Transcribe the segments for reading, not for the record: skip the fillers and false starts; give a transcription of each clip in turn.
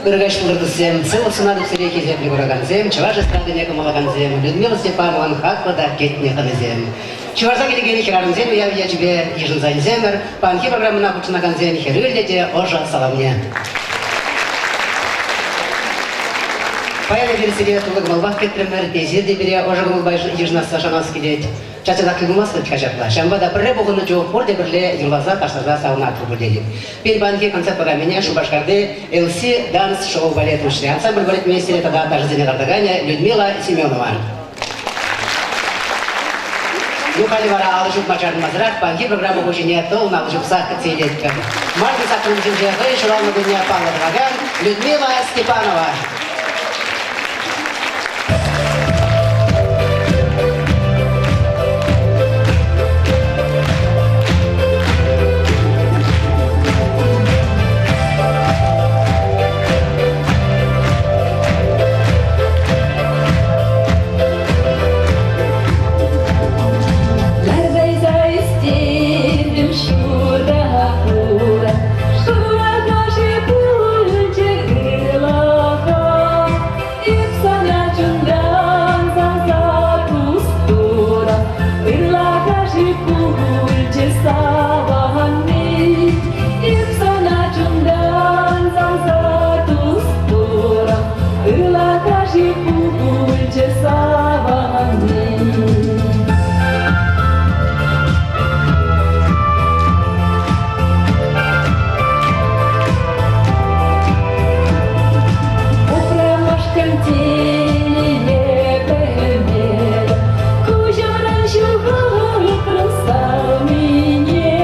Ырӑ каҫ пултӑр, туссем! Сывлӑх сунатӑп сире, хисеплӗ куракансем, чӑваш эстрадине кӑмӑллакансем, Людмила Степанован хаклӑ та кӗтнӗ хӑнисем. Чӑвашла килекен хӗрарӑмсен уявӗ ячӗпе йышӑнса илсемӗр паянхи программӑна хутшӑнакансен хӗрӳллӗ те ӑшӑ саламне. Паян эпир сире тулӑ кӑмӑлпах кӗтрӗмӗр, эсир те пире ӑшӑ кӑмӑлпа йышӑнасса шанас килет. Час-часах тӗл пулмастӑн вӗт-ха ҫапла. Ҫавӑнпа та пӗрре пухӑннӑ чух пурте пӗрле юрласа, ташласа савӑнатпӑр пуль тетӗп. Пирӗн паянхи концерт программине Шупашкарти LC Dance Show балет уҫрӗ. Ансамбль балетмейстерӗ тата ташӑсене лартаканӗ Людмила Семенова. Ну, халӗ вара алӑ ҫупма чарӑнмасӑрах паянхи программа хуҫине тӑлӑн алӑ ҫупсах кӗтсе илетпӗр. Мартин саккунӗсенче хӑй ҫуралнӑ кунне паллӑ тӑвакан Людмила Степанова. Ларса ӳстертӗм шурӑ хура, шурӑ каши пулчӗ ырлӑха. Эп сана чунтан савса тус-турӑм, ырлӑха-ши пулчӗ саванни. Эп сана чунтан савса тус-турӑм, ырлӑха-ши пулчӗ саванни. Упрамашкӑн телее пӗлмерӗм, куҫӑмран ҫухалтрӑм савнине.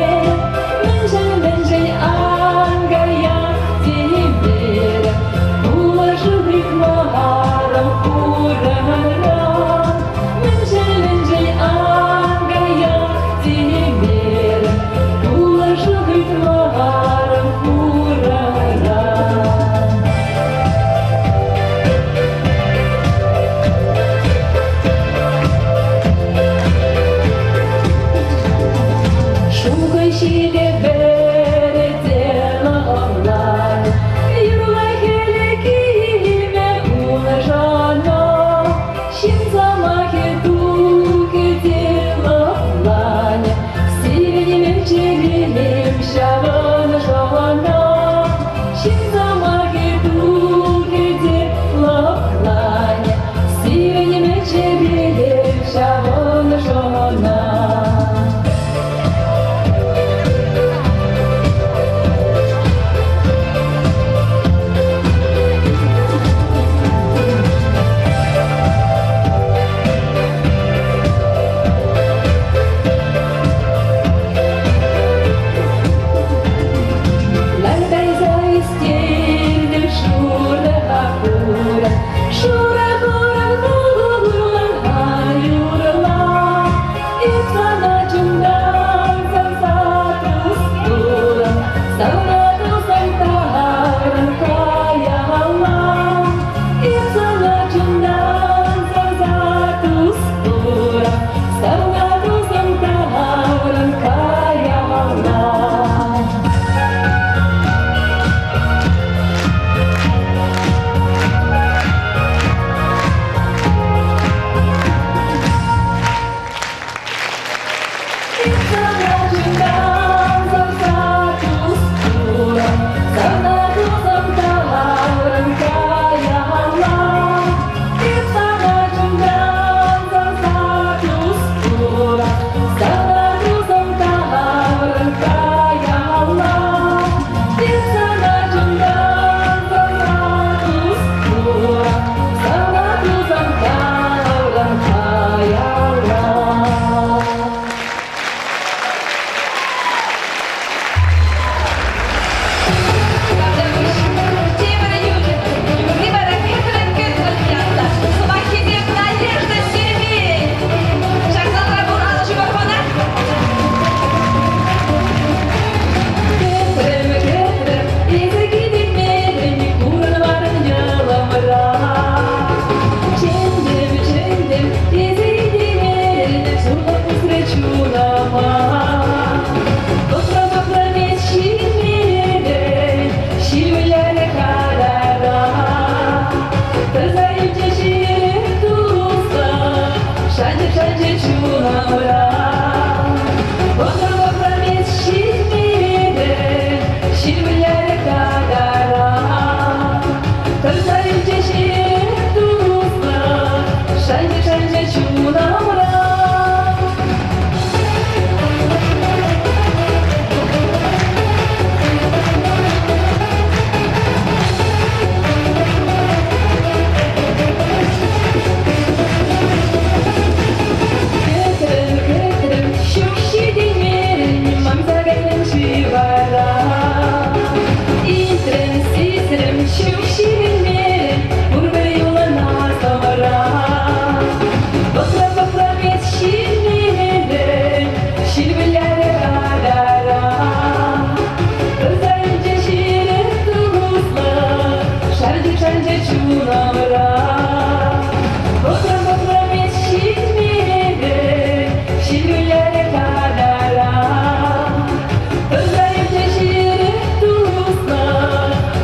Мӗншӗн, мӗншӗн ан каях темерӗм, пулӑшу ыйтмарӑм урамран. Мӗншӗн, мӗншӗн ан каях темерӗм, пулӑшу ыйтмарӑм урамран. Шухӑ ҫилӗ вӗрӗте лӑплан, юрла хӗле килме уншӑна. Ҫын сӑмахӗ тухӗ те лӑпланӗ, сивӗнмем чӗрем ҫавӑншӑна. Ҫын сӑмахӗ тухӗ те лӑпланӗ, сивӗнмем чӗрем ҫавӑншӑна. Ларкайса ӳстернӗ шурӑ хура, шурӑ хуран хуллан юрла. чунӑмра. Вӑхӑт-вӑхӑт ҫитмерӗ, ҫил вылярӗ катара. Тӑрса илчӗ ҫирӗп туслӑ, шанчӗ-шанчӗ чунӑмра. Кӗтрӗм, кӗтрӗм, ҫук ҫитӗнмерӗн, манса кайрӑм-ши вара? Илтрӗм, сисрӗм, ҫук ҫитӗнмерӗн, пурпӗр юлӑнасӑмра. Пӑхра-пӑхра пек ҫитмерӗн, ҫил вылярӗ катара. Тӑрса илчӗ ҫирӗп туслӑ, шанчӗ-шанчӗ чунӑмра. Пӑхрӑм-пӑхрӑм эс ҫитмерӗн, ҫил вылярӗ катара. Тӑрса илчӗ ҫирӗп туслӑ,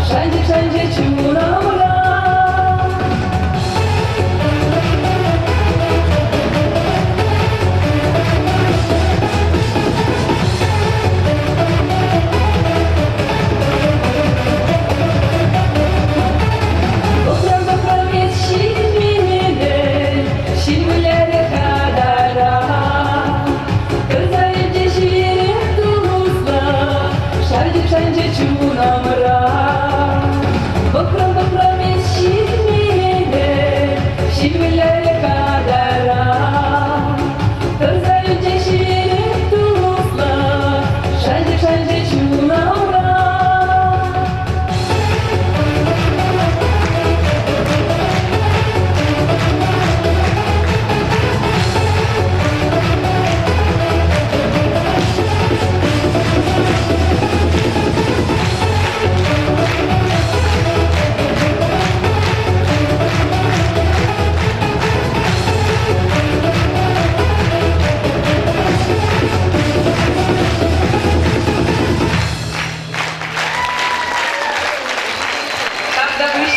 шанчӗ-шанчӗ чунӑмра. Пӑхрӑм-пӑхрӑм эс ҫитмерӗн, ҫил вылярӗ катара. Тӑрса илчӗ ҫирӗп туслӑ, шанчӗ-шанчӗ чунӑмра. Пӑхрӑм-пӑхрӑм эс ҫитмерӗн, ҫил вылярӗ катара. Тӑрса илчӗ ҫирӗп туслӑ, шанчӗ-шанчӗ чунӑмра. Тавтапуҫ.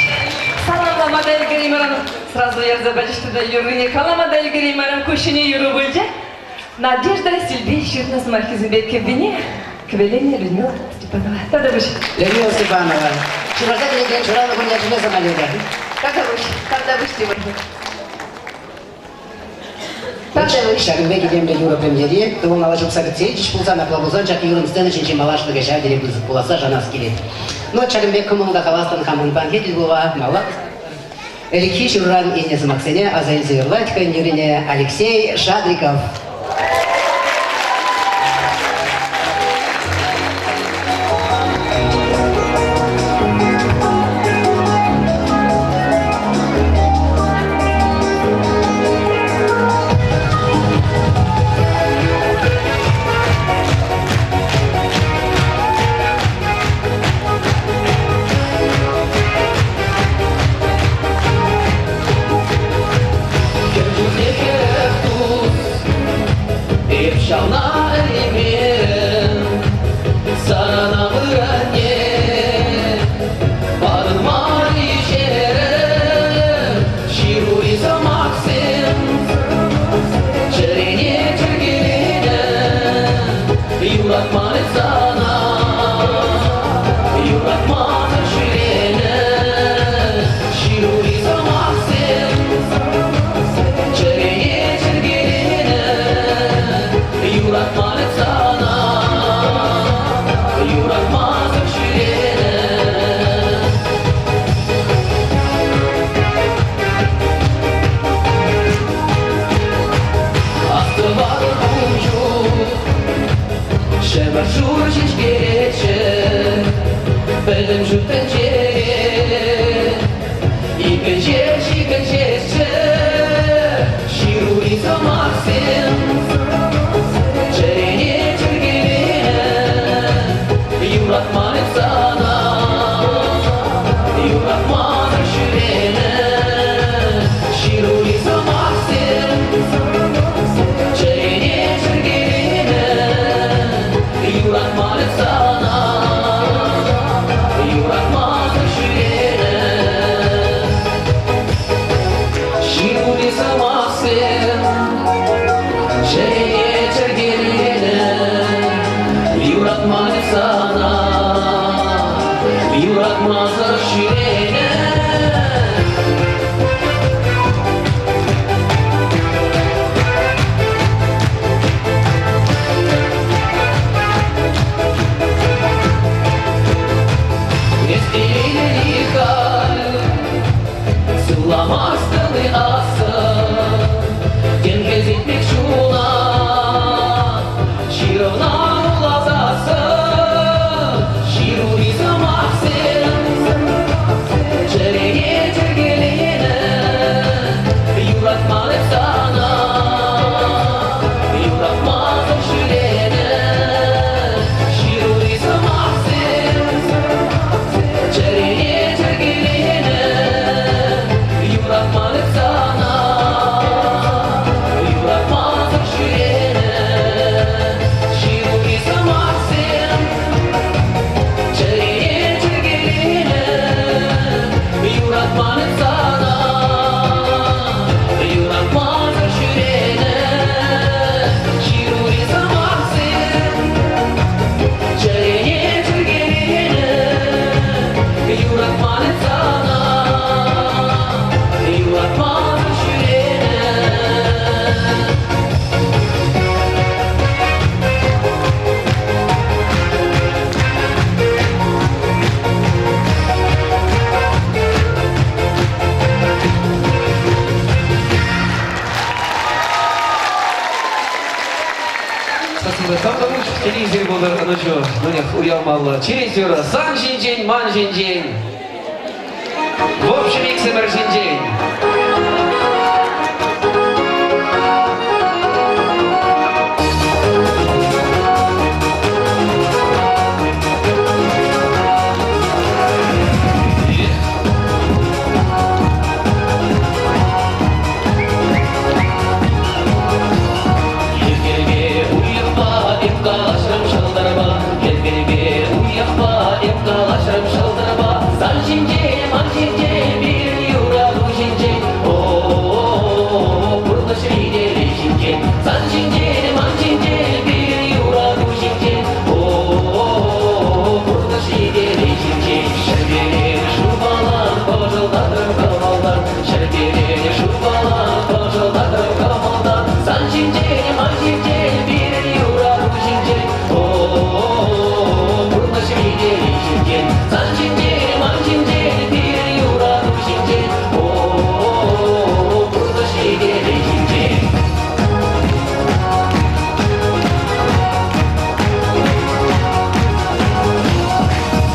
Саламлама та ӗлкӗреймерӗм. Сразу ярса пачӗҫ тата юррине калама та ӗлкӗреймерӗм. Ку ҫӗнӗ юрӑ пулчӗ. Надежда Сильви ҫырнӑ сӑмахӗсемпе кӗввине кӗвӗленӗ Людмила Степанова. Тавтапуҫ. Людмила Степанова. Чӑвашла кӗнекен ҫуралнӑ кун ячӗпе самолета. Тавтапуҫ. Тавтапуҫ, Тимур. Тавтапуҫ. Ҫакӑн пек илемлӗ юрӑ премьери тӑвӑлла чупса кӗтсе илчӗҫ пулсан, апла пулсан ҫак юрӑн сцена ҫинчи малашлӑхӗ ҫав тери пысӑк пуласса шанас килет. Ну, ҫакӑн пек кӑмӑллӑ та хаваслӑн хамӑн панхи тӗлпулӑва малла Ӗлӗкхи ҫурран илнӗ сӑмахсене аса илсе юрлать хӑйӗн юррине Алексей Шадриков. Кӗркунне хӗрӗх тус, эп ҫавна ӗненмен. Сана вырӑнне патӑн мар-и ҫерӗм, ҫырури сӑмахсем чӗрене чӗркеленӗ, юратман эп сана, юратмасӑр ҫӳренӗ. Ҫырури сӑмахсем чӗрене чӗркеленӗ, юратман эп сана, юратмасӑр ҫӳренӗ. Астӑватӑп ун чух Ҫӗмӗр шур ҫеҫкереччӗ пӗтӗм ҫут тӗнчере. Иккӗн ҫеҫ, иккӗн ҫеҫчӗ ҫырури сӑмахсем. Чӗрене чӗркеленӗ, юратман эп сана, юратмасӑр ҫӳренӗ. Ҫырури сӑмахсем чӗрене чӗркеленӗ, юратман эп сана, юратмасӑр ҫӳренӗ. Ҫырури сӑмахсем Чӗрене чӗркеленӗ, юратман сана, юратмасӑр ҫӳренӗ. Эс телейлӗ халь, сывламастӑн-и ассӑн, тем хӗсет пек чуна, ҫырӑвна вуласассӑн, ҫырури сӑмахсем чӗрене чӗркеленӗ, юратман эп сана, юратмасӑр ҫӳренӗ, ҫырури сӑмахсем чӗрене чӗркеленӗ, юратман эп сана, юратмасӑр ҫӳренӗ, ҫырури сӑмахсем чӗрене чӗркеленӗ, юратман эп сана, юратмасӑр ҫӳренӗ, ҫырури сӑмахсем чӗрене чӗркеленӗ, юратман эп сана, юратмасӑр ҫӳренӗ. Спасибо. Тавтапуҫ телевизор пултӑр ӑнӑҫу. Мӗнех уявмалла. Черет сан ҫинчен, ман ҫинчен. В общем, иксӗмӗр ҫинчен. Йӗркелпе уйӑхпа эп калаҫрӑм ҫӑлтӑрпа, Йӗркелпе уйӑхпа эп калаҫрӑм ҫӑлтӑрпа, Сан ҫинчен, ман ҫинчен, пирӗн юрату ҫинчен, О-о-о, пурнӑҫри телей ҫинчен. Сан ҫинчен, ман ҫинчен, пирӗн юрату ҫинчен, О-о-о, пурнӑҫри телей ҫинчен. Ҫӗрпелен шупалан пӑшӑлтатрӑм кӑмӑлтан, Ҫӗрпелен шупалан пӑшӑлтатрӑм кӑмӑлтан, Сан ҫинчен, ман ҫинчен, пирӗн юрату ҫинчен, О-о-о, пурнӑҫри телей ҫинчен. Сан ҫинчен, ман ҫинчен, пирӗн юрату ҫинчен, О-о-о, пурнӑҫри телей ҫинчен.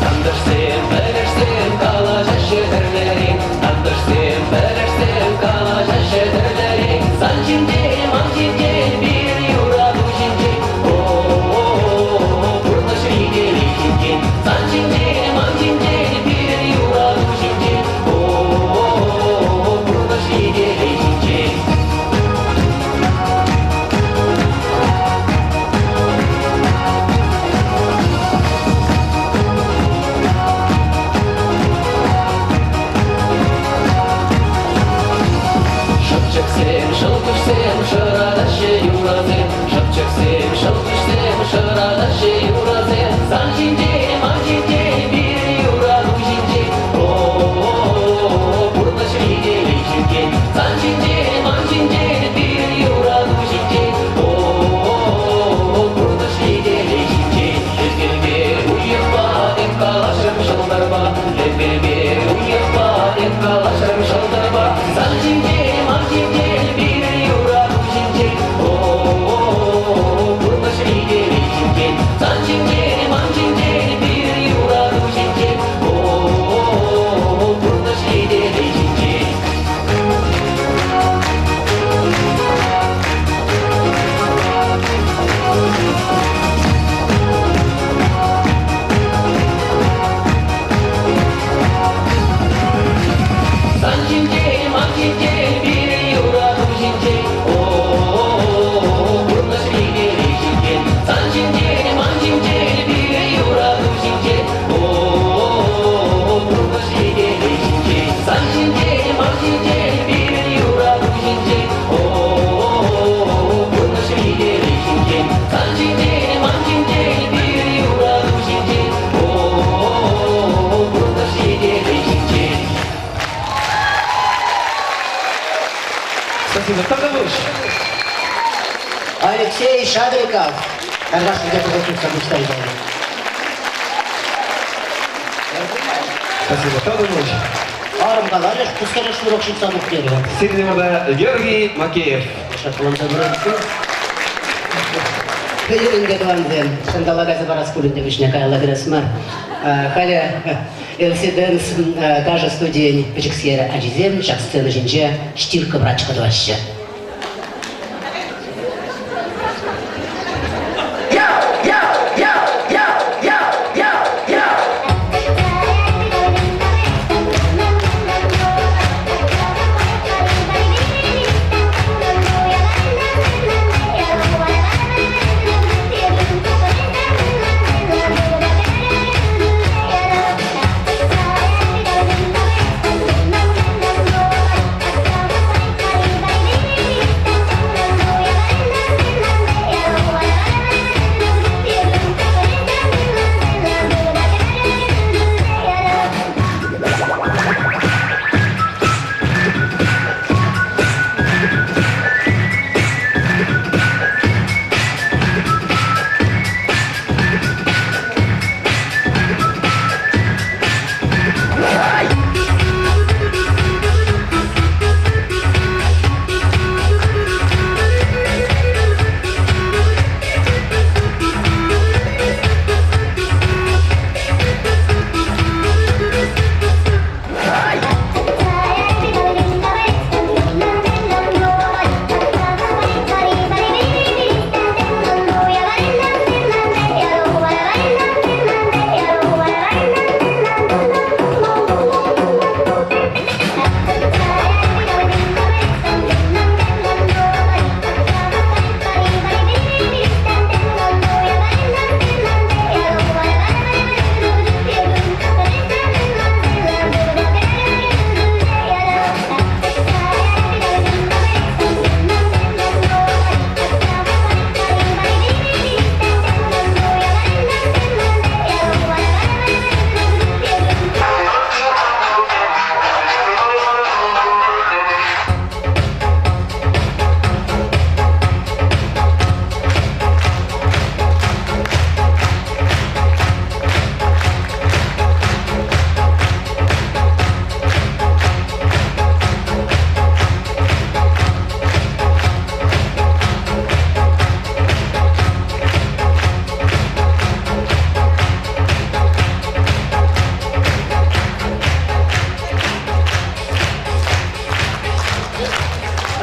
Тантӑшсем, пӗлӗшсем калаҫаҫҫӗ тӗрлӗрен, Тантӑшсем, пӗлӗшсем калаҫаҫҫӗ тӗрлӗрен. Сан ҫинчен, ман ҫинчен, пирӗн юрату ҫинчен, О-о-о, пурнӑҫри телей ҫинчен. Сан ҫинчен, ман ҫинчен, пирӗн юрату ҫинчен, О-о-о, пурнӑҫри телей ҫинчен. Шӑпчӑксем, ҫӑлкуҫсем шӑратаҫҫӗ юрӑсем. Шӑпчӑксем, ҫӑлкуҫсем шӑратаҫҫӗ юрӑсем. Сан ҫинчен, ман ҫинчен, пирӗн юрату ҫинчен. О-о-о, пурнӑҫри телей ҫинчен. Сан ҫинчен, ман ҫинчен, пирӗн юрату ҫинчен. О-о-о, пурнӑҫри телей ҫинчен. Йӗркелпе уйӑхпа эп калаҫрӑм ҫӑлтӑрпа. Йӗркелпе уйӑхпа эп калаҫрӑм ҫӑлтӑрпа. Сан ҫинчен, ман ҫинчен, пирӗн юрату ҫинчен. О-о-о, Алексей Шадриков. Тархасшӑн тухса пуҫтарса. Спасибо. Тавтапуҫ. Арӑм каларӗш, пускарӗш урок ҫутса тухтерӗ. Сирӗн умӑрта Георгий Макеев. Шатланса пырать. Пӗлӗр ӗнтӗ, тӑвансем, ҫанталӑк кайса парас пуль ӗнтӗ вӗҫне каялла кӗрес мар. Халӗ LC Dance ташӑ студийӗн пӗчӗкскер ачисем ҫак сцена ҫинче штирка прачка тӑваҫҫӗ.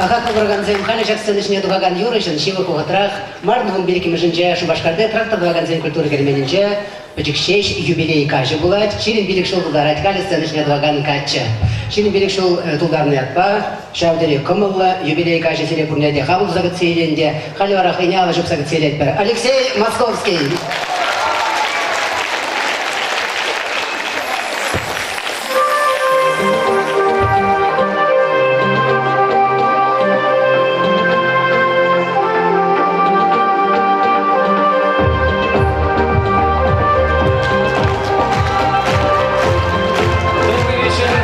Хаклӑ куракансем, халӗ ҫак сцена ҫине тухакан юрӑҫӑн ҫывӑх вӑхӑтрах март 15-мӗшӗнче Шупашкарти трактор тӑвакансен культура керменӗнче пӗчӗк ҫеҫ юбилей каҫӗ пулать. 25 ҫул тултарать халӗ сцена ҫине тухакан каччӑ. 25 ҫул тултарнӑ ятпа ҫав тери кӑмӑллӑ юбилей каҫӗ сире пурне те хапӑл туса кӗтсе илен те, халӗ вара хӑйне алӑ ҫупса кӗтсе илетпӗр. Алексей Московский! Добрый вечер, всем!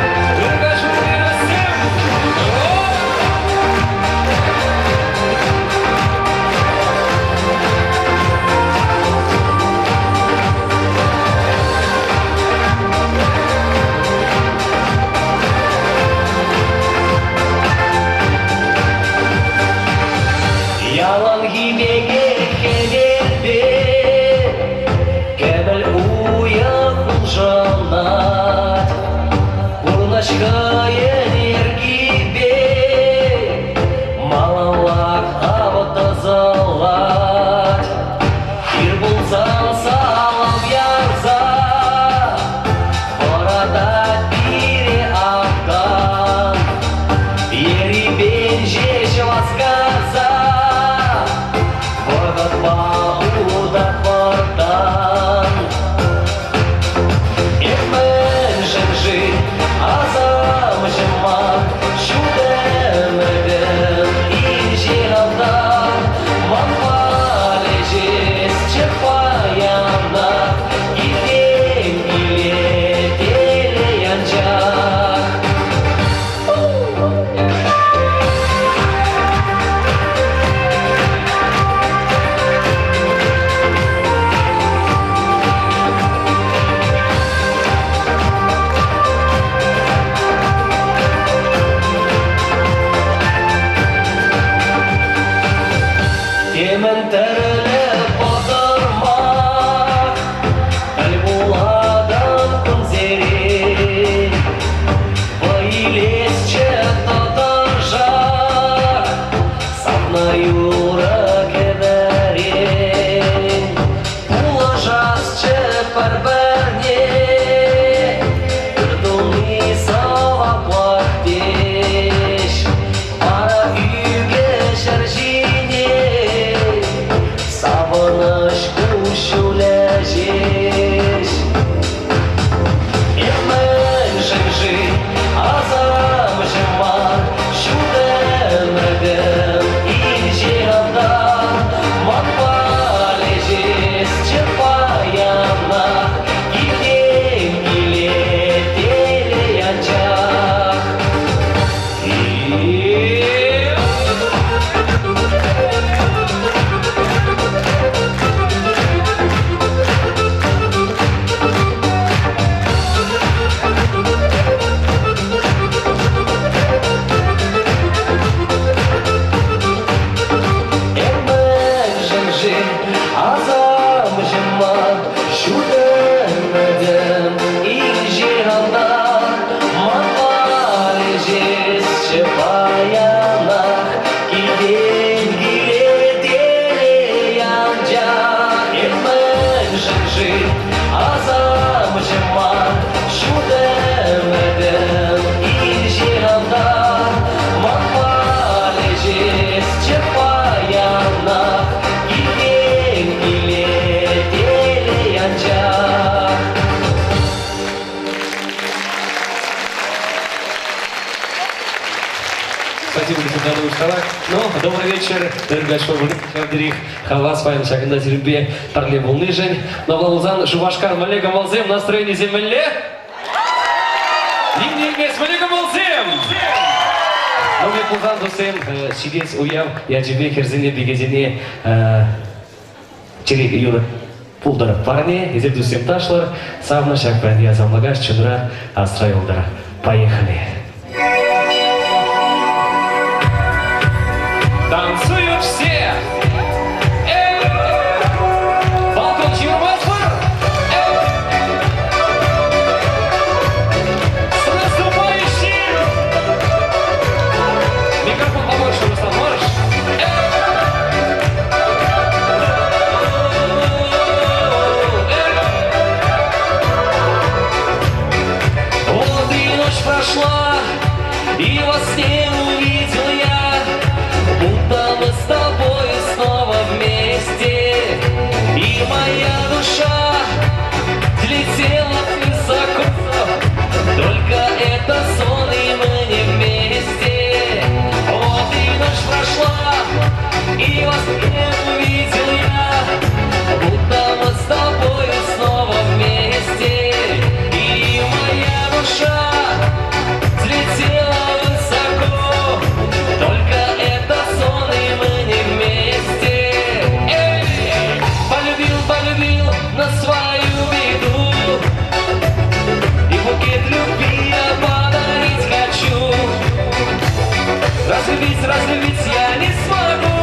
Темӗн тӗрлӗ пӑтӑрмах тӗл пулатӑн кунсерен. Вӑй илесчӗ тӑтӑшах савнӑ юрӑ кӗвӗрен. Пулӑшасчӗ пӗр-пӗрне, ыр туни сӑваплах теҫ. Вара ӳкӗ ҫӗр ҫине савӑнӑҫ куҫҫулӗ ҫеҫ. Эп мӗншӗн-ши асамҫӑ мар, ҫут ӗмӗтӗм инҫе автан, манпа леҫесчӗ паянах, килтен киле телей анчах. Мӗншӗн-ши асамҫӑ мар, ҫут ӗмӗтӗм инҫе алтан, манпа леҫесчӗ паянах, килтен киле телей анчах. Эп мӗншӗн-ши асамҫӑ мар, ҫут ӗмӗтӗм инҫе алтан, манпа леҫесчӗ паянах, килтен киле телей анчах. Спасибо, Александр Усталак. Ну, добрый вечер, дорогой Хавас паян ҫакӑнта сирӗнпе пӗрле пулнишӗн. Навлалсан Шупашкар мӗнле кӑмӑлсем, настроенисем мӗнле? Ним илмес мӗнле кӑмӑлсем? Ну, пек пулсан, туссем, ҫитес уяв ячӗпе хӗрсене, пикесене черет юрӑ пултӑр парне, эсир туссем ташлӑр, савнӑ ҫак паянхи асамлӑ каҫ чунра асра юлтӑр. Поехали! Танцуют все! Эй! Балкон ҫывӑрмастпӑр! Эй! С наступающим! Микрофон побольше, Руслан, можешь? Эй! Вот и ночь прошла, и во сне увидел я, будто мы с тобой снова вместе. И моя душа взлетела высоко, только это сон, и мы не вместе. Вот и ночь прошла, и во сне увидел я, будто мы с тобой снова вместе. И моя душа взлетела высоко, только это сон, и мы не вместе. Эй! Полюбил, полюбил на свою беду, и букет любви я подарить хочу. Разлюбить, разлюбить я не смогу.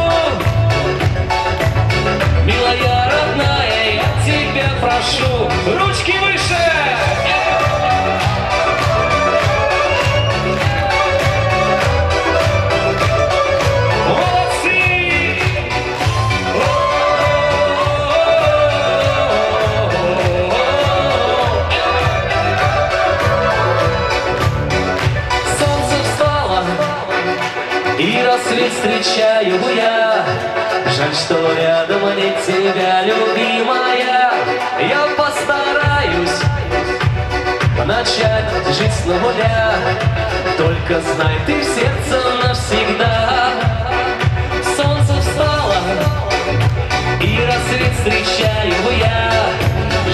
Милая, родная, я тебя прошу, ручки выше! Молодцы! Солнце встало, и рассвет встречаю я. Жаль, что рядом нет тебя, любимая. Я постараюсь начать жить с нуля. Только знай, ты в сердце навсегда. Солнце встало, и рассвет встречаю я.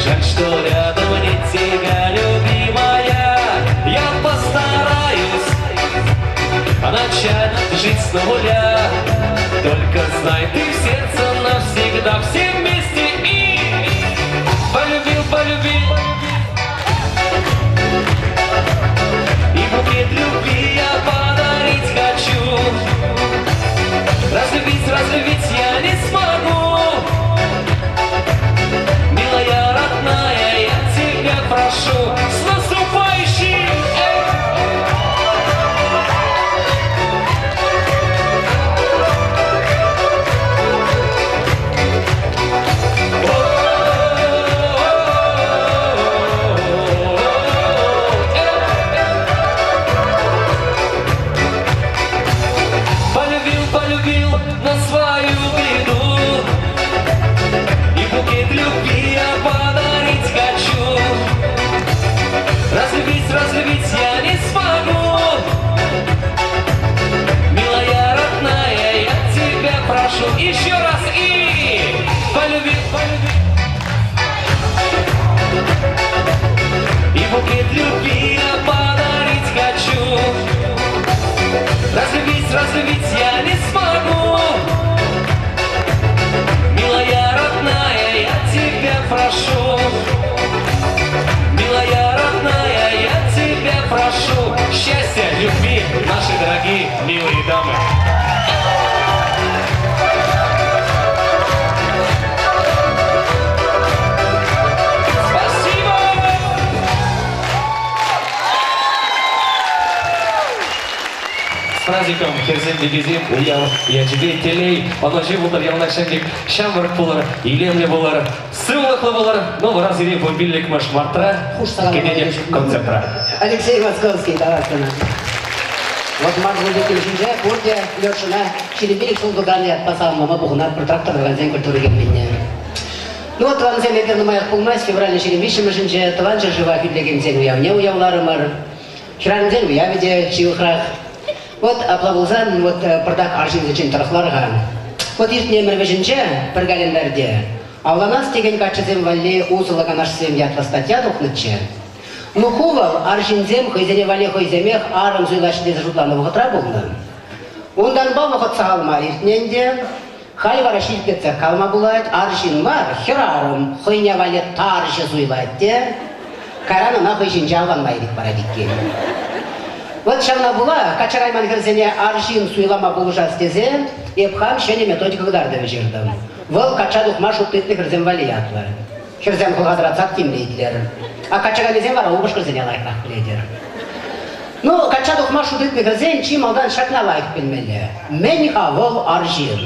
Жаль, что рядом нет тебя, любимая. Я постараюсь начать жить с нуля. Только знай, ты в сердце навсегда. Все вместе и полюбил, полюбил. И букет любви я подарить хочу. Разлюбить, разлюбить я не смогу. на свою беду. И букет любви я подарить хочу. Разлюбить, разлюбить я не смогу. Милая, родная, я тебя прошу еще раз и полюби, полюби. И букет любви я подарить хочу. Разлюбить, разлюбить я не смогу. Милая, родная, я тебя прошу. Милая, родная, я тебя прошу. Счастья, любви, наши дорогие, милые дамы. Спасибо! С праздником, хӗрсем пикесем, уяв ячӗпе телей, ӑнӑҫу пултӑр, яланах ҫак пек ҫамрӑк пулӑр, илемлӗ пулӑр, сывлӑхлӑ пулӑр. Ну, вара сире 15-мӗш мартра кӗтетӗп концертра. Алексей Московский, давай сана. Вот март вунпиллӗкмӗш ҫинче пурте Лешӑна 25 ҫул тултарнӑ ятпа саламлама пухӑнатпӑр трактор тӑвансен культура керменне. Ну вот, тӑвансем, эпир нумаях пулмасть, февралӗн 23-мӗшӗнче Тӑван ҫӗршыва хӳтӗлекенсен уявне уявларӑмӑр. Хӗрарӑмсен уявӗ те ҫывӑхрах. Вот апла пулсан, вот пӑртак арҫынсенчен тӑрӑхлар-ха. Вот иртнӗ ӗмӗр вӗҫӗнче пӗр календарьте Авланас текен каччӑсем валли усӑллӑ канашсем ятлӑ статья тухнӑччӗ. Ну ку вӑл арҫынсем хӑйсене валли хӑйсемех арӑм суйлаҫҫӗ тесе шутланӑ вӑхӑтра пулнӑ. Унтанпа вӑхӑт сахал мар иртнӗ ӗнтӗ. Халь вара ҫирӗплетсех калама пулать, арҫын мар, хӗрарӑм хӑйне валли тарҫӑ суйлать те, кайран ӑна хӑй ҫинче авланма ирӗк парать иккен. Вот ҫавна пула качча кайман хӗрсене арҫын суйлама пулӑшас тесе эп хам ҫӗнӗ методика кӑтартӑвӗ ҫыртӑм. Вӑл качча тухма шут тытнӑ хӗрсем валли ятлӑ. Хӗрсем хӑлха тӑратсах тимлӗ итлер. А качча кайнисем вара упӑшкӑрсене лайӑхрах пӗлетӗр. Ну, качча тухма шут тытнӑ хӗрсен чи малтан ҫакна лайӑх пӗлмелле. Мӗн-ха вӑл арҫын?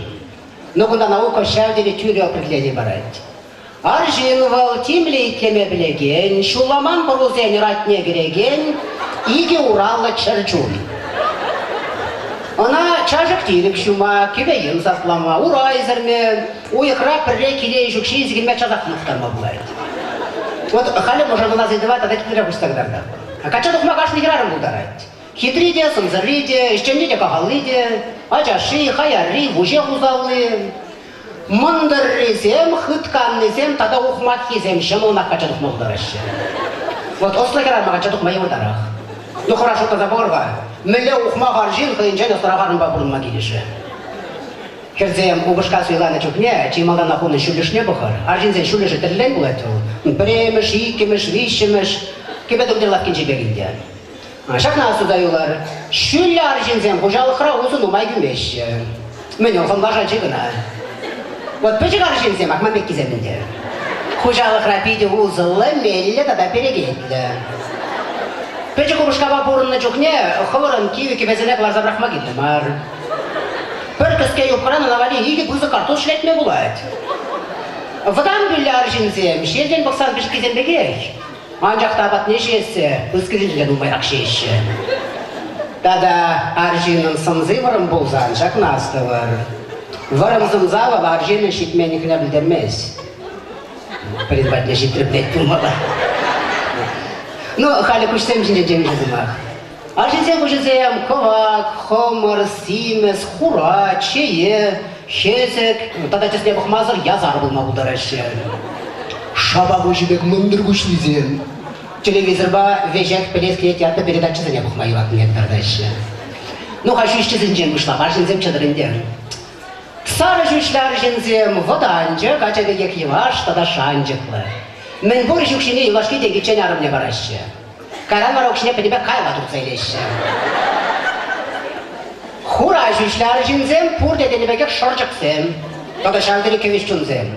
Ну, кунта наука ҫав тери тӳрӗ определени парать. Арҫын вӑл тимлӗ итлеме пӗлекен, ҫулламан пӑрусен ӑратне кӗрекен икӗ ураллӑ чӗрчун. Ӑна чашӑк-тирӗк ҫума, кӗпе-йӗм саплама, урай сӗрме, уйӑхра пӗрре киле ҫук ҫи сикӗнме часах хӑнӑхтарма пулать. Вот халӗ мӑшӑрланас ыйтӑва тата тепре хуҫса кӑтартатпӑр. Качча тухма кашни хӗрарӑм пултарать. Хитри те, сӑмсӑрри те, ӗҫченни те кахалли те, ачашши, хаярри, вуҫех усалли. Мӑнтӑррисем, хытканнисем тата ухмаххисем ҫӑмӑллӑнах качча тухма пултараҫҫӗ. Вот ӑслӑ хӗрарӑма качча тухма йывӑртарах. Ну, хӑра шутласа пӑхӑр-ха, мӗнле ухмах арҫын хӑйӗнчен ӑслӑрах арӑмпа пурӑнма килӗшӗ? Хӗрсем упӑшка суйланӑ чухне чи малтанах унӑн ҫӳллӗшне пӑхӑр. Арҫынсен ҫӳллӗшӗ тӗрлӗрен пулать вӑл. Пӗрремӗш, иккӗмӗш, виҫҫӗмӗш. Кӗпе-тумтир лавккинчи пек ӗнтӗ. Ҫакна астуса юлар. Ҫӳллӗ арҫынсем хуҫалӑхра усӑ нумай кӳмеҫҫӗ. Мӗн вӑл, хӑмлашанчи кӑна. Вот пӗчӗк арҫынсем акман пеккисем ӗнтӗ. Хуҫалӑхра питӗ усӑллӑ, меллӗ тата перекетлӗ. Пӗчӗк упӑшкапа пурӑннӑ чухне хӑвӑрӑн кивӗ кӗпесене кӑларса пӑрахма кирлӗ мар. Пӗр кӗске юбкӑран ӑна валли икӗ пысӑк картуз ҫӗлетме пулать. Вӑтам пӳллӗ арҫынсем ҫиелтен пӑхсан пӗчӗккисем пекех. Анчах та апатне ҫиессе пысӑккисенчен те нумайрах ҫиеҫҫӗ. Тата арҫыннӑн сӑмси вӑрӑм пулсан ҫакна астӑвӑр. Вӑрӑм сӑмса вӑл арҫыннӑн ҫитменлӗхне пӗлтермест. Пӗрин патне ҫитрӗ пулмалла. Ну, халӗ куҫсем ҫинчен темиҫе сӑмах. Арҫынсен куҫӗсем кӑвак, хӑмӑр, симӗс, хура, чее, хӗсӗк тата тӗсне пӑхмасӑр ясар пулма пултараҫҫӗ. Шапа куҫӗ пек мӑнтӑр куҫлисем телевизорпа веҫех пӗлес килет ятлӑ передачӑсене пӑхма юратнине кӑтартаҫҫӗ. Ну-ха ҫӳҫчӗсенчен пуҫлап, арҫынсем чӑтӑр ӗнтӗ. Сарӑ ҫӳҫлӗ арҫынсем вӑтанчӑк, ача пекех йӑваш тата шанчӑклӑ. Мӗнпур ҫукҫине юлашки тенкиччен арӑмне параҫҫӗ. Кайран вара укҫине пӗтӗмпех каялла туртса илеҫҫӗ. Хура ҫӳҫлӗ арҫынсем пурте тенӗ пекех шӑрчӑксем тата ҫав тери кӗвӗҫ чунсем.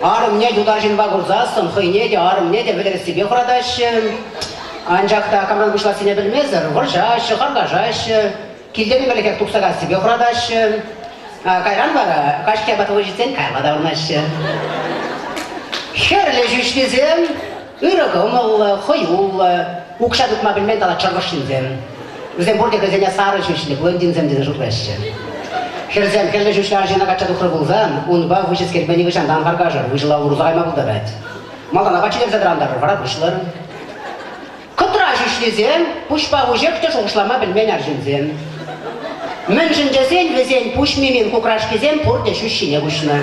Арӑмне ют арҫынпа курсассӑн хӑйне те, арӑмне те вӗлерессипе хӑратаҫҫӗ. Анчах та камран пуҫлассине пӗлмесӗр вӑрҫаҫҫӗ, харкашаҫҫӗ, килтен ӗмӗрлӗхех тухса каяссипе хӑратаҫҫӗ. Кайран вара каҫхи апат вӑхӑчӗсен каялла таврӑнаҫҫӗ. Хӗрлӗ ҫӳҫлисем Ырӑ кӑмӑллӑ, хӑюллӑ, укҫа тытма пӗлмен тата чӑркӑш ҫынсем. Вӗсем пурте хӑйсене сарӑ ҫӳҫлӗ блондинсем тесе шутлаҫҫӗ. Хӗрсем хӗрлӗ ҫӳҫлӗ арҫынна качча тухрӑр пулсан, унпа выҫӑскерпе нихӑҫан та ан харкашӑр, выҫӑла урса кайма пултарать. Малтан апат ҫитерсе тӑрантарӑр, вара пуҫлӑр. Кӑтра ҫӳҫлисем, пуҫпа вуҫех те шухӑшлама пӗлмен арҫынсем. Мӗншӗн тесен вӗсен пуҫ мимин кукрашкисем пурте ҫӳҫ ҫине куҫнӑ.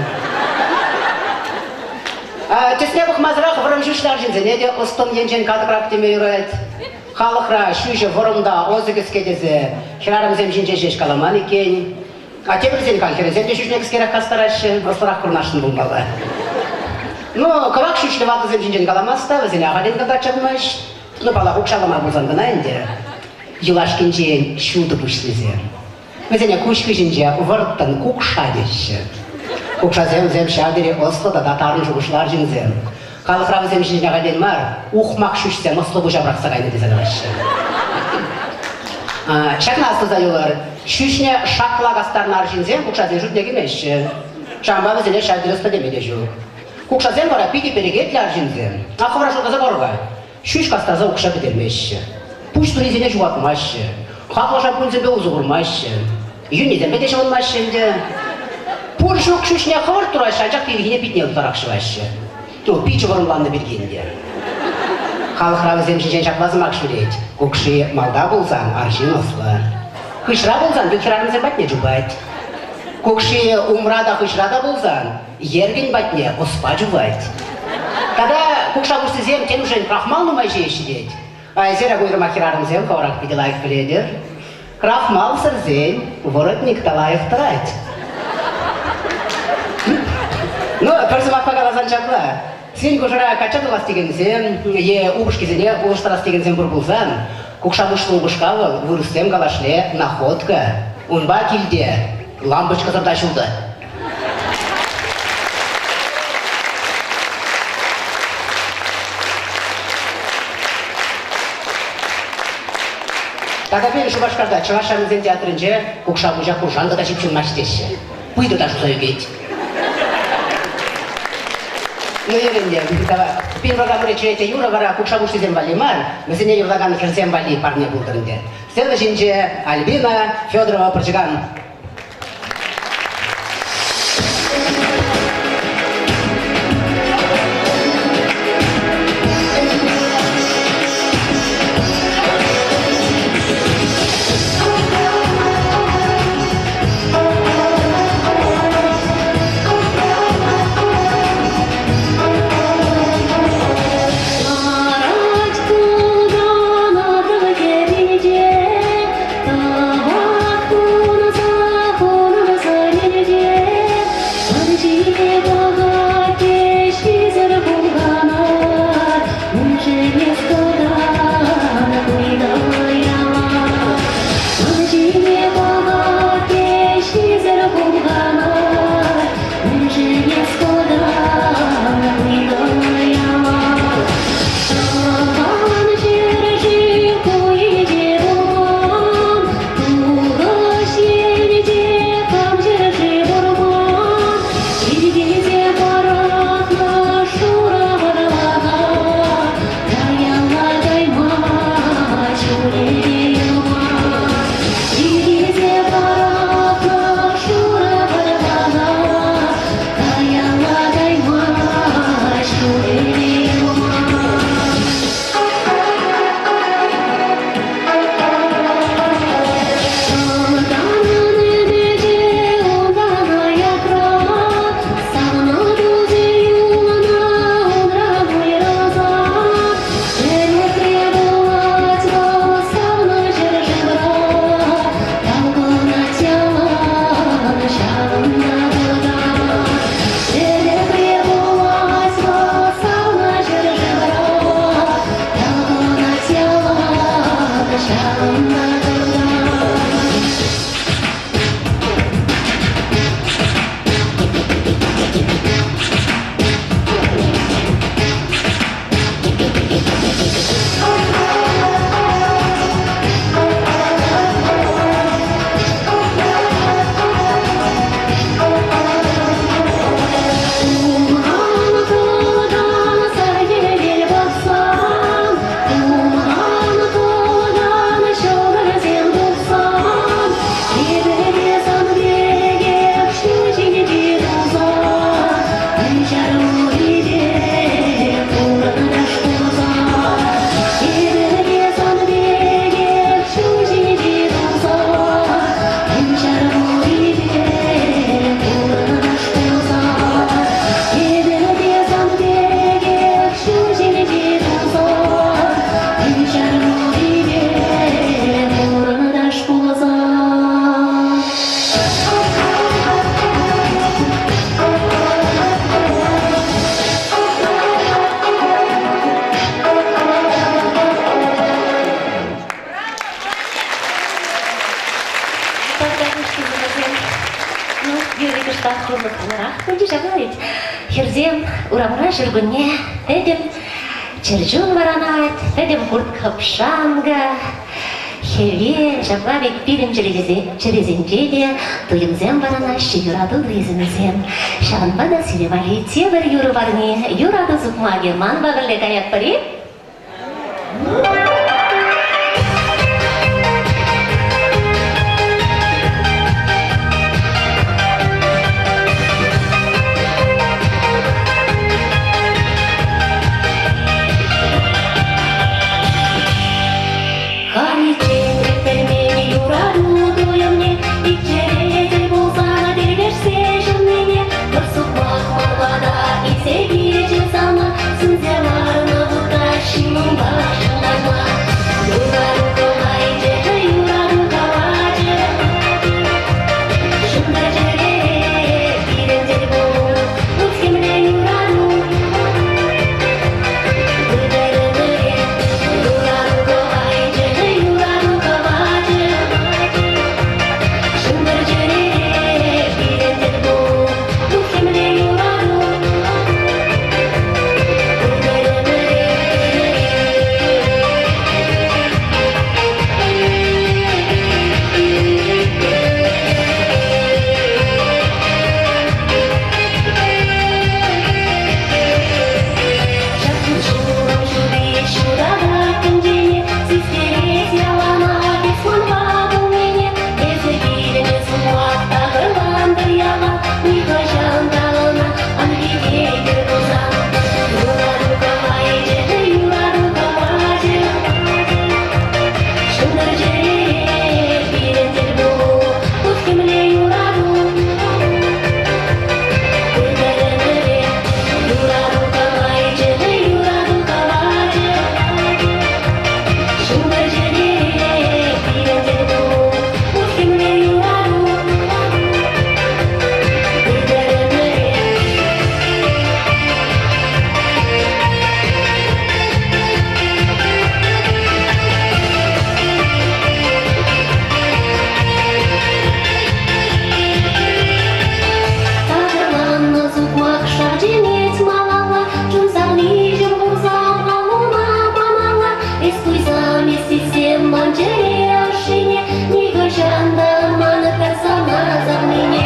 Тӗсне пӑхмасӑрах вӑрӑм ҫӳҫлӗ арҫынсене те ӑс-тӑн енчен катӑкрах теме юрать. Халӑхра ҫӳҫӗ вӑрӑм та ӑсӗ кӗске тесе хӗрарӑмсем ҫинчен ҫеҫ каламан иккен. А теприсен халь хӗрӗсем те ҫӳҫне кӗскерех кастараҫҫӗ, ӑслӑрах курнасшӑн пулмалла. Ну, кӑвак ҫӳҫлӗ ватӑсем ҫинчен каламасть та, вӗсене ахальтен кӑна чӑтмасть. Ну, паллах, укҫаллӑ мар пулсан кӑна ӗнтӗ. Юлашкинчен ҫутӑ пуҫлисем. Вӗсене куҫ хыҫӗнче вӑрттӑн кукша теҫҫӗ. Кукшасем вӗсем ҫав тери ӑслӑ тата тарӑн шухӑшлӑ арҫынсем. Халӑхра вӗсем ҫинчен ахальтен мар, ухмах ҫӳҫсем ӑслӑ пуҫа пӑрахса кайнӑ тесе калаҫҫӗ. Ҫакна астуса юлӑр, ҫӳҫне шакла кастарнӑ арҫынсем кукшасен шутне кӗмеҫҫӗ. Ҫавӑнпа вӗсене ҫав тери ӑслӑ теме те ҫук. Кукшасем вара питӗ перекетлӗ арҫынсем. А хӑвӑра шутласа пӑр-ха. Ҫӳҫ кастарса укҫа пӗтермеҫҫӗ. Пуҫ тунисене ҫухатмаҫҫӗ. Хаклӑ шампуньсемпе усӑ курмаҫҫӗ. Йӳннисемпе те ҫӑвӑнмаҫҫӗ ӗнтӗ. Пур-ҫук ҫӳҫне хӑвӑрт тураҫҫӗ, анчах ирхине питне ытларах ҫӑваҫҫӗ. Ну, пичӗ вӑрӑмланнӑ пирки ӗнтӗ. Халӑхра вӗсем ҫинчен ҫапла сӑмах ҫӳрет. Кукши малта пулсан арҫын ӑслӑ. Хыҫра пулсан ют хӗрарӑмсем патне чупать. Кукши умра та хыҫра та пулсан еркӗн патне ӑспа чупать. Тата кукша пуҫлисем темшӗн крахмал нумай ҫиеҫҫӗ тет. А эсир уйрӑмах хӗрарӑмсем хӑвӑрах питӗ лайӑх пӗлетӗр. Крахмал сӗрсен воротник та лайӑх тӑрать. Ну, пӗр сӑмахпа каласан ҫапла. Сен хушӑра качча тухас текенсем е упӑшкисене улӑштарас текенсем пур пулсан, кукша пуҫлӑ упӑшка вӑл вырӑссем калашле находка. Унпа килте лампочкӑсӑр та ҫутӑ. Тата пирӗн Шупашкарта Чӑваш ҫамрӑксен театрӗнче кукша пуҫа куршанкӑ та ҫыпҫӑнмасть теҫҫӗ. Пыйтӑ та шуса ӳкет. Ну, ӗнтӗ, пирӗн программӑри черетлӗ юрӑ вара кукша пуҫлисем валли мар, вӗсене юрлакан хӗрсем валли парне пултӑр ӗнтӗ. Сцена ҫинче Альбина Федорова Пӑрчӑкан. Ларать тултан Атӑл хӗрринче, Тӑвак тунӑ. юрри кӑштах хурлӑхлӑрах пулчӗ ҫапла ведь. Хӗрсем урамра ҫуркунне пӗтӗм чӗрчун вӑранать, пӗтӗм хурт-кӑпшанкӑ, хӗвел, ҫапла ведь пирӗн чӗресенче те туйӑмсем вӑранаҫҫӗ, юрату туйӑмӗсем. Ҫавӑнпа та сире валли тепӗр юрӑ парни, юрату сукмакӗ манпа пӗрле каятпӑр-и? Халиччен пӗлмен юрату туйӑмне ик чӗре тӗл пулсан тӗлкӗшсе ҫуннине пӗр сукмак малта илсе килчӗ сана сӳнсе ларнӑ вутта ҫыннунпа ҫунтарма. Юрату кӑвайчӗ, юрату калачӗ, ҫунтӑр чӗре пирӗн тӗл пулу, вут-хӗмлӗ юрату. Пытӑр-ӗмӗре юрату кӑвайчӗ, юрату кӑвачӗ. Ҫунтӑр чӗрере пирӗн тӗл пулу, вут-хӗмлӗ юрату. Пытӑр-ӗмӗре. Ҫак ҫулӑм ҫути ҫутатать тӗнчене, систерет яланах эс манпа пулнине. Эсӗ килнӗ сукмак такӑрлантӑр ялан, нихӑҫан та ӑна ан килтетӗр пулсан. Юрату кӑвайчӗ, юрату кӑвачӗ, ҫунтӑр чӗрере пирӗн тӗл пулу, вут-хӗмле юрату. Пытӑр-ӗмӗре юрату кӑвайчӗ, юрату кӑвачӗ. Ҫунтӑр чӗрере пирӗн тӗл пулу, вут-хӗмле юрату. Пытӑр-ӗмӗре. Такӑрланнӑ сукмак шарчӗнет малалла, чун савниҫӗм курсан аллуна памалла. Эс туйсам, эс сиссем ман чӗре ӑшшине, нихӑҫан та манӑп сана савнине.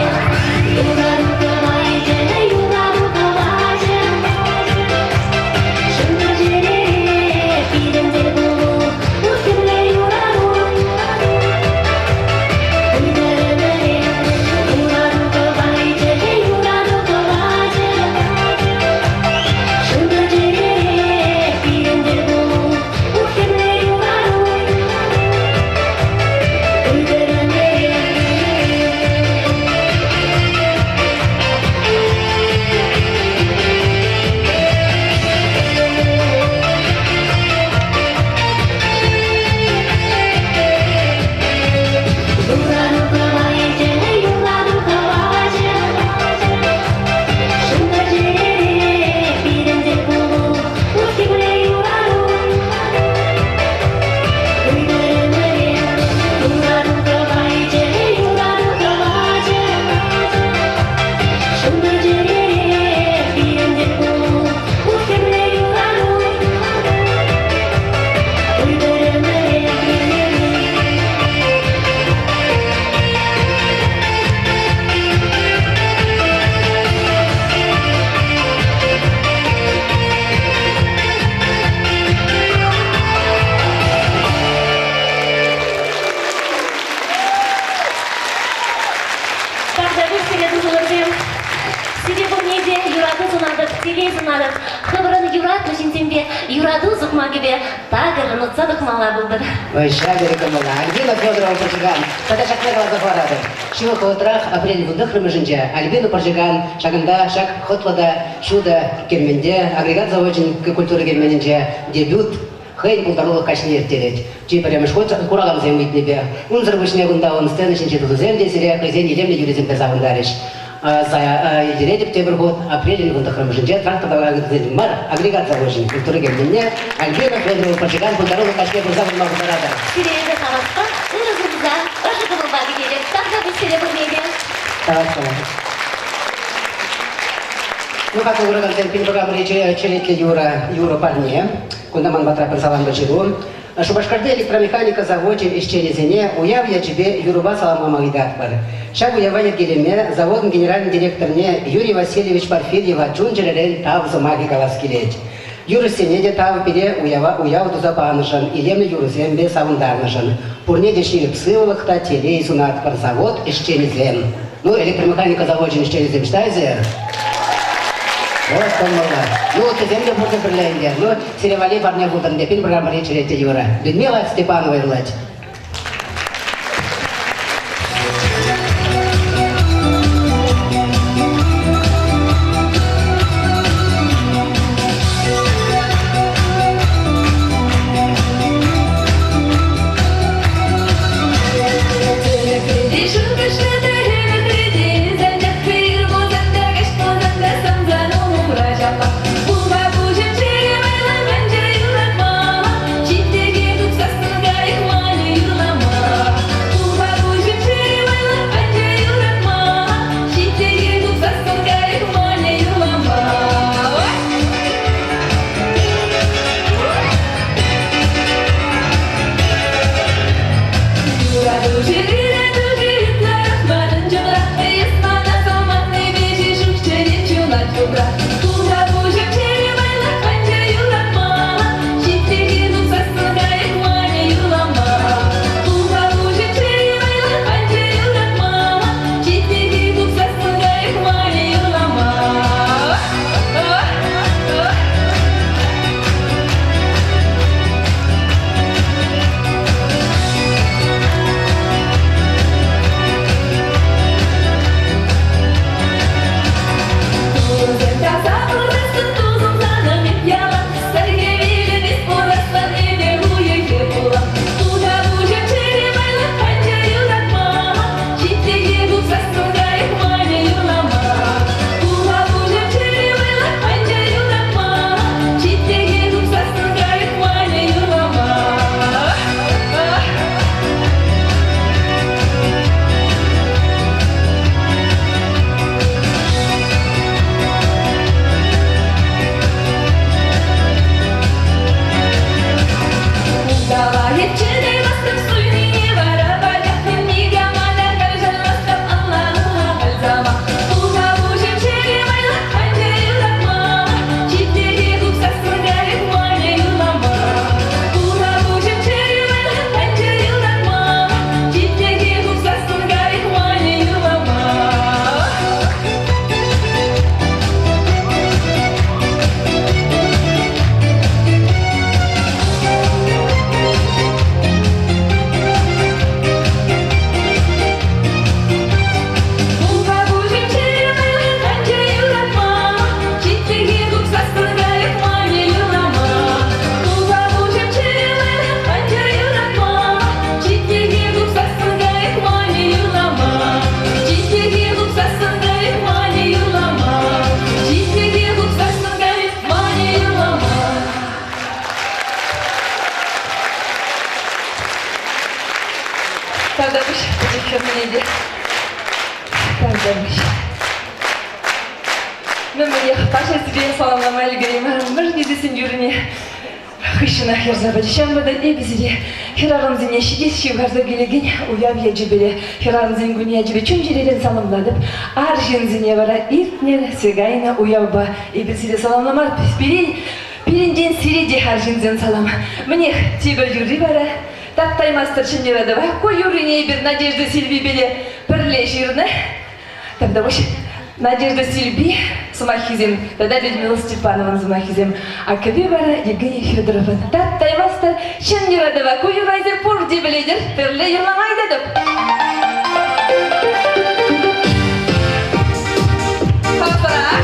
Юрату кӑвайчӗ, юрату кӑвачӗ, ҫунтӑр чӗрере пирӗн тӗл пулу, вут-хӗмлӗ юрату. Пытӑр-ӗмӗре юрату кӑвайчӗ, юрату кӑвачӗ, ҫунтӑр чӗрере пирӗн тӗл пулу, вут-хӗмлӗ юрату. Пытӑр-ӗмӗре. Юрату кӑвайчӗ, юрату кӑвачӗ, ҫунтӑр чӗрере пирӗн тӗл пулу, вут-хӗмлӗ юрату. Пытӑр-ӗмӗре юрату кӑвайчӗ, юрату кӑвачӗ, ҫунтӑр чӗрере пирӗн тӗл пулу, вут-хӗмлӗ юрату. Пытӑр-ӗмӗре. Тавтапуҫ сире, тусӑмӑрсем. Сире пурне те юрату сунатӑп, телей сунатӑп. Хӑвӑрӑн юратнӑ ҫынсемпе юрату сукмакӗпе такӑррӑн утса тухмалла пултӑр. Ҫав тери кӑмӑллӑ. Альбина Федорова Пӑрчӑкан тата ҫакна каласа хӑваратӑп. Ҫывӑх вӑхӑтрах апрель вунтӑххӑрмӗшӗнче Альбина Пӑрчӑкан ҫакӑнта ҫак хӑтлӑ та ҫутӑ керменте, агрегат завочӗн культура керменӗнче дебют хӑйӗн пултарулӑх каҫне ирттерет. Чи пӗрремӗш хут куракансем ыйтнипе. Унсӑр пуҫне кунта ун сцена ҫинчи тусӗсем те сире хӑйсен илемлӗ юррисемпе савӑнтарӗҫ. Илтеретӗп тепӗр хут, апрелӗн вунтӑххӑрмӗшӗнче трактор тавракансен мар, агрегат завочӗн культура керменне Альбина Федорова Пӑрчӑкан пултарулӑх каҫне пырса курма пултаратӑр. Сире эпӗ хаваспа, ырӑ сунса, ӑшӑ кӑмӑлпа кӗтетӗп. Тавтапуҫ сире пурне те. Тавах, тавах. хаклӑ куракансем, пирӗн программӑри черетлӗ юрӑ, юрӑ парне. Кунта ман патра пӗр саламлӑ ҫыру. Шупашкарти электромеханика завочӗн ӗҫченӗсене уяв ячӗпе юрӑпа саламлама ыйтатпӑр. Ҫак уява йӗркелеме заводӑн генеральнӑй директорне Юрий Васильевич Порфирьева чун-чӗререн тав сӑмахӗ калас килет. Юрӑҫсене те тав пире уява уяв туса панӑшӑн, илемлӗ юрӑсемпе савӑнтарнӑшӑн. Пурне те ҫирӗп сывлӑх та телей сунатпӑр завод ӗҫченӗсем. Ну, электромеханика завочӗн ӗҫченӗсем ӑҫта эсир? Вот кӑмӑллӑ. Ну, ыттисем те пурте пӗрле ӗнтӗ. Ну, сире валли парне пултӑр ӗнтӗ. Пин программӑри черетлӗ юрӑ. Людмила Степанова юрлать. Тавтапуҫ, пӗчӗк хӗрсене те. Тавтапуҫ. Ну, мӗнех, Паша сире саламлама ӗлкӗреймерӗм. Мӗншӗн тесессӗн юррине хыҫҫӑнах ярса пачӗ. Ҫавӑнпа та эпӗ сире хӗрарӑмсене ҫитес ҫывхарса килекен уяв ячӗпе, хӗрарӑмсен кунӗ ячӗпе чун-чӗререн саламлатӑп. Арҫынсене вара иртнӗ кайнӑ уявпа эпир сире саламлама пирӗн пирӗнтен сире те арҫынсем салам. Мӗнех, тепӗр юрри вара Таптаймастӑр ҫӗнӗ юратӑва. Ку юррине эпир Надежда Сильвипеле пӗрле ҫырнӑ. Тавтапуҫ. Надежда Сильви сӑмаххисем тата Людмила Степанован сӑмаххисем. А кӗвви вара Евгений Федоровӑн. Таптаймастӑр ҫӗн юратӑва. Ку юрра эсир пурте пӗлетӗр. Пӗрле юрлама ыйтатӑп. Хапӑрах.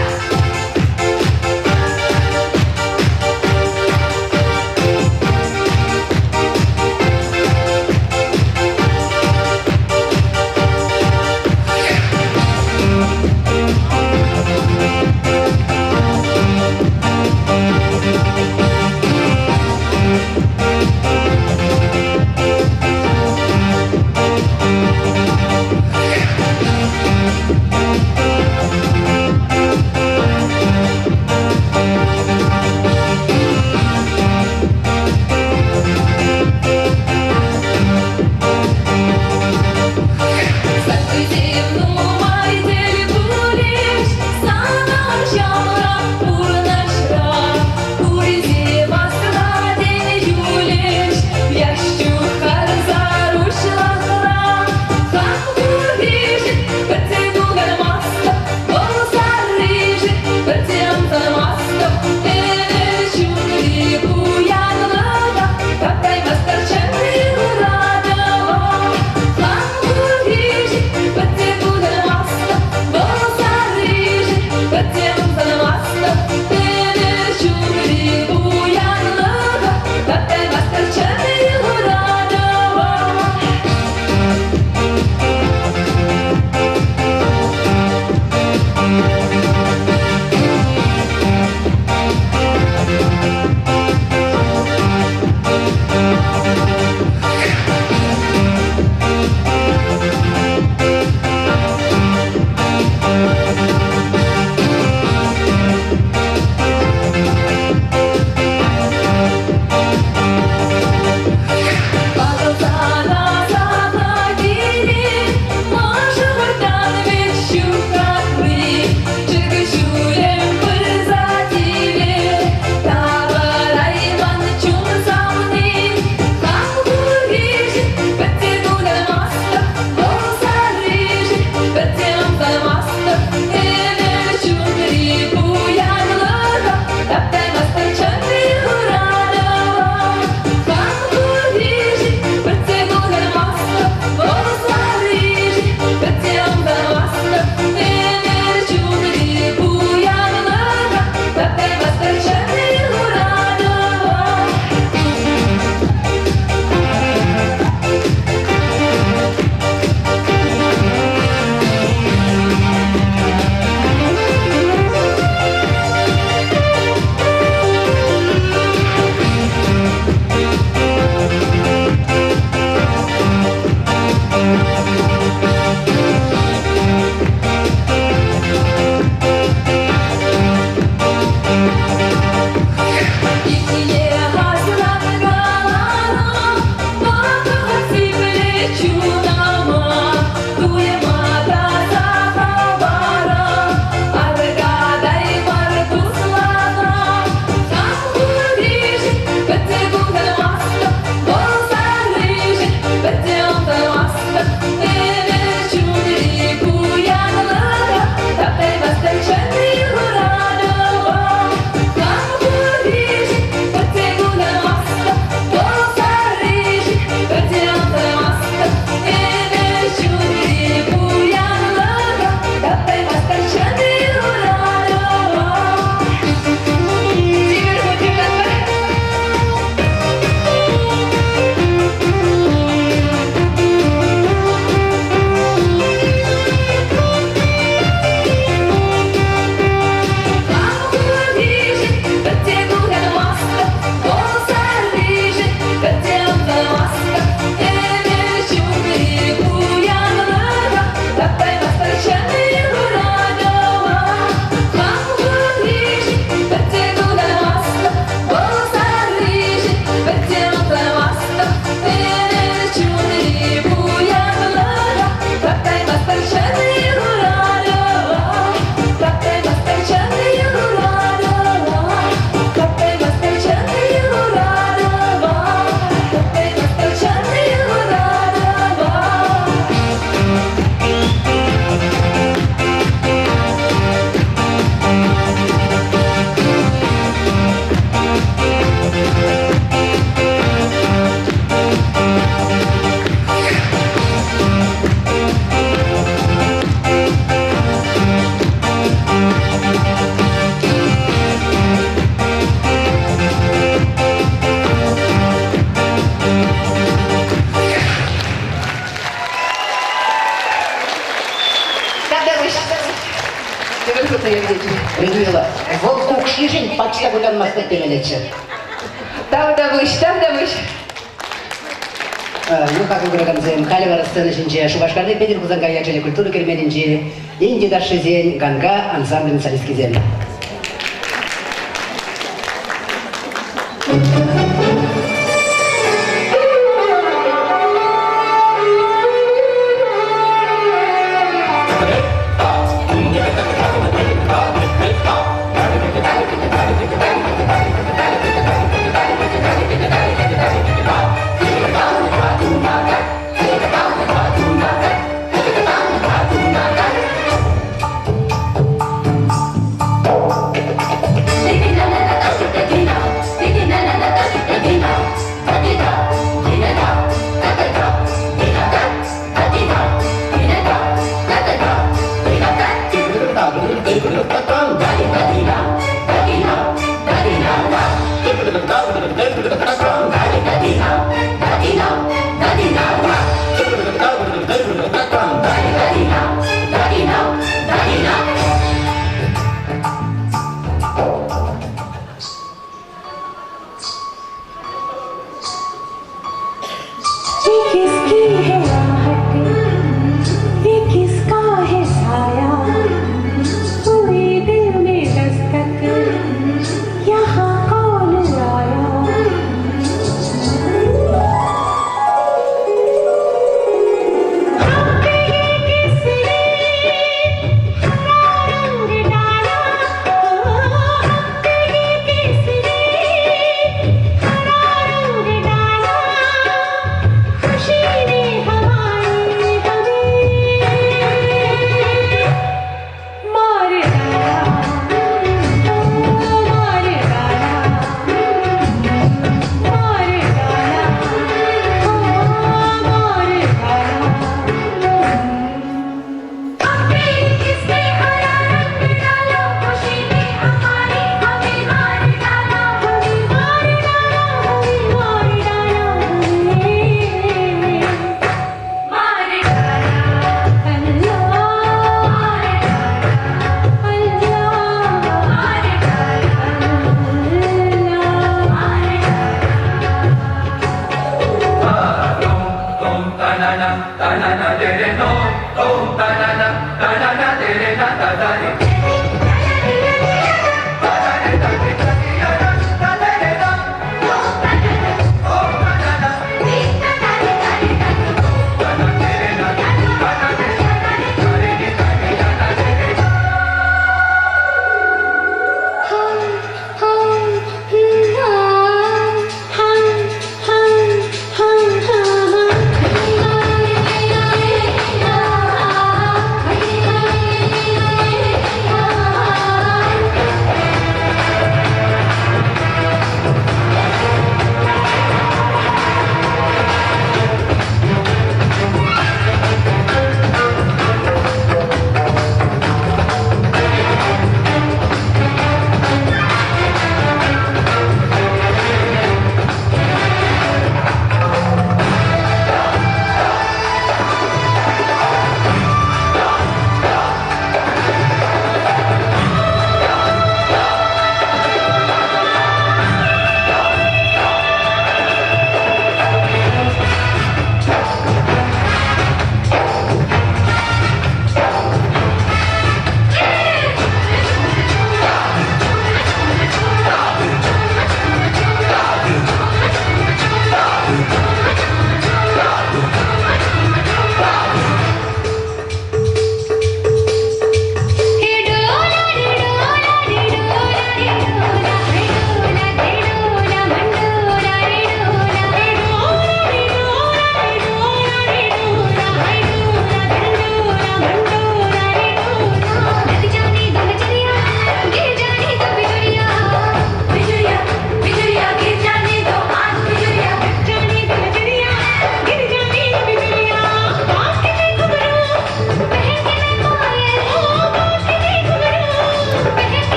ҫитет. Людмила, вӑл кукшишӗн пач та кулянмастӑп темеллеччӗ. Тавтапуҫ, тавтапуҫ. Ну, хаклӑ куракансем, халӗ вара сцена ҫинче Шупашкарти Петӗр Хусанкай ячӗллӗ культура керменӗнчи Инди ташшисен Ганга ансамблӗн солисткисем. ये किसकी है आहट ये किसका है साया पूरे दिल में दस्तक यहाँ कौन आया?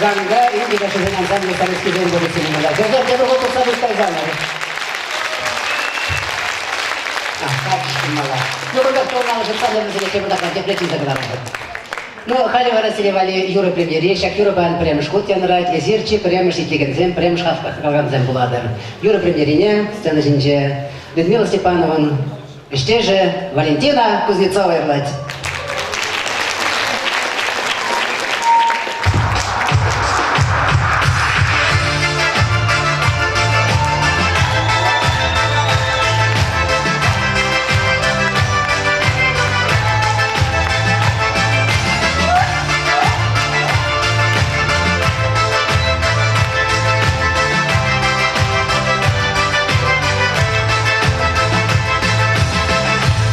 Ганга инди кашисен ансамблӗ солисткисем пулӗҫ мала. Хӗрсем тепӗр хут тухса пуҫтарсанӑр. Мала. Ну, кунта тонна шӑтсан вӗсене тепӗр тапхӑр тепре чӗнсе кӑларӑпӑр. Ну, халӗ вара сире валли юрӑ премьери. Ҫак юрӑ паян пӗрремӗш хут янӑрать. Эсир чи пӗрремӗш итлекенсем, пӗрремӗш хавхалакансем пулатӑр. Юрӑ премьерине сцена ҫинче Людмила Степанован ӗҫтешӗ Валентина Кузнецова юрлать.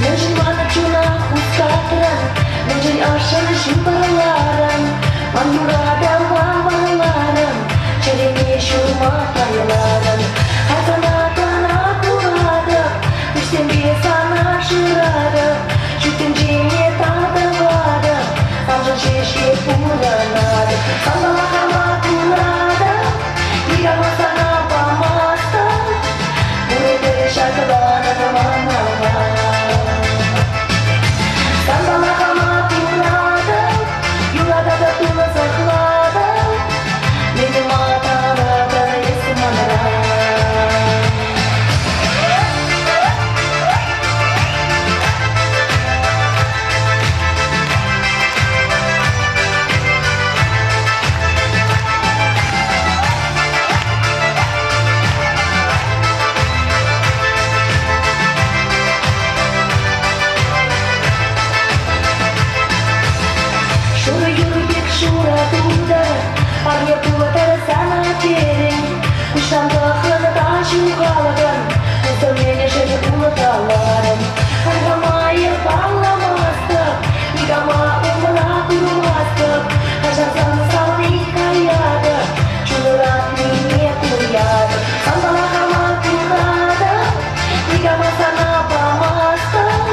Мӗншӗн мана чуна хускатрӑн, мӗншӗн ӑшшӑн ҫупӑрларӑн, ман юратӑва вӑрларӑн, чӗрене ҫурма пайларӑн. Асана кӑна куратӑп, куҫсемпе сана шыратӑп, ҫут тӗнчене татӑлатӑп, саншӑн ҫеҫ эп пурӑнатӑп. Санпала хама куратӑп, никама сана памастӑп, пурӗпӗр ҫакланӑн манала. Санпала хама куратӑп, юрататӑп тунсӑхлатӑп, мӗн-ма таратӑн эс манран? Шурӑ юр пек шурӑ тутӑр, парне пултӑр сана терӗн. Куҫран пӑхрӑн та ҫухалӑн, усӑ-мӗншӗн улталарӑн. Харкама эп палламастӑп, никама умра курмастӑп. Каҫарсан савни каятӑп, чун ыратнине туятӑп. Санпала хама куратӑп, никама сана памастӑп.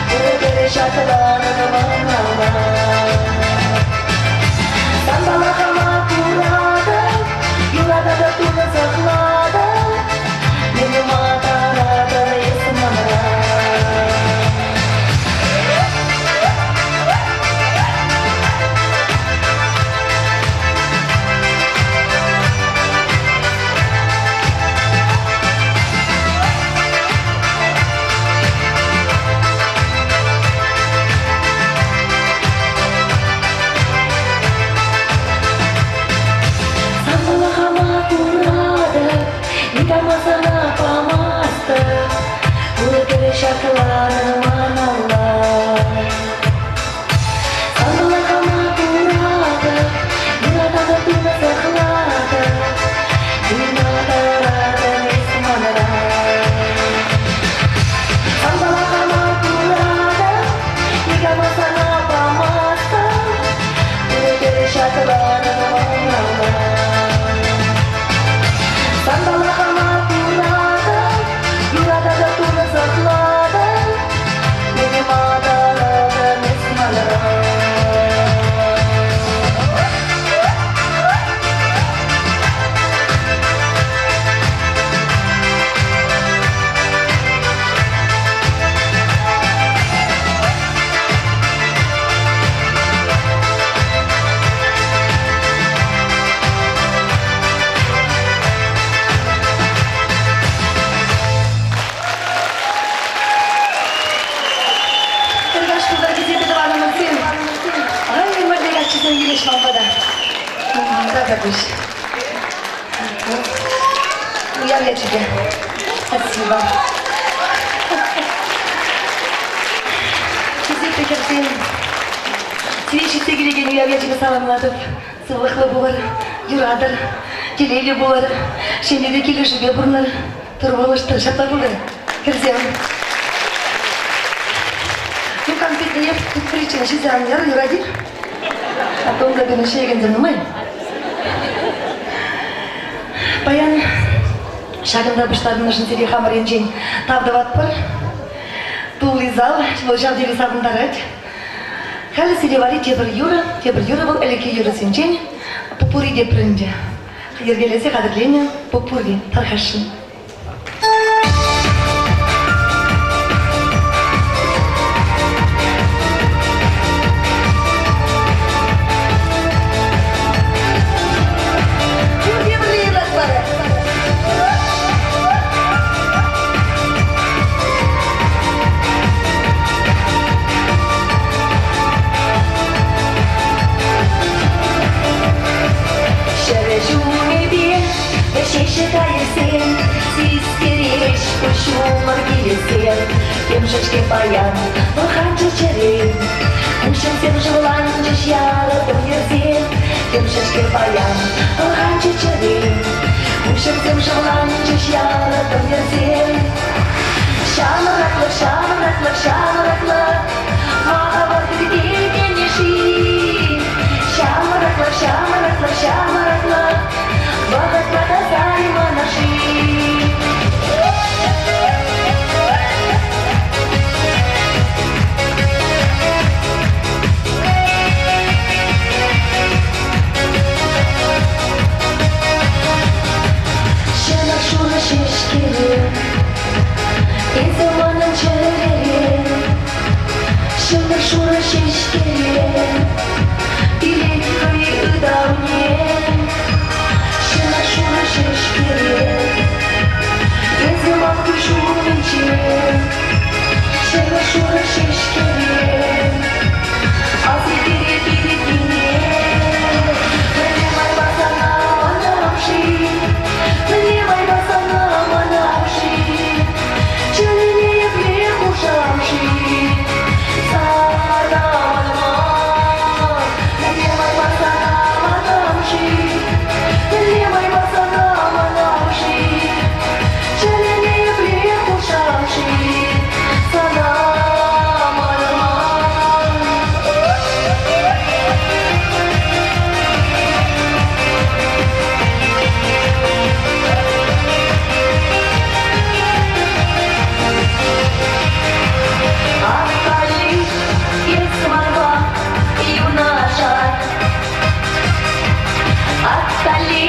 Пурпӗр ҫакланӑн манала. Санпала хама куратӑп, юрататӑп тунсӑхлатӑп. Мӗн-ма таратӑн эс манран? Санлӑхӑма куратӑп, никама сана памастӑп. Пурпӗр ҫакланӑ маналла. Санлӑхӑма куратӑп, юрататӑп тунсӑхлатӑп. Туйма таратӑн эс манран. Санлӑхӑма куратӑп, никама сана памастӑп. Пурпӗр ҫакланӑ маналла. Санпала куратӑп, юрататӑп тунсӑхлатӑп, мӗн-ма таратӑн эс манран? Тыркаш пултӑр хисеплӗ тӑванӑмӑрсем. Ай, мӗнле каччӑсем килӗҫ ман пата. Тата пуҫ. Уяв ячӗпе. Спасибо. Хисеплӗ хӗрсем, сире ҫитсе килекен уяв ячӗпе саламлатӑп. Сывлӑхлӑ пулӑр, юратӑр, телейлӗ пулӑр, ҫемьепе килӗшӳпе пурӑнӑр, тӑрӑшӑр, ҫапла пултӑр, хӗрсем. Ну, конфетне причина ҫисе ан яр, юрать-и? А то унта пирӗн ҫиекенсем нумай. Паян ҫакӑнта пуҫтарӑннӑшӑн сире хамӑр енчен тав тӑватпӑр. Тулли зал, вӑл ҫав тери савӑнтарать. Халӗ сире валли тепӗр юрӑ, тепӗр юрӑ вӑл ӗлӗкхи юрӑсенчен попурри те пӗрӗнчӗ. Йӗркелесе хатӗрленӗ попурри тархасшӑн. Пурте пӗрле юрлатпӑр. Ҫӗрӗ ҫумӗпе вӗҫеҫҫӗ кайӑксем, систереҫ ҫумӑр килесем. Темшӗн-ҫке паян пӑлханчӗ чӗрем, куҫӑмсем шывланчӗҫ ярӑтӑм йӗрсем. Темшӗн-ҫке паян пӑлханчӗ чӗрем, куҫӑмсем шывланчӗҫ ярӑтӑм йӗрсем. Ҫамрӑклӑх, ҫамрӑклӑх, ҫамрӑклӑх, махавар пирки ши Ҫамрӑклӑх, ҫамрӑклӑх, ҫамрӑклӑх, вӑхӑтпа тасаймӑн-ши? Ҫӗнӗ шурӑ ҫеҫкере Эсӗ манӑн чӗрере Ҫӑлтӑр шурӑ ҫеҫкере Илет хӑй ытамне. Ҫӑлтӑр шурӑ ҫеҫкере Эсӗ ман куҫ умӗнче. Ҫӑлтӑр шурӑ ҫеҫкере Ас илтерет иртнине. Мӗнле майпа сана манам-ши? Мӗнле майпа сана манам-ши? Чӗрене епле хушам-ши? Сана манман, мӗнле майпа сана манам-ши? Мӗнле майпа сана манам-ши? Чӗрене епле хушам-ши? Сана манман. Ахалли эс манпа юнашар. Ахалли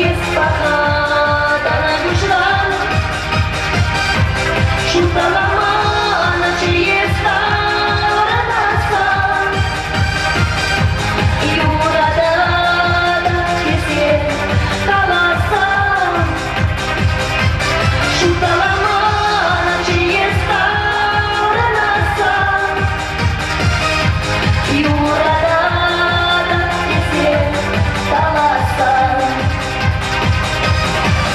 эс пахатан куҫран. Шутламан эс таврӑнасса. Юрататӑп тесе каласан. Шутламан эс таврӑнасса. Юрататӑп тесе каласан.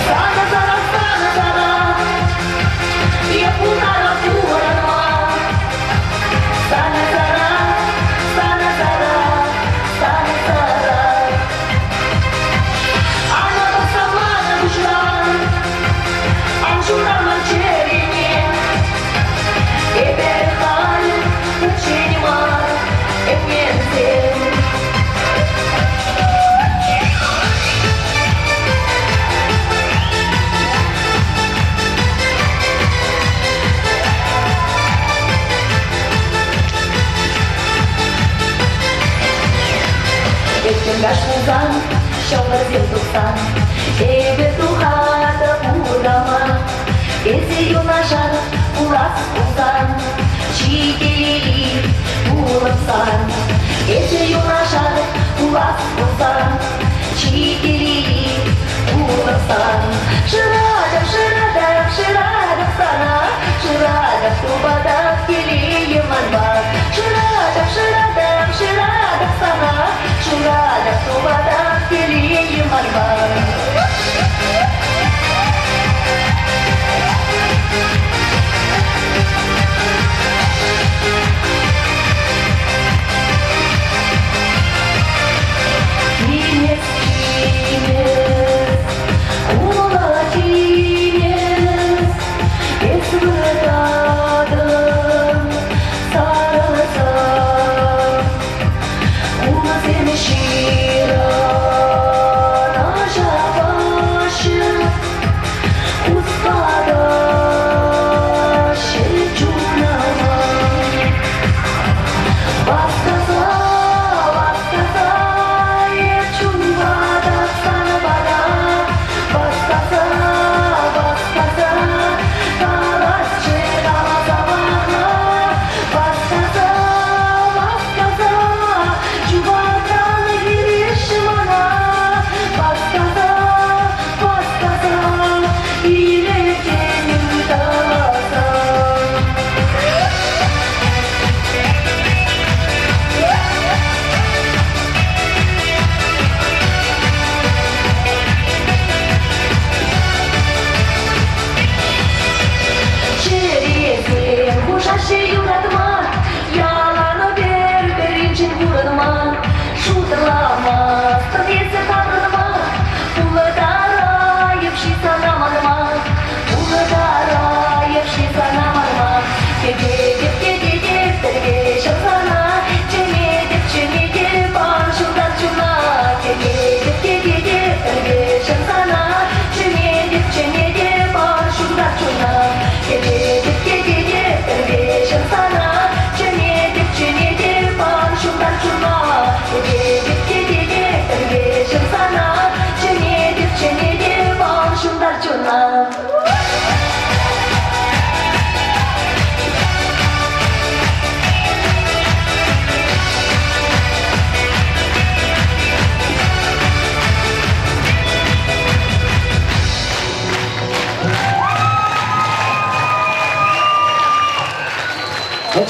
Сана, сана, сана, сана, я пултарап пурӑнма. Сана, сана, сана, сана, сана, сана. Ана пӑхса мана куҫран, ан ҫуралман чӗрене. Эпӗ халь пӗччен мар, ӗненсем. Тӗттӗм каҫ пулсан, ҫӑлтӑрсем тухсан, эпӗ тухатӑп урама. Эсӗ юнашар пулас пулсан, чи телейли пулӑпсан. Эсӗ юнашар пулас пулсан, чи телейли пулӑпсан. Шыратӑп, шыратӑп, шыратӑп сана, шыратӑп тупатӑп телейӗ манпа. Шыратӑп, шыратӑп, шыратӑп сана, шыратӑп тупатӑп телейӗ манпа.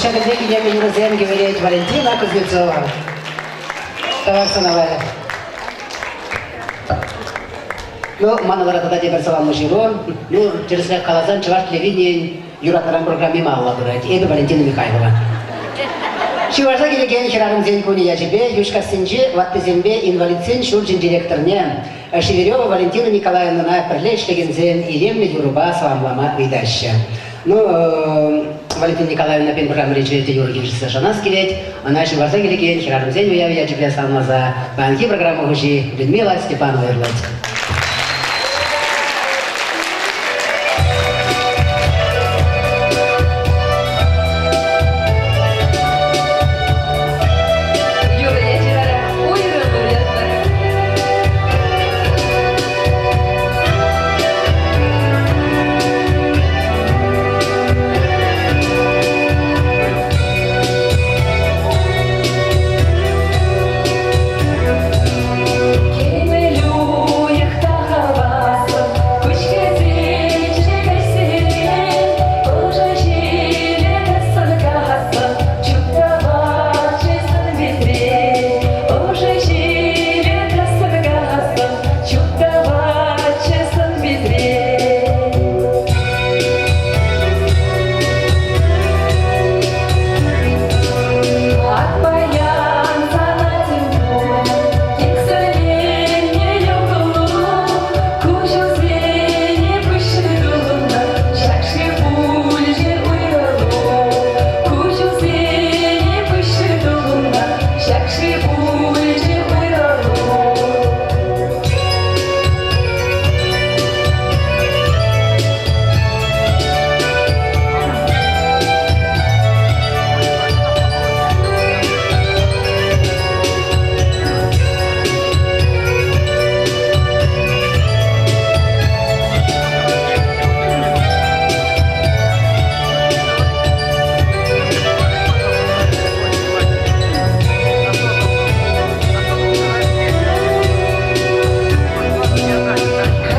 Ҫакӑн пек илемлӗ юрӑсем кӗвӗлет Валентина Кузнецова. Тавах сана, Валя. Ну, мана вара тата тепӗр саламлӑ ҫыру. Ну, тӗрӗсрех каласан, чӑваш телевиденийӗн юратнӑран программи малалла пырать. Эпӗ Валентина Михайлова. Ҫывӑрса килекен хӗрарӑмсен кунӗ ячӗпе Йӳҫкассинчи ваттисемпе инвалидсен ҫурчӗн директорне Шеверева Валентина Николаевнӑна пӗрле ӗҫлекенсем илемлӗ юрӑпа саламлама ыйтаҫҫӗ. Ну, Валентина Николаевна пен программӑри черетлӗ юрӑ килӗшсе шанас килет. Ӑна ҫывӑрса килекен хӗрарӑмсен уявӗ ячӗпе саламласа паянхи программа хуҫи Людмила Степанова юрлать. Юрӑ ячӗ вара уйрӑлу ятлӑ. Кӗмӗл уйӑх та хаваслӑ, куҫ кӗсенче ӑшӑ ҫилӗ сӑнкаслӑ, чуптӑватчӗ сӑн-питре. Ӑшӑ ҫилӗ сӑнкаслӑ, чуптӑватчӗ сӑн-питре. Ак паян сана тӗл иксӗленнӗ юхӑлу, куҫусене пуҫ тунӑ, ҫак-ши пулчӗ уйрӑлу. Куҫусене пуҫ тунӑ, ҫак-ши пулчӗ уйрӑлу.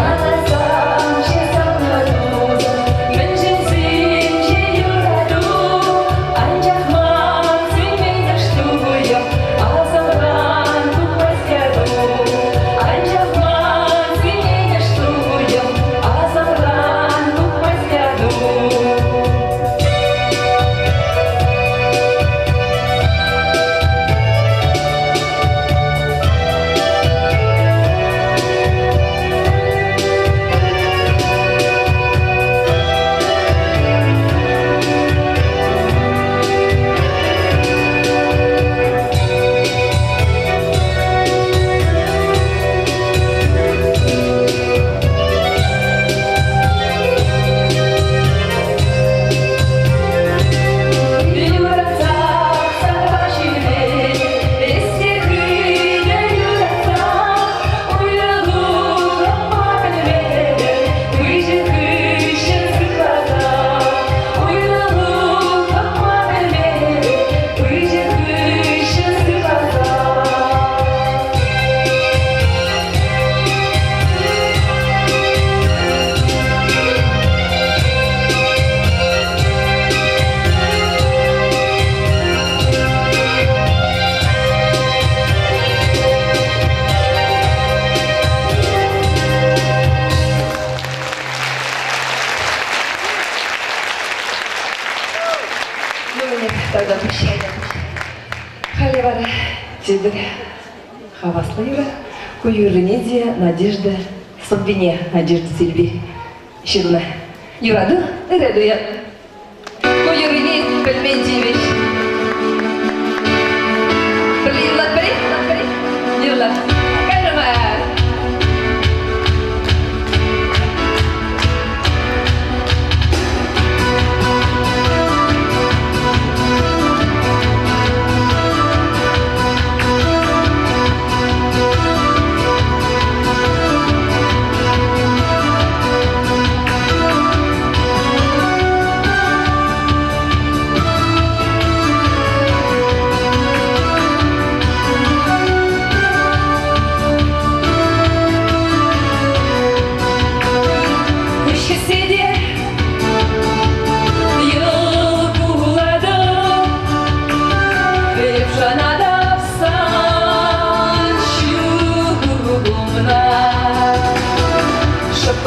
Каласамчӗ савнӑ тусӑм, мӗншӗн сӳнчӗ юрату? Анчах ман сӳнмен ӑш туйӑм асӑмран тухмасть яту. Анчах ман сӳнмен ӑш туйӑм асӑмран тухмасть яту. Юратсах санпа ҫӳрет, эс те хытӑ юратсах, уйрӑлу тапма пӗлмерӗн, выҫӑ хыҫҫӑн сыхласа. Уйрӑлу тапма пӗлмерӗн, выҫӑ хыҫҫӑн сыхласа. Ну, тогда пуҫ. Халӗ вара тепӗр хаваслӑ юрӑ. Ку юррине те Надежда сӑввине Надежда Сильви ҫырнӑ. Юрату ырӑ туйӑм. Ку юррине пӗлмен тивӗҫ. Пӗрле юрлатпӑр-и? Юрлар. Кайрӑмӑр!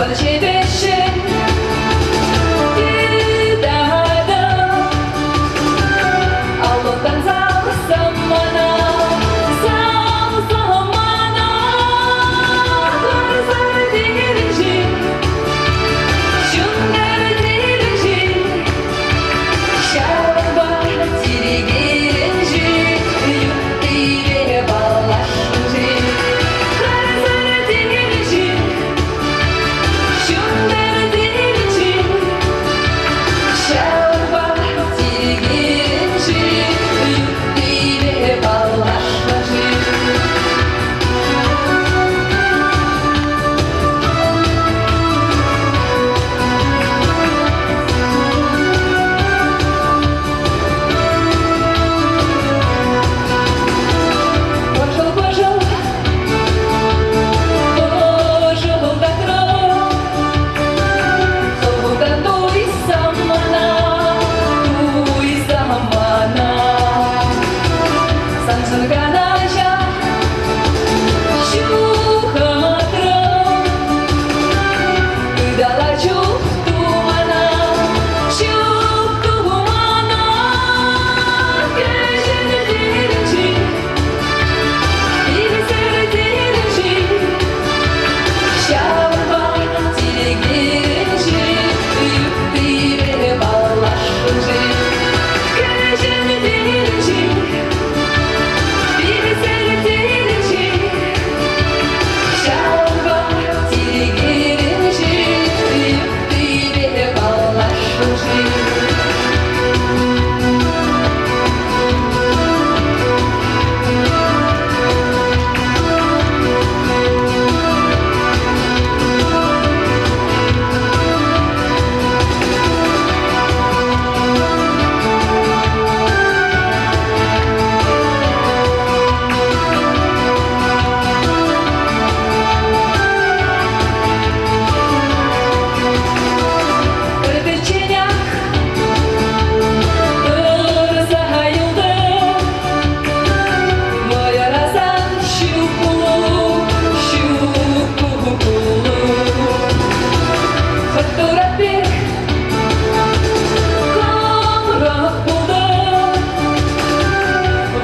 Шӑппӑн ҫепӗҫҫӗн тытатӑп. Аллунтан савсам мана, савсам мана. Харсӑр тирӗнчи, ҫунтар тирӗнчи, ҫавӑнпа тиркерӗн-ши, юттипе паллашрӑн-ши? Харсӑр тирӗнчи, ҫунтар тирӗнчи, ҫавӑнпа тиркерӗн-ши, юттипе паллашрӑн-ши? Пӑшӑл-пӑшӑл пӑшӑлтатрӑм, хӑвӑнтан туйсам мана, туйсам мана. Саншӑн канаҫа ҫухатрӑм, ытала чух тумана, чух тумана. Кӗҫӗн тирӗнчи, ирсӗр тирӗнчи, ҫавӑнпа тиркерӗн-ши, юттипе паллашрӑн-ши? Кӗҫӗн тирӗнчи, ирсӗр тирӗнчи, ҫавӑнпа тиркерӗн-ши, юттипе паллашрӑн-ши? Пӗчченех тӑрса юлтӑм. Мӑйӑрасан ҫук пулу, ҫук пулу. Хӑт-турат пек кӑмрӑк пултӑм.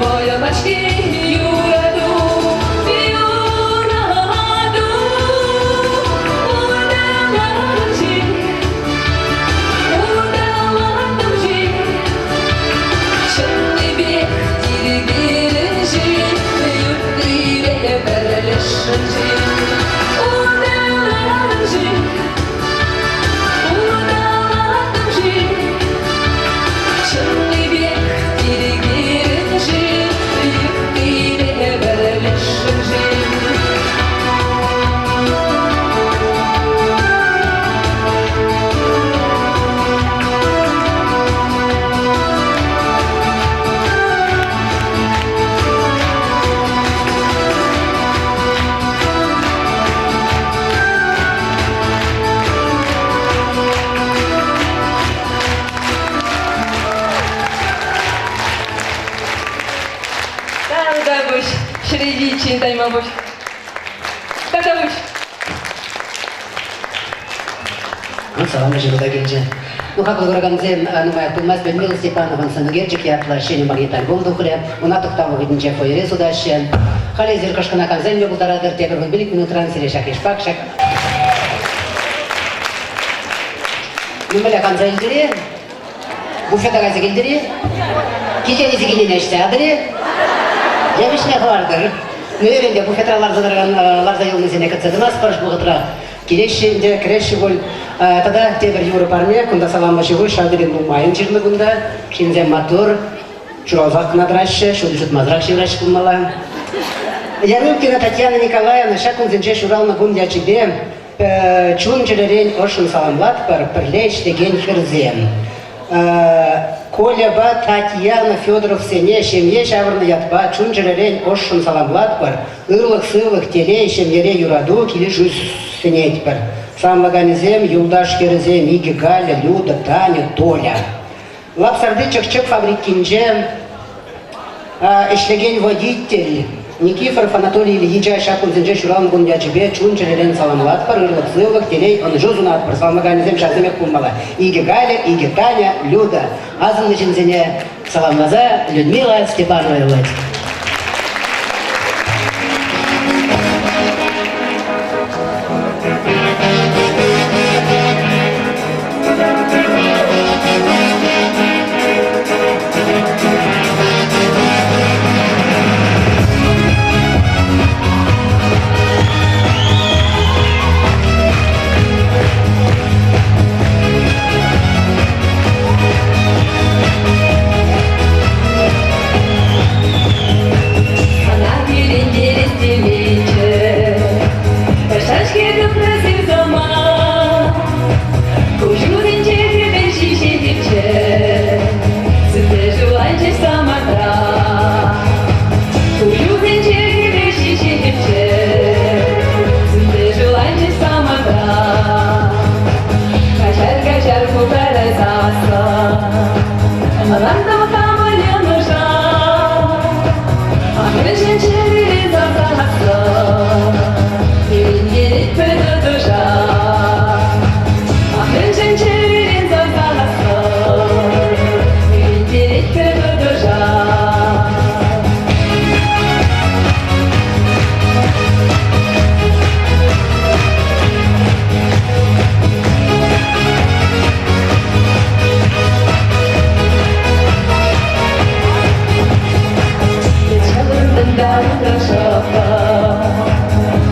Вӑйӑмачки юрату, юрату. Улталанчи, улталантӑм-ши, чӑннипех тиркерӗн-ши, юттипе пӗрлешрӗн-ши? Улталантӑм-ши, улталантӑм-ши, чӑннипех тиркерӗн-ши, юттипе пӗрлешрӗн-ши? Тавтапуҫ, ҫӗре ҫитиччен тайма пуҫ. Тавтапуҫ. Ну, салам ҫыру та килчӗ. Ну, хаклӑ куракансем, нумаях пулмасть Людмила Степанован сӑнӳкерчӗк ятлӑ ҫӗнӗ магнит-альбом тухрӗ. Ӑна тӑхтав вӑхӑтӗнче фойере сутаҫҫӗ. Халӗ эсир кӑшкӑнакансем те пултаратӑр. Тепӗр 15 минутран сире ҫак йышпах ҫак... Ну, мӗнле канса илтӗр-и? Буфета кайса килтӗр-и? Килтен илсе килнине ӗҫсе ятӑр-и? Е вӗҫне хӑвартӑр? Ну, ӗнтӗ буфетра ларса тӑракан, ларса юлнисене кӗтсе тӑмастпӑр вӑхӑтра. Килеҫҫӗ ӗнтӗ, кӗреҫҫӗ пуль. Тата тепӗр юрӑ парне, кунта саламлӑ ҫыху ҫав тери нумайӑн ҫырнӑ кунта. Ҫынсем маттур, ҫуралсах кӑна тӑраҫҫӗ, ҫул ҫутмасӑрах ҫывраҫҫӗ пулмалла. Ярылкина Татьяна Николаевна ҫак кунсенче ҫуралнӑ кун ячӗпе чун-чӗререн ӑшшӑн саламлатпӑр пӗрле ӗҫлекен хӗрсем. Кольӑпа Татьяна Федоровсене ҫемье ҫавӑрнӑ ятпа чун-чӗререн ӑшшӑн саламлатпӑр, ырлӑх-сывлӑх, телей, ҫемьере юрату, килӗшӳ сӗнетпӗр. Саламлаканӗсем юлташ хӗрӗсем икӗ Галя, Люда, Таня, Толя. Лапсарти чӑх-чӗп фабрикинче ӗҫлекен водитель. Никифоров Анатолий Ильича ҫак кунсенче ҫуралнӑ кун ячӗпе чун-чӗререн саламлатпӑр, ырлӑх-сывлӑх, телей, ӑнӑҫу сунатпӑр. Саламлаканӗсем ҫавсемех пулмалла. Икӗ Галя, икӗ Таня, Люда. Асӑннӑ ҫынсене саламласа Людмила Степанова юлать. Сана кӳрентерес теменччӗ, Шашки тупрӗ сывсӑма. Куҫусенче хӗвел ҫиҫетӗпчӗ, Сӳтсе ҫуланчӗҫ самантра. Куҫусенче хӗвел ҫиҫетӗпчӗ, Сӳтсе ҫуланчӗҫ самантра. Каҫар, каҫар, пултарайсассӑн, Ӑнлантӑм хамӑн йӑнӑша. Ах, мӗншӗн чӗререн савсассӑн, Кӳрентеретпӗр тӑтӑшах. Ах, мӗншӗн чӗререн савсассӑн, Кӳрентеретпӗр тӑтӑшах.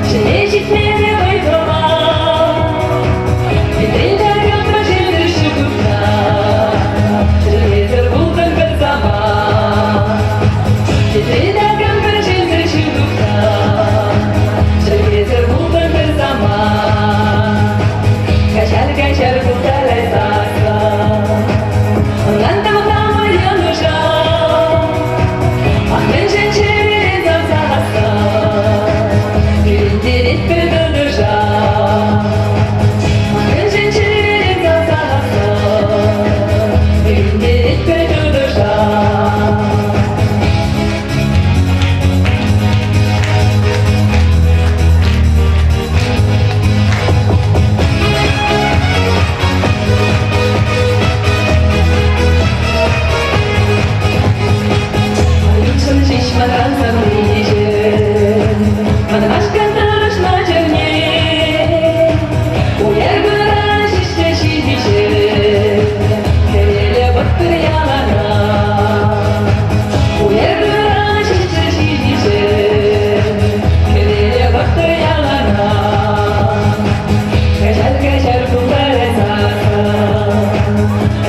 Ҫӗре ҫитмерӗ вӑй-хӑват, Чӗлхесӗр пултӑн пӗр самант. Хитре такам пӗр ҫилсӗр ҫил тухса, Чӗлхесӗр пултӑн пӗр самант. Каҫар, каҫар, пултарайсассӑн, Ӑнлантӑм хамӑр йӑнӑша. Ах, мӗншӗн чӗререн савсассӑн, Кӳрентеретпӗр тӑтӑшах. Ах, мӗншӗн чӗререн савсассӑн, Кӳрентеретпӗр тӑтӑшах. Ютшӑн ҫеҫ манран савнишӗн, Манмашкӑн тӑрӑшма чӗрне. Уяр кунра ҫиҫсе ҫитиччен, Хӗвеле пӑхтӑр яланах. Уяр кунра ҫиҫсе ҫитиччен, Хӗвеле пӑхтӑр яланах. Каҫар, каҫар, пултарайсассӑн,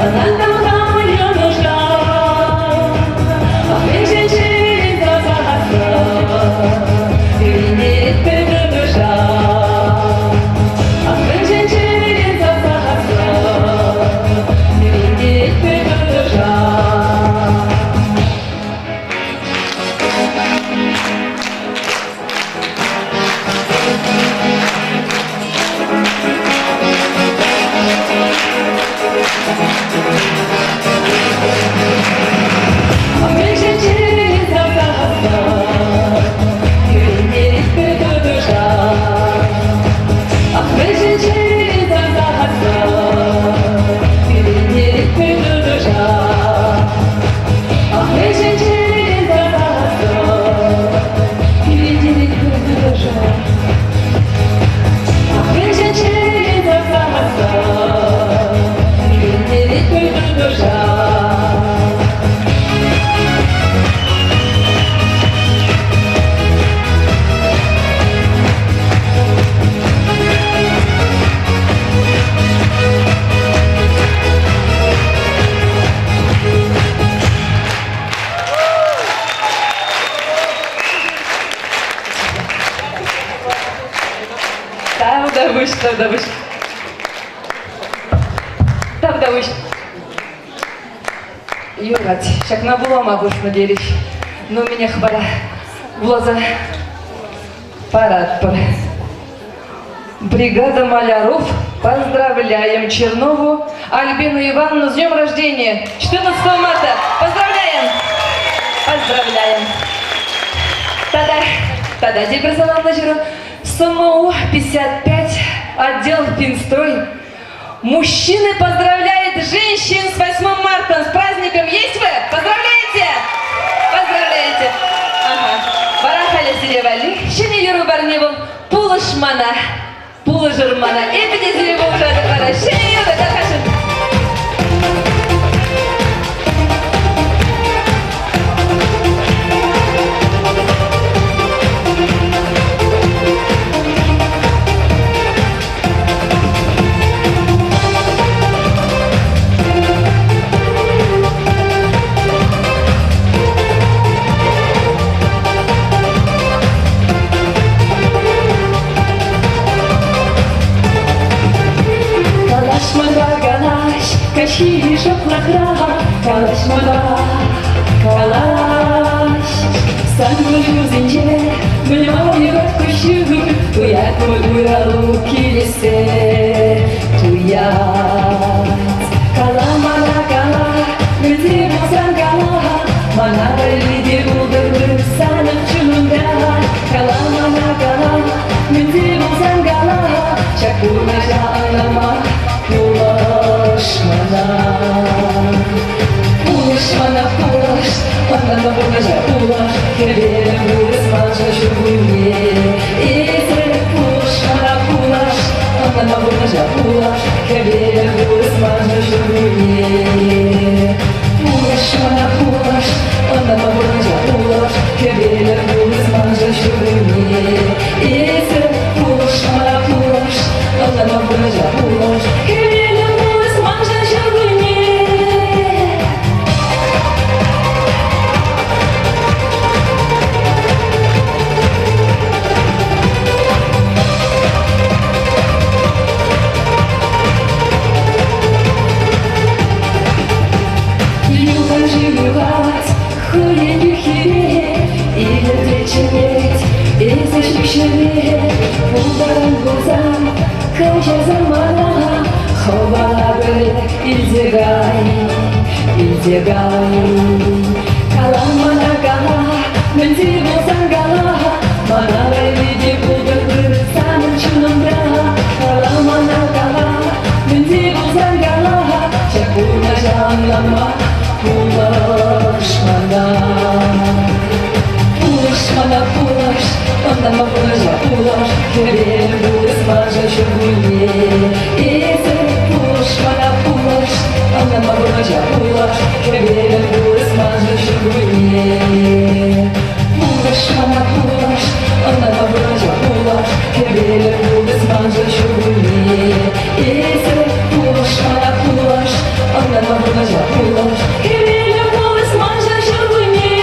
Ӑнлантӑм хамӑн йӑнӑша. Ах, мӗншӗн чӗререн савсассӑн, Кӳрентеретпӗр тӑтӑшах. Ах, мӗншӗн чӗререн савсассӑн, Кӳрентеретпӗр тӑтӑшах. Мӗншӗн чӗререн савсассӑн, Кӳрентеретпӗр тӑтӑшах. Ах, мӗншӗн чӗререн савсассӑн, Кӳрентеретпӗр тӑтӑшах. Ах, мӗншӗн чӗререн савсассӑн, Кӳрентеретпӗр тӑтӑшах. Ах, мӗншӗн чӗререн савсассӑн, Кӳрентеретпӗр тӑтӑшах. Тавтапуҫ, тавтапуҫ. Тавтапуҫ. Юрать, ҫакна вулама хушнӑ терӗҫ. Ну, мӗнех вара, вуласа паратпӑр. Бригада маляров поздравляем Чернову Альбину Ивановну с днем рождения 14 марта. Поздравляем! Поздравляем! Тата. Тата тепӗр саламлӑ ҫыру. СМУ 55, отдел Финстрой. Мужчины поздравляют женщин с 8 марта. С праздником есть вы? Поздравляете? Поздравляете. Ага. Вара халӗ сире валли ҫӗнӗ юрӑ парне вӑл Пулӑш мана, пулӑшӑр мана. Эпӗ те сире пулӑшатӑп вара. Ҫӗнӗ юрӑ тархасшӑн. Калаҫмана калаҫ, каҫхи шӑплӑхра калаҫмана калаҫ. Сан куҫусенче мӗн юрать куҫҫуль, туять мой уйрӑлу килессе туять. Кала мана, кала, мӗнле пулсан кала, мана валли те пултӑр санӑн чунунта. Кала мана, кала, мӗнле пулсан кала, ҫак пурнӑҫа ӑнланма пулӑш мана. Пулӑш мана, пулӑш, ӑнланма пурнӑҫа пулӑш, хӗвелӗм вырӑс маншӑн ҫуркунне. Эсӗ пулӑш мана, пулӑш, ӑнланма пурнӑҫа пулӑш, хӗвелӗм вырӑс маншӑн ҫуркунне. Пулӑш мана, пулӑш, ӑнланма пурнӑҫа пулӑш, хӗвелӗм вырӑс маншӑн ҫуркунне. Эсӗ пулӑш мана, пулӑш, ӑнланма пурнӑҫа пулӑш, хӗвелӗм вырӑс маншӑн ҫуркунне. Юхан-шыв юхать, хӑйӗн юххипе, илӗртет чӗнет, эсӗ ҫӳҫӗме пултаран пулсан, каҫарсан мана, хӑвала пӗрле илсе кай, илсе кай. Кала мана, кала, мӗнле пулсан кала, мана валли те пултӑр санӑн чунӑмра. Кала мана, кала, мӗнле пулсан кала, ҫак пурнӑҫа ӑнланма пулӑш мана. Пулӑш мана, пулӑш, ӑнланма пурнӑҫа пулӑш, хӗвел вырӑс маншӑн ҫуркунне. Эсӗ пулӑш мана, пулӑш, ӑнланма пурнӑҫа пулӑш, хӗвел вырӑс маншӑн ҫуркунне. Пулӑш мана, пулӑш, ӑнланма пурнӑҫа пулӑш, хӗвел вырӑс маншӑн ҫуркунне. Эсӗ пулӑш мана, пулӑш, ӑнланма пурнӑҫа пулӑш, хӗвел вырӑс маншӑн ҫуркунне.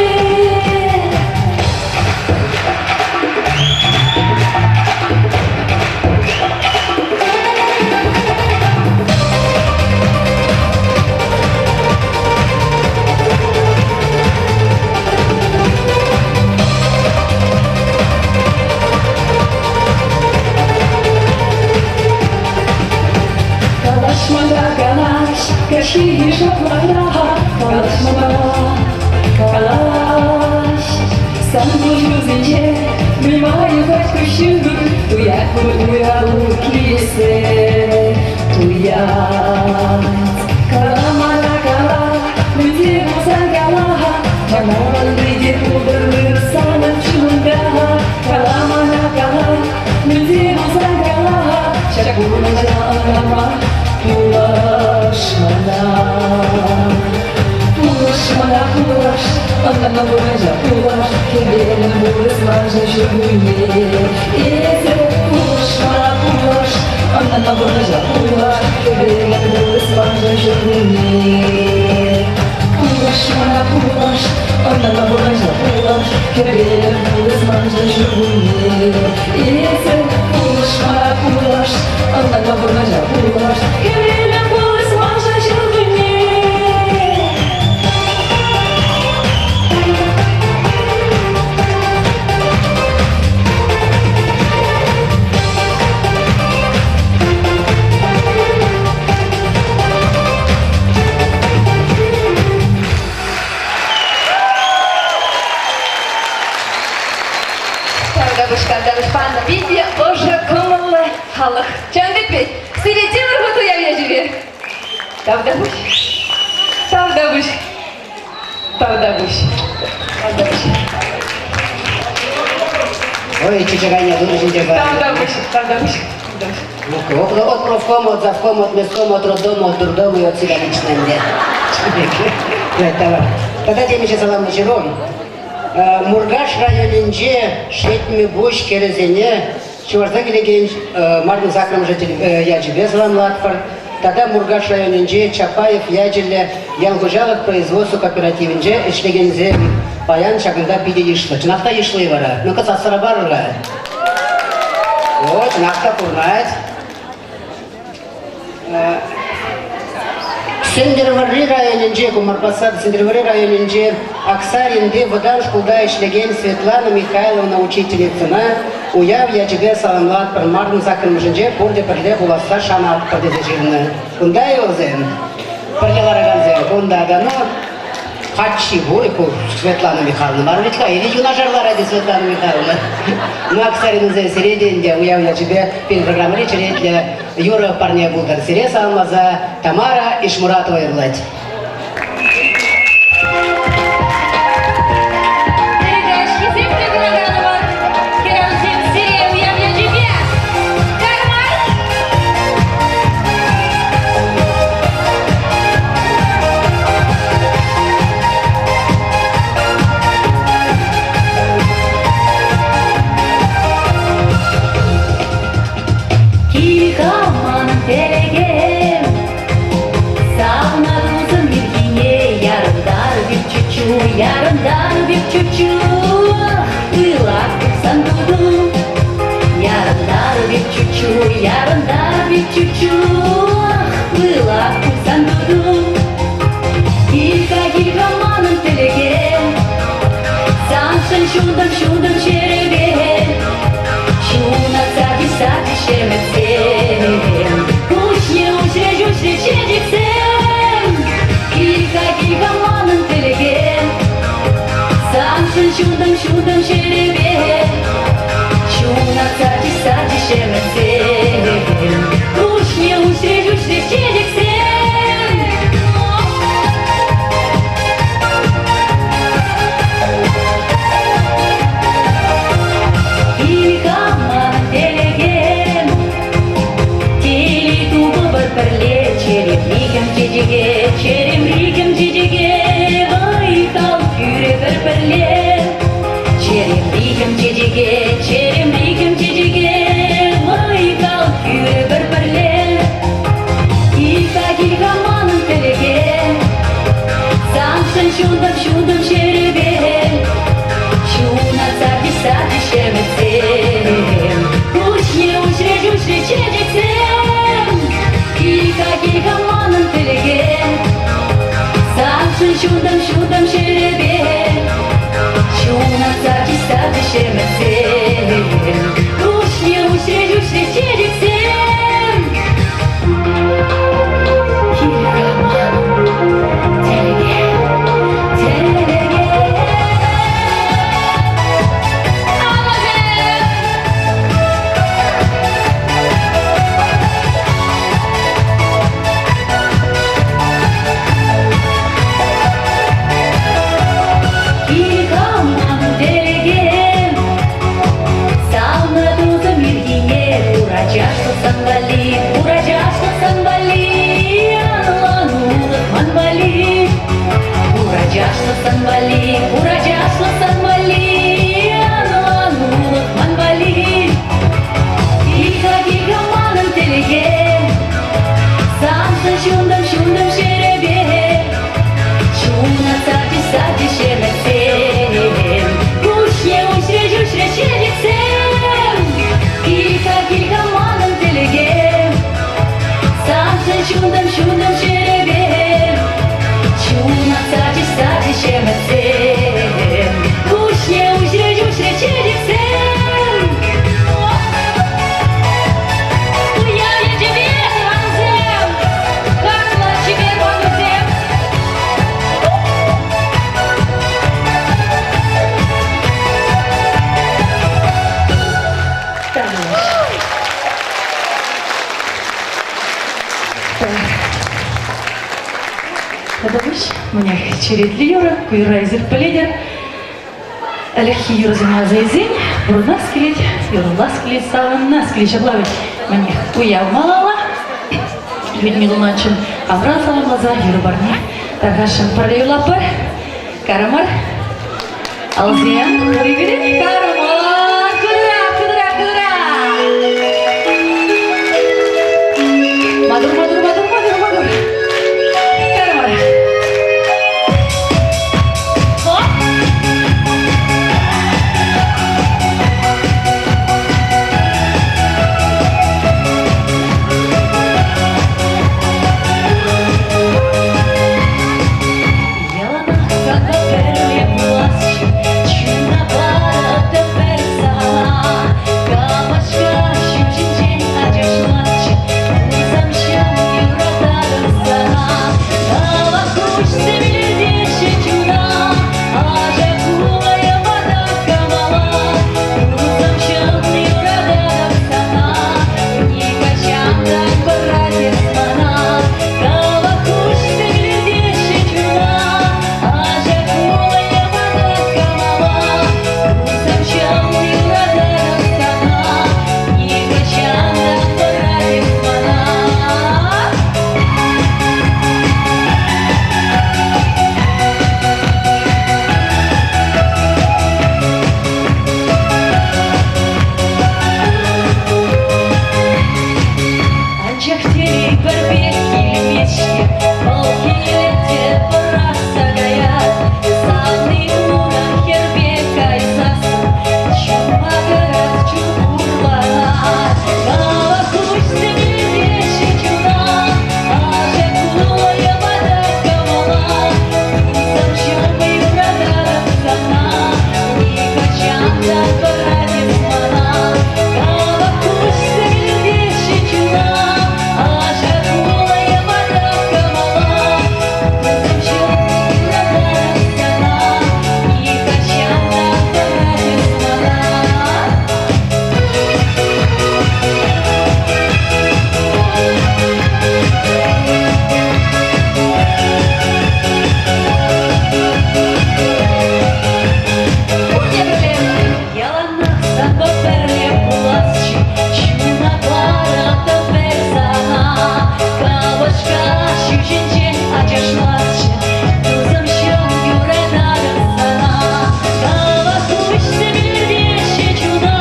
Калаҫмана калаҫ, каҫхи шӑплӑхра калаҫмана калаҫ. Сан куҫусенче мӗн юхать куҫҫуль, туять пуль уйрӑлу килессе, туять. Кала мана, кала, мӗнле пулсан кала, мана валли те пултӑр санӑн чунунта. Кала мана, кала, мӗнле пулсан кала, ҫак пурнӑҫа ӑнланма пулӑш мана. Пулӑш мана, пулӑш, ӑнланма пурнӑҫа пулӑш, хӗвелӗм вырӑс маншӑн ҫуркунне. Эсӗ пулӑш мана, пулӑш, ӑнланма пурнӑҫа пулӑш, хӗвелӗм вырӑс маншӑн ҫуркунне. Пулӑш мана, пулӑш, ӑнланма пурнӑҫа пулӑш, хӗвелӗм вырӑс маншӑн ҫуркунне. Эсӗ пулӑш мана, пулӑш, ӑнланма пурнӑҫа пулӑш, хӗвелӗм вырӑс маншӑн ҫуркунне. Тавтапуҫ, тавтапуҫ панӑ питӗ ӑшӑ кӑмӑллӑ халӑх. Чӑн пек вӗт, сире тепӗр хут уяв ячӗпе. Тавтапуҫ. Тавтапуҫ. Тавтапуҫ. Тавтапуҫ. Ой, чечек айне турӑ ҫинче Тавтапуҫ, тавтапуҫ. Ну, от профкома, от завкома, от месткома, от роддома, от дурдома и от себя лично мне. Тата темиҫе саламлӑ ҫыру. Муркаш районӗнче Шетмӗпуҫ хӗрӗсене чӑвашла килекен Марна Сакрӑмшӑ ячӗпе саламлатпӑр. Тата Муркаш районӗнче Чапаев ячӗллӗ ял хуҫалӑх производство кооперативӗнче ӗҫлекенсем паян ҫакӑнта питӗ йышлӑ. Чӑнах та йышлӑ-и вара? Ну-ка, сассӑра парӑр-ха. О, чӑнах та пурӑнать. Сӗнтӗрвӑрри районӗнче, Кумарпасад Сӗнтӗрвӑрри районӗнче Аксаринти вӑтам шкулта ӗҫлекен Светлана Михайловна учительницӑна уяв ячӗпе саламлатпӑр. Мартӑн саккӑрмӗшӗнче пурте пӗрле пуласса шанатпӑр тесе ҫырнӑ. Кунта-и вӗсем? Пӗрле ларакансем кунта та, ну, Каччи пур ку Светлана Михайловна мар вӗт-ха, или юнашар ларать Светлана Михайловна. Ну, Аксаринсен сире те ӗнтӗ уяв ячӗпе пирӗн программӑри черетлӗ юрӑ парне пултӑр. Сире саламласа Тамара Ишмуратова юрлать. Хисеплӗ кураканӑмӑр, хӗрарӑмсем сире уяв ячӗпе! Карман! Кил-ха манӑн тӗлӗкем, савнӑ тусӑм ирхине ярӑнтар пек чуччу, ярӑнтар пек чуччу, пылак тухсан туту. Ярӑнтар пек чуччу, ярӑнтар пек чуччу, пылак тухсан туту. Кил-ха, кил-ха манӑн тӗлӗке, саншӑн ҫунтӑм, ҫунтӑм ҫӗрӗпе. Ҫунатса сад ҫемӗтсем, куҫне уҫрӗҫ, уҫрӗҫ чечексем. Кил-ха, кил-ха манӑн тӗлӗке, саншӑн ҫунтӑм, ҫунтӑм ҫӗрӗпе. Ҫунатса сад ҫемӗтсем, куҫне уҫрӗҫ, уҫрӗҫ чечексем. Кил-ха телекем, телей тупӑпӑр пӗрле, черемрикӗм чечеке, черемрикӗм чечеке, вӑй-хал кӳрӗпӗр пӗрле. Черемрикӗм чечеке, черемрикӗм чечеке, вӑй-хал кӳрӗпӗр пӗрле. Кил-ха, кил-ха манӑн тӗлӗке, саншӑн ҫунтӑм, ҫунтӑм ҫӗрӗпе. Ҫунатса сад ҫемӗсем, куҫне уҫрӗҫ, уҫрӗҫ чечексем. Кил-ха, кил-ха манӑн тӗлӗке, саншӑн ҫунтӑм, ҫунтӑм ҫӗрӗпе. Ҫунатса сад ҫемӗсем, куҫне уҫрӗҫ, уҫрӗҫ чечексем. Кил-ха манӑн тӗлӗке, тӗлӗке. Кил-ха ман тӗлӗке, савнӑ тусӑм ирхине курачашлӑх сан валли, курачашлӑх сан валли, ӑнланулӑх ман валли. Курачашлӑх сан валли, курачашлӑх сан валли, ӑнланулӑх ман валли. Кил-ха, кил-ха манӑн тӗлӗке, саншӑн ҫунтӑм, ҫунтӑм ҫӗрӗпе. Ҫунатса сачӗ ҫемӗсем, куҫне уҫрӗҫ, уҫрӗҫ чечексем. Кил-ха, кил-ха манӑн тӗлӗке, саншӑн ҫунтӑм, ҫунтӑм ҫӗрӗпе. Ҫунатса сачӗ ҫемӗсем. Черетлӗ юрӑ, ку юрра эсир пӗлетӗр. Ӗлӗкхи юрӑсене аса илсен пурӑнас килет, юрлас килет, савӑнас килет. Ҫапла вӗт, мӗнех, уяв малалла. Людмила Начин хамран саламласа юрӑ парне тархасшӑн пӗрле юрлатпӑр. Карӑмӑр. Алсем, привет, карӑмӑр! Кыра, кыра, кыра! Мадур, мадур, мадур, мадур, мадур. Карӑмӑр. Яланах санпа пӗрле пуласчӗ, чуна паратӑп пӗр сана. Капашка ҫӳҫӗнчен ачашласчӗ, пулсамҫӑм юрататӑп сана. Тавах куҫсем илӗртеҫҫӗ чуна, ача кулӑ ватать кӑмӑла. Пулсамҫӑм юрататӑп сана, нихӑҫан та пӑрах эс мана. Тавах куҫсем илӗртеҫҫӗ чуна, ача кулӑ ватать кӑмӑла. Пулсамҫӑм юрататӑп сана, нихӑҫан та пӑрах эс мана. Анчах телей пӗр пек килмест-ҫке, вӑл килет те пӑрахса каять. Савни унӑн хӗрпе кайсассӑн чун макӑрать, чун хурланать. Кала куҫсем илтеҫҫӗ чуна, ача кулӑ ватать кӑмӑла. Тусам юрататӑп сана, нихӑҫан та пӑрахмӗ мана. Кала куҫсем илтеҫҫӗ чуна, ача кулӑ ватать кӑмӑла. Тусам юрататӑп сана, нихӑҫан та пӑрахмӗ мана. Пурте пӗрле. Яланах санпа пӗрле пуласчӗ, чуна паратӑп пӗр сана. Кавӑшка ҫӳҫӗнчен ачашласчӗ, тусӑмҫӑм юрататӑп сана. Кава куҫсем илӗртеҫҫӗ чуна,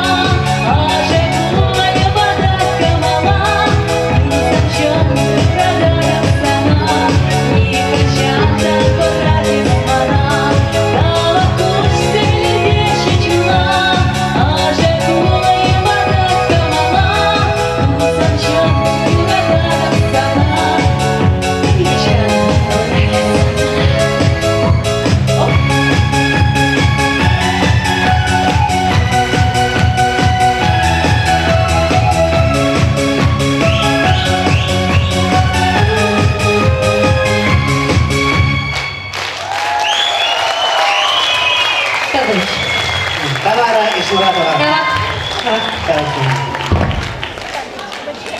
ача кулӑ ватать кӑмӑла. Тусӑмҫӑм юрататӑп сана, нихӑҫан та пӑрахмӗ мана. Кава куҫсем илӗртеҫҫӗ чуна, ача кулӑ ватать кӑмӑла. Тусӑмҫӑм юрататӑп сана, нихӑҫан пӑрахмӗ сана. Оп! Тамара Ишмуратова.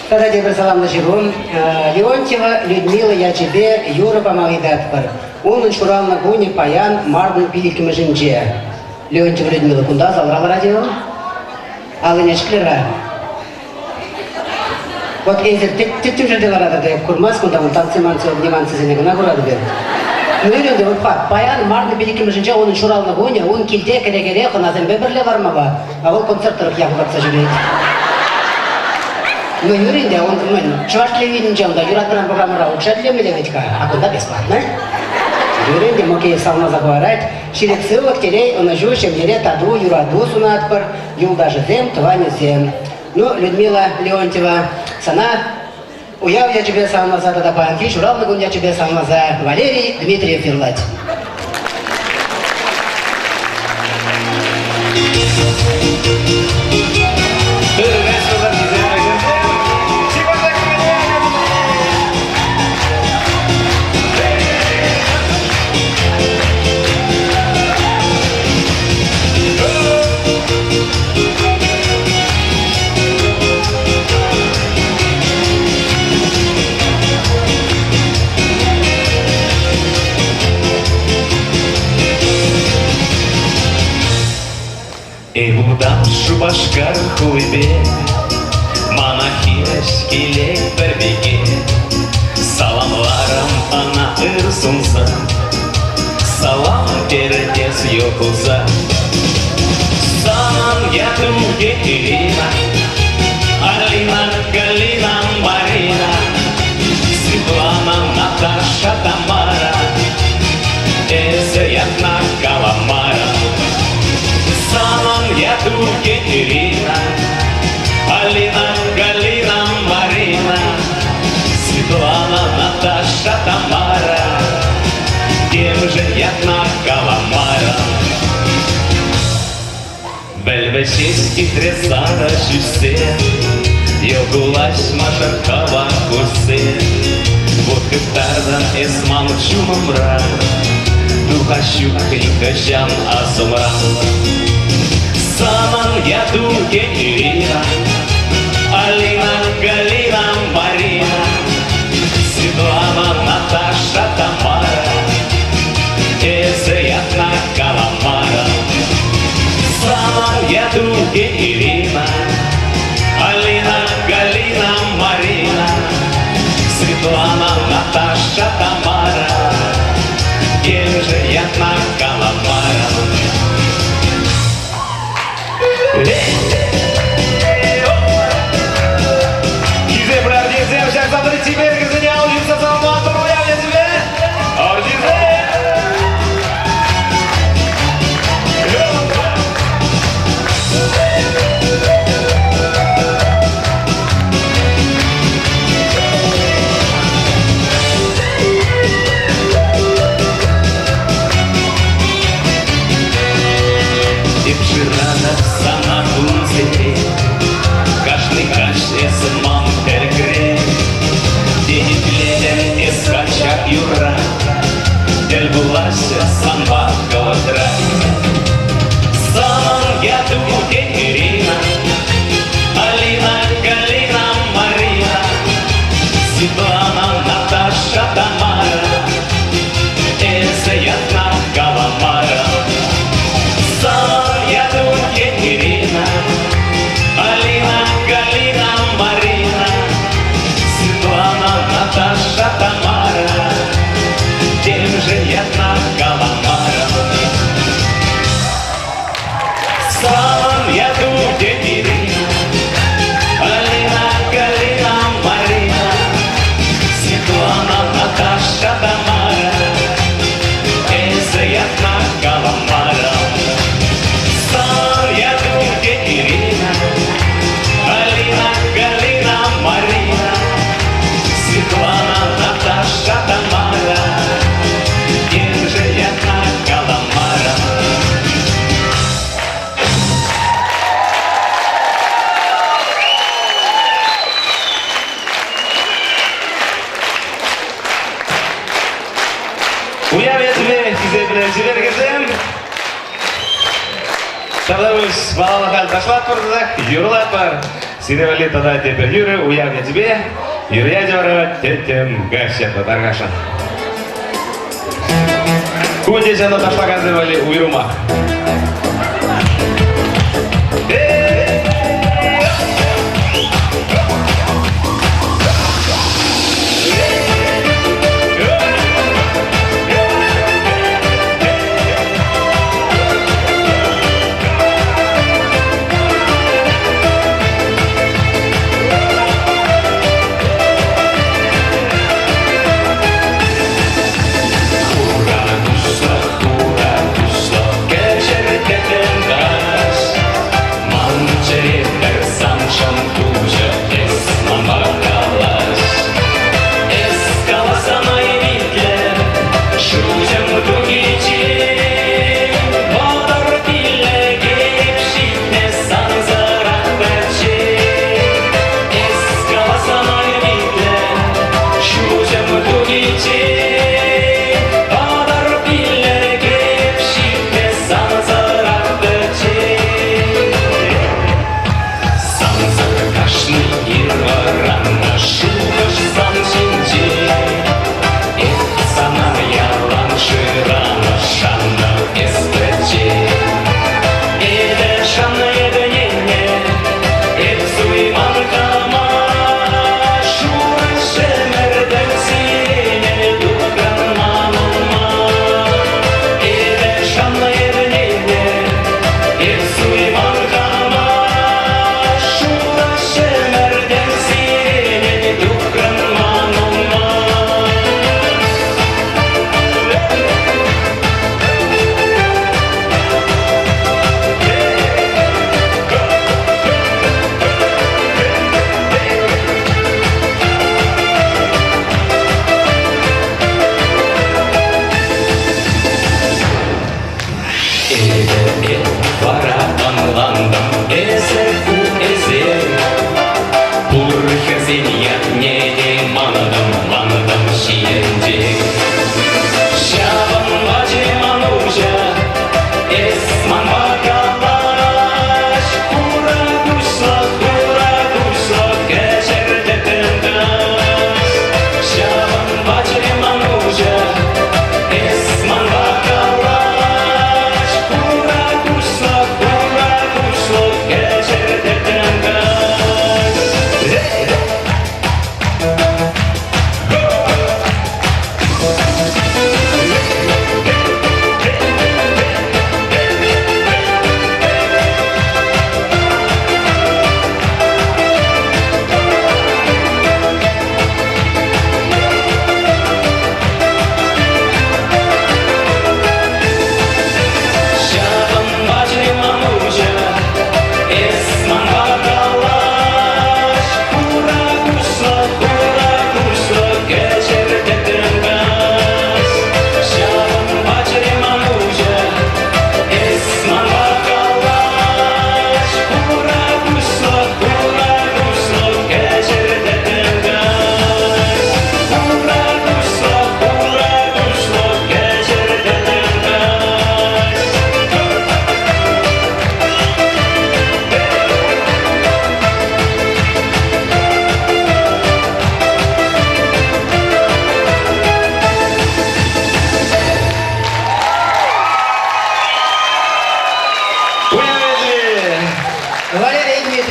Тата тепӗр саламлӑ ҫыру. Леонтьева Людмила ячӗпе юрӑ пама ыйтатпӑр. Унӑн ҫуралнӑ кунӗ паян мартӑн пиллӗкмӗшӗнче. Леонтьева Людмила кунта залра ларать-и вӑл? Аллине ҫӗклер-ха. Вот эсир тӗттӗм ҫӗрте ларатӑр та эп курмасть кунта вӑл танцы-манцы, обниманцысене кӑна куратӑп эп. Ну ӗнтӗ вот паян мартӑн пиллӗкмӗшӗнче унӑн ҫуралнӑ кунӗ, ун килте кӗрекере хӑнасемпе пӗрле лармалла, а вӑл концерт тӑрӑх якӑлтатса ҫӳрет. Ну юрӗ ӗнтӗ, он мӗн, чӑваш телевиденинче унта юратнӑран программӑра укҫа тӳлемелле вӗт-ха, а кунта бесплатно. Юрӗ ӗнтӗ, Мокеев савӑнса хӑварать. Ҫирӗп сывлӑх, телей, ӑнӑҫу, ҫемьере тату, юрату сунатпӑр, юлташӗсем, тӑванӗсем. Ну, Людмила Леонтьева, сана уяв ячӗпе саламласа тата паянхи ҫуралнӑ кун ячӗпе саламласа Валерий Дмитриев юрлать. Утам Шупашкар хулипе, Мана хирӗҫ килет пӗр пике. Саламларӑм ӑна ыр сунса, Салам терӗ эс йӑл кулса. Санӑн яту Ирина, Алина, Галина, Марина, Светлана, Наташа, Тамара, Эсӗ ятна каламарӑн. Санӑн яту Ирина, Алина, Галина, Марина, Светлана, Наташа, Тамара, Темшӗн ятна каламарӑн. Вӗл-вӗҫех хитре сарӑ ҫӳҫсем, Йӑл кулаҫ машӑркава куҫсем. Вут хыптартӑн эс ман чунӑмра, Тухас ҫук нихӑҫан асӑмран. Санӑн яту Ирина, Алина, Галина, Марина, Светлана, Наташа, Тамара, Эсӗ ятна каламарӑн. Санӑн яту Ирина, Алина, Галина, Марина, Светлана, Наташа, Тамара, Темшӗн ятна каламарӑн. Хисеплӗ артистсем, ҫак садри чипер кӗсене ал ҫупса саламлатпӑр уяв ячӗпе! Артистсем! Эп шыранӑ сана кунсерен, Кашни каҫ эс ман тӗлӗкре. Тенӗклетӗн эс качак юрра, Тӗл пулаҫҫӗ санпа хӑвӑртра. Санӑн яту тен Ирина, Алина, Галина, Марина, Светлана, Наташа, Тамара, Эсӗ ятна каламарӑн. Санӑн яту тен Ирина, Алина, Галина, Марина, Светлана, Наташа, Тамара, Темшӗн ятна каламарӑн. Санӑн яту тен Ирина, Алина, Галина, Марина, Светлана, Наташа, Тамара, Эсӗ ятна каламарӑн. Санӑн яту тен Ирина, Алина, Галина, Марина, Светлана, Наташа, Тамара, Темшӗн ятна каламарӑн. Уяв ячӗпе хисеплӗ чиперкесем! Тавтапуҫ малалла ташлатпӑр татах, юрлатпӑр. Сире валли тата тепӗр юрӑ уяв ячӗпе юрӑ ячӗ вара тӗттӗм каҫ ятлӑ тархасшӑн. Ку ҫана ташлакансем валли уйрӑмах. Хура куҫлӑ, хура куҫлӑ, кӗҫӗр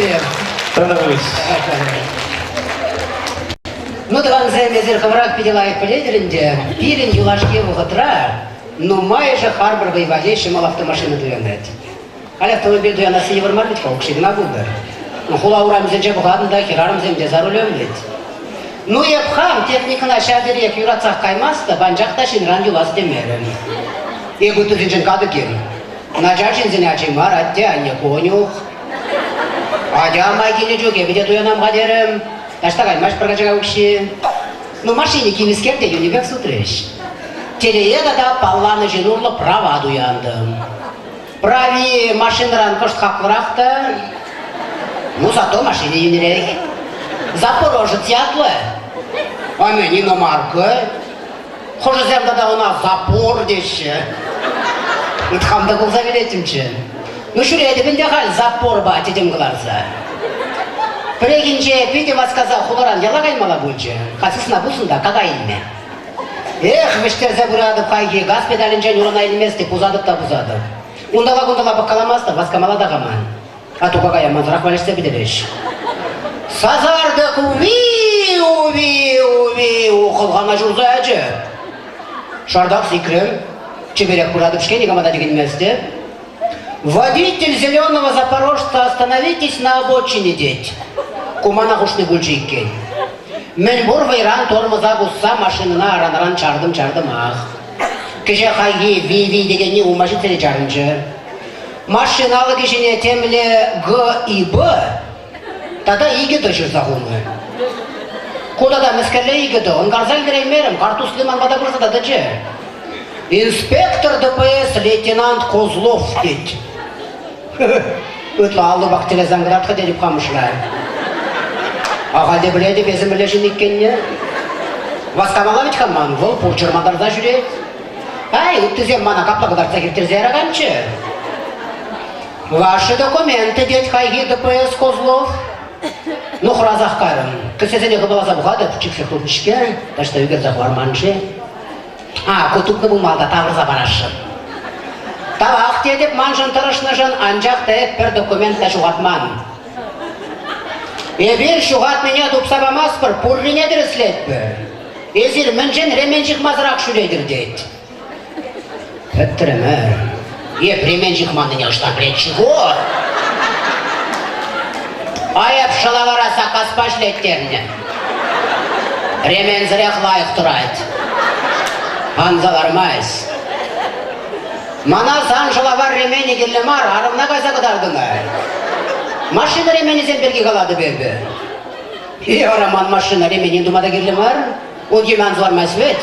сире. Тавтапуҫ. Ну, тӑвансем, эсир хӑвӑрах питӗ лайӑх пӗлетӗр ӗнтӗ, пирӗн юлашки вӑхӑтра нумайӑшӗ харпӑр вӑй валли ҫӑмӑл автомашина туянать. Халь автомобиль туянасси йывӑр мар вӗт-ха, укҫи кӑна пултӑр. Ну, хула урамӗсенче пӑхатӑн та хӗрарӑмсем те за рулем вӗт. Ну, эп хам техникӑна ҫав териех юратсах каймастӑп, анчах та ҫынран юлас темерӗм. Эп ыттисенчен катӑк-им? Начар ҫынсен ачи мар, атте-анне конюх. Атя май килнӗ чух эпӗ те туянам-ха терӗм. Таҫта каймасть пӗр качака укҫи. Ну, машине кивӗскер те йӳнӗпех сутрӗҫ. Телее тата палланӑ ҫын урлӑ права туянтӑм. Прави машинӑран кӑшт хаклӑрах та, ну, зато машина йӳнӗрех. Запорожец ятлӑ. А мӗн иномарка? Хӑшӗсем тата ӑна запор теҫҫӗ. Хам та кулса вилеттӗмччӗ. Ну, ҫӳретӗп ӗнтӗ халь запорпа тӗтӗм кӑларса. Пӗррехинче питӗ васкаса хуларан яла каймалла пулчӗ. Халь сысна пулсан та какай илме. Эх, вӗҫтерсе пыратӑп хайхи, газ педалӗнчен урана илместӗп, пусатӑп та пусатӑп. Унталла-кунталла пӑхкаламастӑп, васкамалла та хаман. А тука каямансӑрах валеҫсе пӗтереҫ. Сасартӑк уви, уви, уви, хӑлхана ҫурса ячӗ. Шартах сикрӗм. Чиперех пыратӑп-ҫке, никама та тӗкӗнместӗп. Водитель зеленого запорожца остановитесь на обочине тет. Ку мана хушни пулчӗ иккен. Мӗнпур вӑйран тормоза пусса машинӑна аран-аран чартӑм-чартӑмах. Кӗҫех хайхи ви-ви текенни ума ҫитсе те чарӑнчӗ. Машина алӑкӗ ҫине темле Г и Б тата икӗ Д ҫырса хунӑ. Ку тата мӗскерле икӗ Д, ӑнкарса ӗлкӗреймерӗм, карттусли ман пата пырса та тӑчӗ. Инспектор ДПС лейтенант Козлов тет. Ытла аллӑпах тӗллесе кӑтарт-ха тетӗп хамӑшра. Ахаль те пӗлетӗп эсӗ мӗнле ҫын иккенне. Васкамалла вӗт-ха ман, вӑл пур чӑрмантарса ҫӳрет. Ай, ыттисем мана капла кӑтартса хиртерсе яраканччӗ. Ваши документы, тет хайхи ДПС Козлов. Ну, хӑрасах кайрӑм. Кӗсесене хыпаласа пӑхатӑп, чиксе хывнӑ-ҫке, таҫта ӳкерсе хӑварман-ши? А, ку тупнӑ пулмалла та тавӑрса парасшӑн. Тавах тетӗп маншӑн тӑрӑшнӑшӑн, анчах та эп пӗр документ та ҫухатман. Эпир ҫухатнине тупса памастпӑр, пуррине тӗрӗслетпӗр. Эсир мӗншӗн ремень ҫыхмасӑрах ҫӳретӗр тет. Пӗтрӗмӗр. Эп ремень ҫыхманнине ӑҫтан пӗлет-ши ку? А эп шӑлавара саккаспа ӗҫлеттернӗ. Ременсӗрех лайӑх тӑрать. Анса лармасть. Мана сан шӑлавар ременӗ кирлӗ мар, арӑмна кайса кӑтартӑна. Машина ременӗсем пирки калатӑп эпӗ. Е вара ман машина ременӗ тума та кирлӗ мар. Ун йӗме анса лармасть вӗт.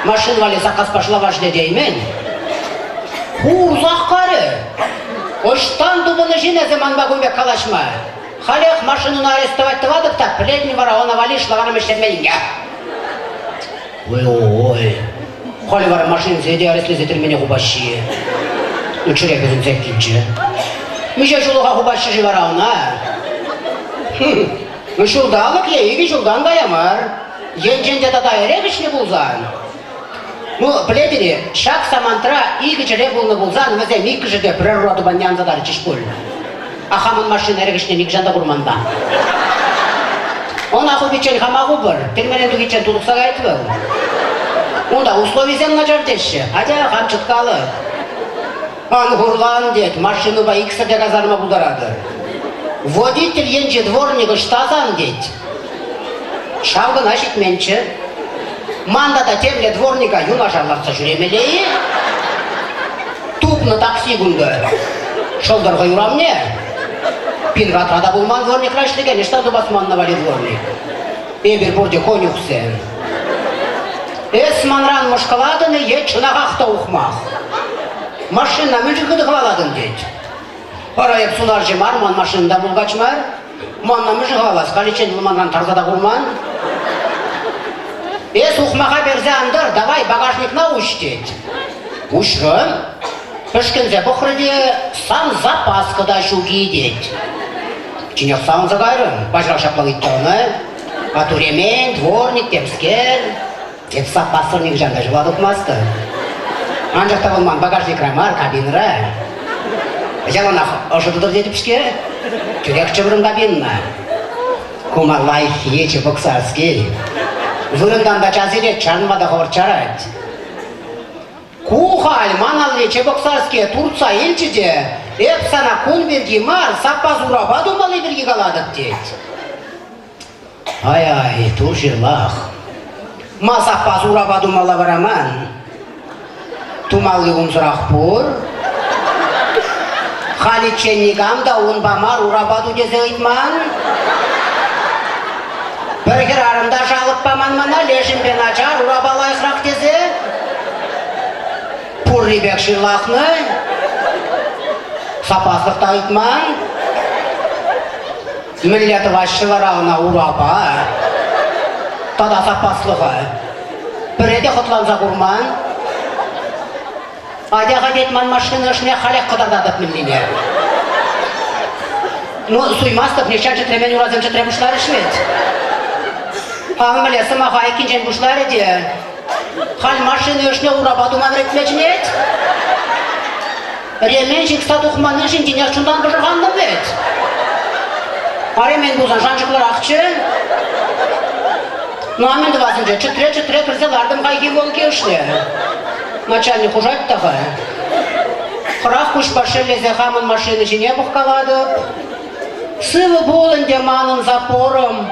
Машина валли саккаспа шӑлавар ӗҫлетеймен. Курсах карӗ. Ӑҫтан тупӑннӑ ҫын эсӗ манпа кун пек калаҫма? Халех машинӑна арестовать тӑватӑп та, пӗлетӗн вара ӑна валли шӑлаварӑм ӗҫлеменне. Ой-ой, халь вара машинсене те арестлесе тӗрмене хупаҫҫӗ. Ну, чӗре хӗсӗнсех килчӗ. Миҫе ҫуллӑха хупаҫҫӗ-ши вара ӑна? Ну, ҫулталӑк е икӗ ҫултан кая мар. Енчен те тата эрех ӗҫнӗ пулсан, ну, пӗлетӗр-и, ҫак самантра икӗ чӗре пулнӑ пулсан, вӗсем иккӗшӗ те пӗрер ура тупанне анса тарчӗҫ пуль. А хамӑн машина эрех ӗҫне нихӑҫан та курман та. Ӑна хупиччен хама хупӑр, тӗрмерен тухиччен тутӑхса каять вӑл. Унта условисем начар теҫҫӗ. Атя, хам чӑткалӑх. Ан хурлан, тет, машинӑпа иксӗр те касарма пултаратӑр. Водитель енчи дворник ӑҫта сан, тет. Ҫав кӑна ҫитменччӗ. Ман тата темле дворника юнашар лартса ҫӳремелле-и? Тупнӑ такси кунта. Шӑлтӑр хӑй урамне. Пинратра та пулман дворникра ӗҫлекен, ӑҫта тупас манна валли дворник? Эпир пурте конюхсем. Эс манран мӑшкӑлатӑн-и е чӑнахах та ухмах? Машина мӗншӗн хытӑ хӑвалатӑн тет. Вара эп сунарҫӑ мар, ман машина та мулкач мар. Манна мӗншӗн хӑвалас? Халиччен вӑл манран тарса та курман. Эс ухмаха персе ан тӑр, давай багажникна уҫ тет. Уҫрӑм. Пӗшкӗнсе пӑхрӗ те сан запаска та ҫук-и тет. Тинех савӑнса кайрӑм. Паҫӑрах ҫапла ыйтрӗ ӑна. А туремен, дворник, темскер. Эп саппассӑр нихӑҫан та ҫула тухмастӑп. Анчах та вӑл ман багажникра мар, кабинӑра. Яланах ӑшӑ тӑтӑр тетӗп-ҫке. Тӳрех чӑврӑм кабинӑна. Кума лайӑххи Чебоксарский. Вырӑнтан та час илет, чарӑнма та хӑвӑрт чарать. Ку халь ман алли Чебоксарские туртса илчӗ те эп сана кун пирки мар, саппас урапа тумалли пирки калатӑп тет. Ай-ай, тур ҫырлах. Ма саппас урапа тумалла вара ман? Тумалли унсӑрах пур. Халиччен никам та унпа мар урапа ту тесе ыйтман. Пӗр хӗрарӑм та шалӑк паман мана лешӗнпе начар урапа лайӑхрах тесе. Пуррипех ҫырлахнӑ. Сапаслӑх та ыйтман. Мӗнле тӑваҫҫӗ вара ӑна урапа? Тата саппаслӑха. Пӗрре те хӑтланса курман. Атя-ха тет ман машина ӑшне халех кӑтартатӑп мӗнлине. Ну, суймастӑп, нихҫан чӗтремен урасем чӗтре пуҫларӗҫ вӗт. Ав мӗнле сӑмаха айккинчен пуҫларӗ те халь машина ӑшне урапа тума вӗрентме чӗнет. Ремень ҫыхса тухманнишӗн тинех чунтан пӑшӑрхантӑм вӗт. А ремень пулсан шанчӑклӑрахчӗ. Ну, а мӗн тӑвас ӗнтӗ? Чӗтре-чӗтре кӗрсе лартӑм хайхи Волги ӑшне. Начальник хушать та-ха. Хӑрах куҫпа шеллесе хамӑн машина ҫине пӑхкалатӑп. Сывӑ пул ӗнтӗ манӑн запорӑм.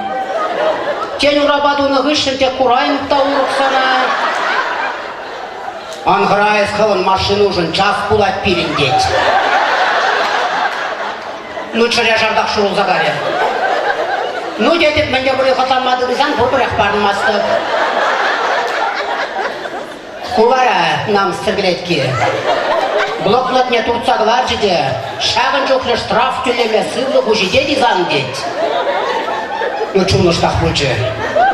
Тен, урапа тунӑ хыҫҫӑн тек кураймӑп та урӑх сана. Ан хӑра эс хӑвӑн машинушӑн, час пулать пирӗн, тет. Ну, чӗре шартах шурӑлса карӗ. Ну, тетӗп, мӗн те пулин хӑтланма тытӑнсан пурпӗрех парӑнмастӑп. Ку вара намӑссӑр кӗлетки. Блокнотне туртса кӑларчӗ те ҫакӑн чухлӗ штраф тӳлеме сывлӑх ҫитет-и сан, тет. Ну, чун ӑштах пулчӗ.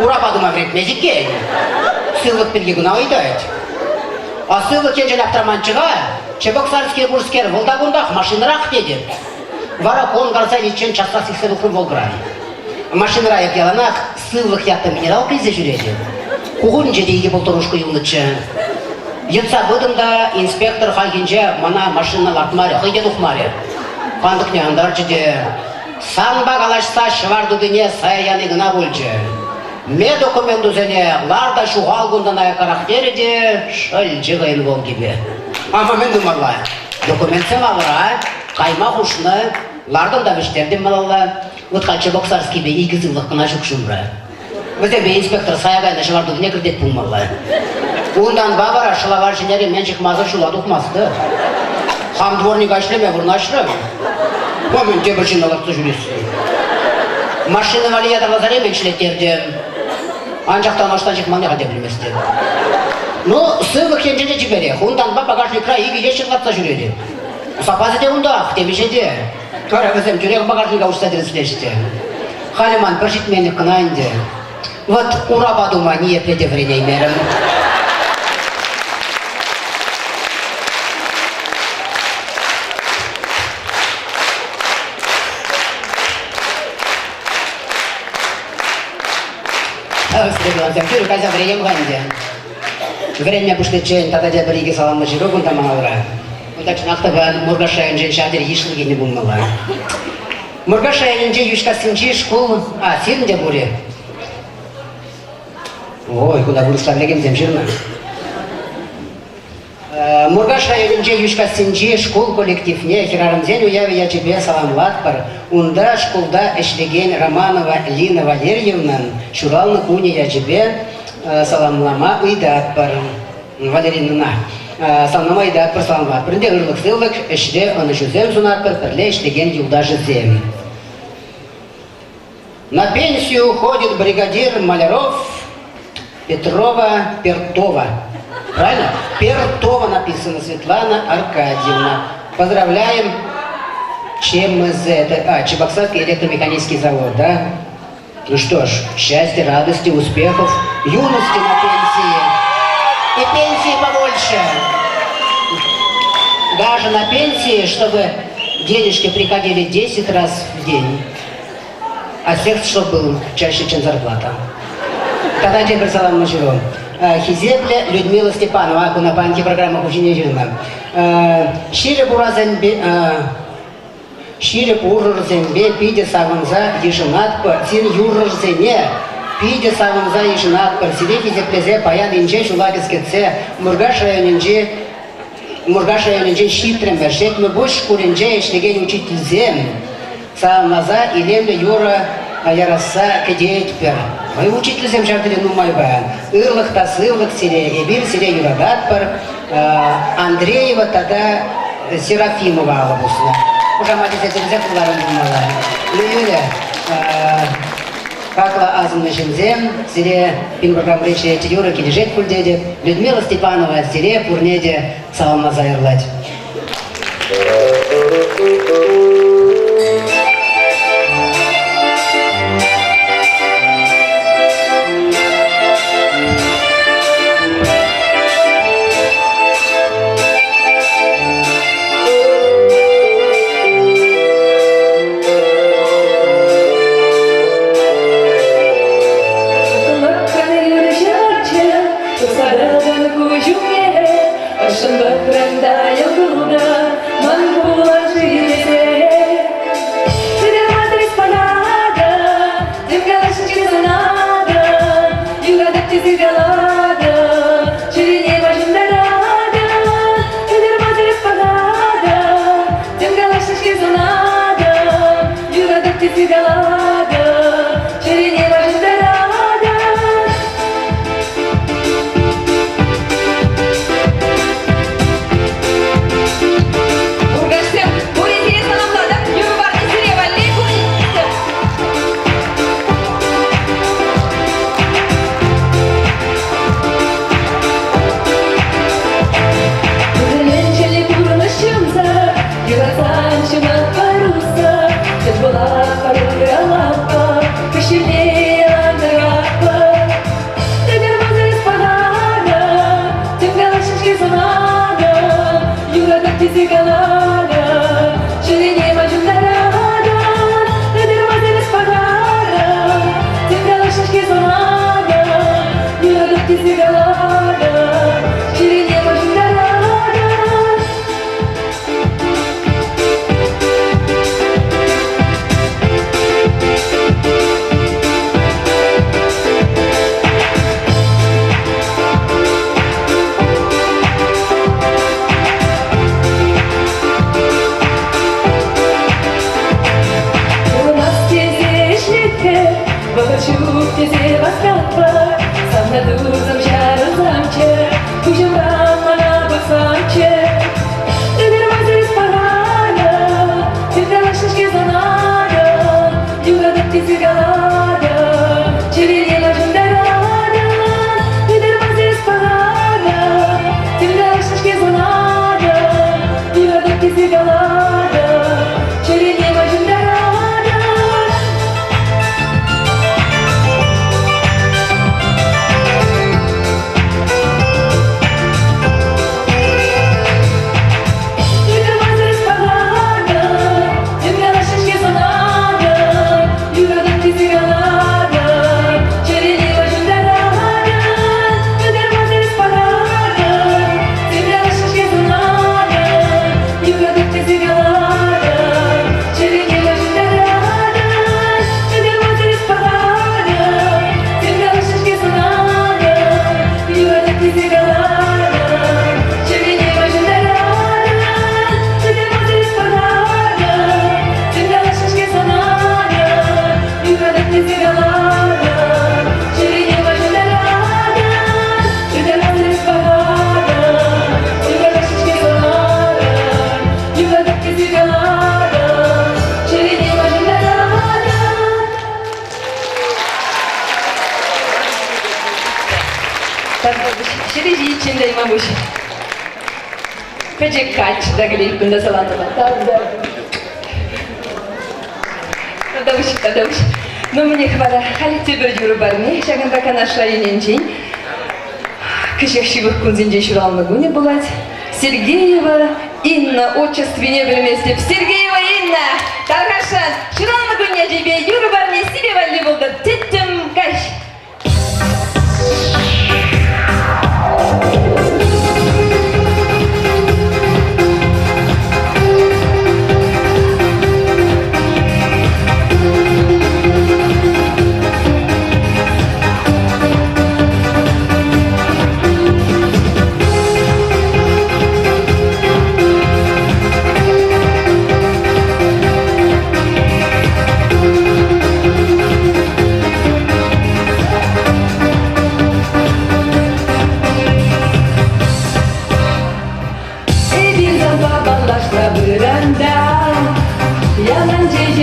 Урапа тума вӗрентмест иккен. Сывлӑх пирки кӑна ыйтать. А сывлӑх енчен аптраманччӗ-ха. Чебоксарский пурскер вӑл та кунтах, машинӑрах тетӗп. Вара кон карса иличчен часрах сиксе тухрӑм Волгӑран. Машинӑра эп яланах сывлӑх ятлӑ минералка илсе ҫӳретӗп. Кухунӗнче те икӗ полторушка юлнӑччӗ. Йӑтса пытӑм та инспектор хальхинче мана машина лартмарӗ, хӑй те тухмарӗ. Кантӑкне антарчӗ те санпа калаҫса ҫӑвар тутине сая яни кӑна пулчӗ. Ме документусене лар та ҫухал кунтан аяккарах терӗ те шӑлчӗ хӑйӗн Волгипе. Ама мӗн тумалла? Документсем алӑра, кайма хушнӑ, лартӑм та вӗҫтертӗм малалла. Вӑт халь Чебоксарскипе икӗ сывлӑх кӑна ҫук ҫумра. Вӗсемпе инспектор сая кайнӑ ҫӑвар тутине кӗртет пулмалла. Унтанпа вара шӑлавар ҫӗнӗ ремень ҫыхмасӑр ҫула тухмастӑп. Хам дворника ӗҫлеме вырнаҫрӑм. Мӗн тепӗр ҫынна лартса ҫӳресси. Машина валли ятарласа ремень ӗҫлеттертӗм. Анчах та ӑна ӑҫтан ҫыхманне халь те пӗлместӗп. Ну, сывлӑх енчен те чиперех. Унтанпа багажникра икӗ ещӗк лартса ҫӳретӗп. Саппасӗ те унтах, темиҫе те. Вара вӗсем тӳрех багажника уҫса тӗрӗслеҫҫӗ. Халӗ ман пӗр ҫитменлӗх кӑна ӗнтӗ. Вӑт урапа тума ниепле те вӗренеймерӗм. Тӳрӗ кайса вӗренем-ха ӗнтӗ. Вӗренме пуҫличчен тата тепӗр икӗ саламлӑ ҫыру кунта ман алра. Кунта чӑнах та паян Муркаш районӗнчен ҫав тери йышлӑ килнӗ пулмалла. Муркаш районӗнчи Йӳҫкассинчи шкул... А, сирӗн те пур-и? Ой, кунта вырӑсла пӗлекенсем ҫырнӑ. Муркаш районӗнчи Йӳҫкассинчи шкул коллективне хӗрарӑмсен уявӗ ячӗпе саламлатпӑр. Унта шкулта ӗҫлекен Романова Лина Валерьевнӑн ҫуралнӑ кунӗ ячӗпе саламлама ыйтатпӑр. Валеринӑна саламлама ыйтатпӑр, саламлатпӑр. Ӗнтӗ ырлӑх-сывлӑх, ӗҫре ӑнӑҫусем сунатпӑр пӗрле ӗҫлекен юлташӗсем. На пенсию уходит бригадир Маляров Петрова Пертова. Правильно? Пертова написано Светлана Аркадьевна. Поздравляем ЧМЗ, это, а, Чебоксарский электромеханический завод, да? Ну что ж, счастья, радости, успехов, юности на пенсии. И пенсии побольше. Даже на пенсии, чтобы денежки приходили 10 раз в день. А секс, чтобы был чаще, чем зарплата. Тата тепӗр саламлӑ ҫыру. Хисеплӗ Людмила Степанова, куна паянхи программа хуҫине ҫырнӑ. Ҫирӗп урасемпе... Ҫирӗп урӑрсемпе питӗ савӑнса йышӑнатпӑр. Сирӗн юррӑрсене питӗ савӑнса йышӑнатпӑр. Сире хисеплесе паян инҫе ҫула кӗскетсе Муркаш районӗнчи Муркаш районӗнчен ҫитрӗмӗр. Шетмӗпуҫ шкулӗнче ӗҫлекен учительсем саламласа илемлӗ юрӑ ярасса кӗтетпӗр. Вӑй учительсем ҫав тери нумай паян. Ырлӑх та сывлӑх сире, эпир сире юрататпӑр. Андреева тата Серафимова алӑ пуснӑ. Хушамачӗсем тӗрӗсех вуларӑм пулмалла. Юля, хаклӑ асӑннӑ ҫынсем, сире пин программӑри черетлӗ юрӑ килӗшет пуль тетӗп. Людмила Степанова сире пурне те саламласа юрлать. Лӑпкӑн юрӑҫӑччӗ, тухса тӑтӑн куҫ умне. Ӑшшӑн пӑхрӑн та йӑл ман пулас-ши тесе. Тытӑнмасӑр эс пӑхатӑн, тем каласшӑн-ҫке сӑнатӑн, юратӑп тесе калатӑн, чӗрене ваҫӑнтаратӑн. Тытӑнмасӑр эс пӑхатӑн, тем каласшӑн-ҫке сӑнатӑн, юратӑп тесе калатӑн, чӗрене ваҫӑнтаратӑн. Муркашсем, пуринпе саламлатӑп, юрӑ парни сире валли пуринте. Пӗтӗленчӗллӗ пурнӑҫ ҫынсӑр, юратсан ҫунат паруса, тӗл пулатпӑр ыралаппа, куҫҫульне янӑратпӑр. Тӗкӗр пананӑ, тем калаҫҫӗ-ҫке сӑнанӑ, юратать тесе каланӑ, чӗрене ма ҫунтаратӑн. Тӗкӗр пананӑ, тем калаҫҫӗ-ҫке сӑнанӑ, юратать тесе каланӑ, чӗрене ма ҫунтаратӑн. Пурӑнас тесе ӗҫлетпӗр, вӑхӑт ҫук тесе васкатпӑр. Савнӑ тусӑм чарӑнсамччӗ, куҫӑмран мана пӑхсамччӗ. Ытармасӑр эс паханӑ, тыткалашнӑ-ҫке сӑнанӑ, юратӑп тесе каланӑ, чӗрене лашӑнтаранӑ. Ытармасӑр эс паханӑ, тыткалашнӑ-ҫке сӑнанӑ, юратӑп тесе каланӑ, чӗрене лашӑнтаранӑ. Ытармасӑр паханӑ, тыткалашнӑ-ҫке сӑнанӑ, юратӑп тесе каланӑ, чӗрене ваҫӑнтаранӑ. Ытармасӑр паханӑ, тыткалашнӑ-ҫке сӑнанӑ, юратӑп тесе каланӑ, чӗрене ваҫӑнтаранӑ. Ытармасӑр паханӑ, тыткалашнӑ-ҫке сӑнанӑ, юратӑп тесе каланӑ, чӗрене ваҫӑнтаранӑ. Ытармасӑр паханӑ, тыткалашнӑ-ҫке сӑнанӑ, юратӑп тесе каланӑ, чӗрене ваҫӑнтаранӑ. Ытармасӑр паханӑ, тыткалашнӑ-ҫке сӑнанӑ, юратӑп тесе каланӑ, чӗрене ваҫӑнтаранӑ. Ҫӗре ҫитиччен тайма пуҫ. Пӗчӗк каччӑ та кӗлет кунта саланӑпа. Тата уҫ, тата уҫ. Ну, мӗнех вара, халь тепӗр юрӑ парне ҫакӑнта Канаш районӗнчен. Кӗҫех ҫывӑх кунсенче ҫуралнӑ кунӗ пулать. Сергеева Инна отчествине пӗлместӗп. Сергеева Инна! Тархасшӑн, ҫуралнӑ кун ячӗпе юрӑ парне сире валли пултӑр. Тӗттӗм каҫ!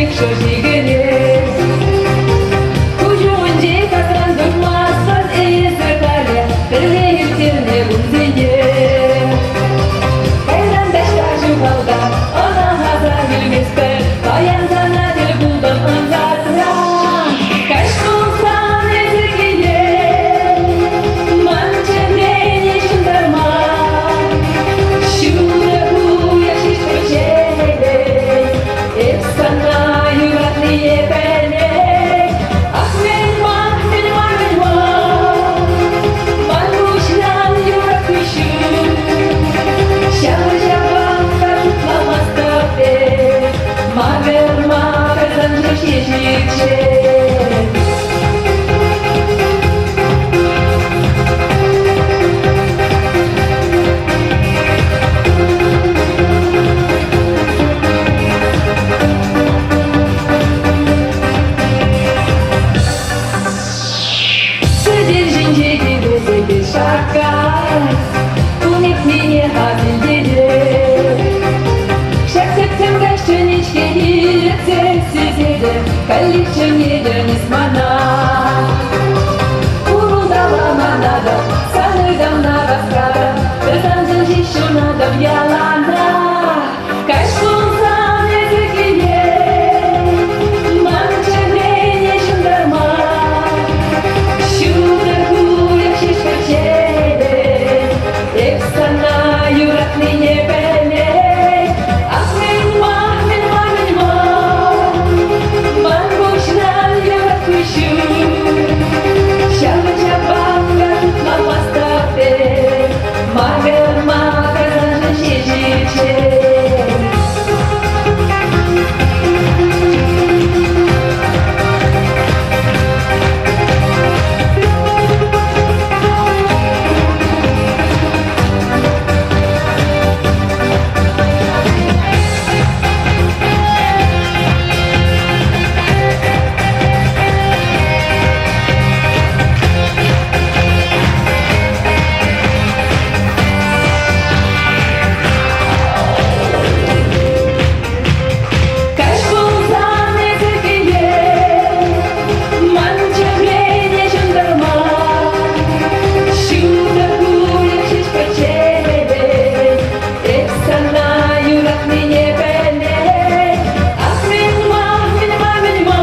Каллех шӑрши кӗрет. Куҫ умӗнче касран тухмастӑн эсӗ халӗ пӗрле ирттернӗ кунсене. Кайран таҫта ҫухалта, ӑна аса илместпӗр. Паян сана тӗл пултӑм ӑнсартра. Каҫ пулсан эсӗ киле, ман чӗрене ҫунтарма. Ҫутӑ уйӑх ҫеҫ пӗчӗк, эп сана юратнине пӗлет. Ах, мӗн-ма, мӗн-ма, мӗн-ма, ман куҫран юратни ҫук. Ҫав-ҫавах та шутламастӑп эп, макӑр-макӑр саншӑн ҫеҫ ирччен. Сӗтел ҫинче килӗсемпе шаккать, кун иртнине ас илтерет. Ҫак тӗттӗм каҫ чӗнет-ҫке илтсе сисетӗп, каллех чӗнетӗн эс мана. Урӑлтала манатӑп, сан ытамна васкатӑп, пӗр саншӑн ҫеҫ ҫунатӑп яланах. Каҫ пулсан эсӗ киле, ман чӗрене ҫунтарма. Ҫутӑ уйӑх ҫеҫ пӗччен, эп сана юратнине пӗлет. Ах, мӗн-ма, мӗн-ма, мӗн-ма, ман куҫран юрат куҫу. Ҫав-ҫавах та шутламастӑп эп, макӑр-макӑр саншӑн ҫеҫ ирччен. Каҫ пулсан эсӗ киле, ман чӗрене ҫунтарма. Ҫутӑ уйӑх ҫеҫ пӗччен, эп сана юратнине пӗлет. Ах, мӗн-ма, мӗн-ма, мӗн-ма,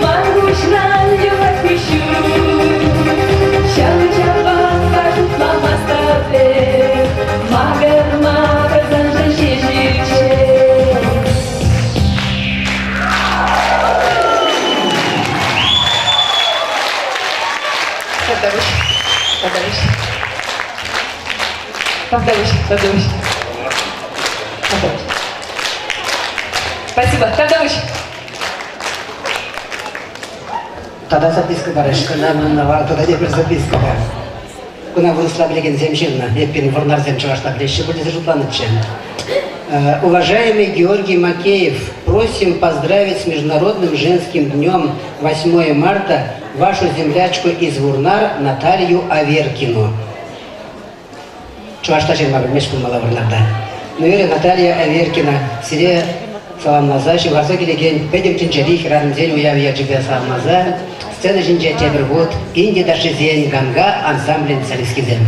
ман куҫран юхать куҫҫуль. Ҫав-ҫавах та шутламастӑп эп, макӑр-макӑр саншӑн ҫеҫ ирччен. Тавтапуҫ, тавтапуҫ. Тавтапуҫ, тавтапуҫ. Тавтапуҫ. Спасибо, тавтапуҫ. Тата записка параҫ, кӑна манна тата тепӗр записка пар. Куна вырӑсла пӗлекенсем ҫырнӑ. Эппин вӑрнарсем чӑвашла пӗлеҫҫӗ пуль тесе шутланӑччӗ. Уважаемый Георгий Макеев, просим поздравить с Международным женским днем 8 марта вашу землячку из Вурнар Наталью Аверкину. Чӑвашла ҫырма пӗлмест пулмалла Вӑрнарта. Ну, юрӗ, Наталья Аверкина, сире саламласа ҫывхарса килекен Пӗтӗм тӗнчери хӗрарӑмсен уявӗ ячӗпе саламласа сцена ҫинче тепӗр хут Инди ташшисен Ганга ансамблӗн солисткисем.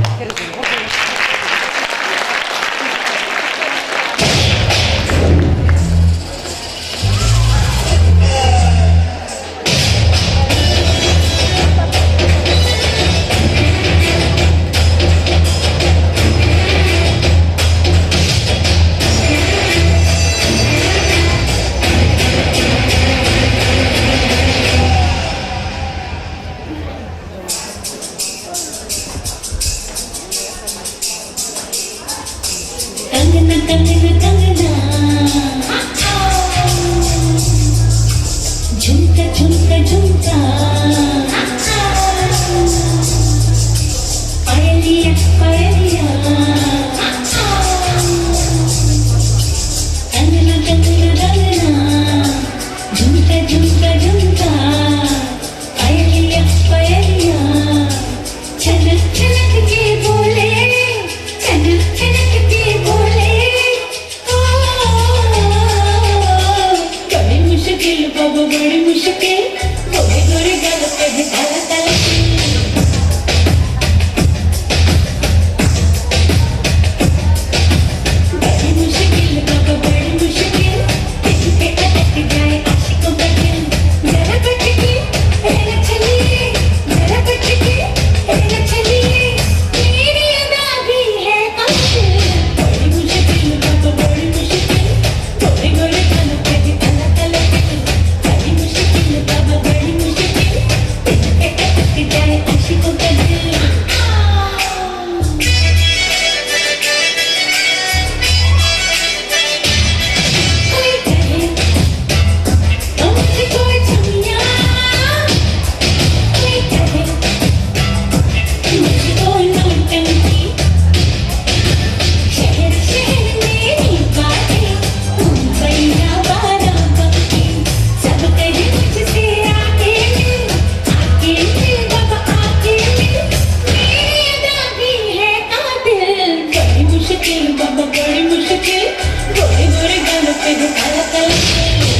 काला काला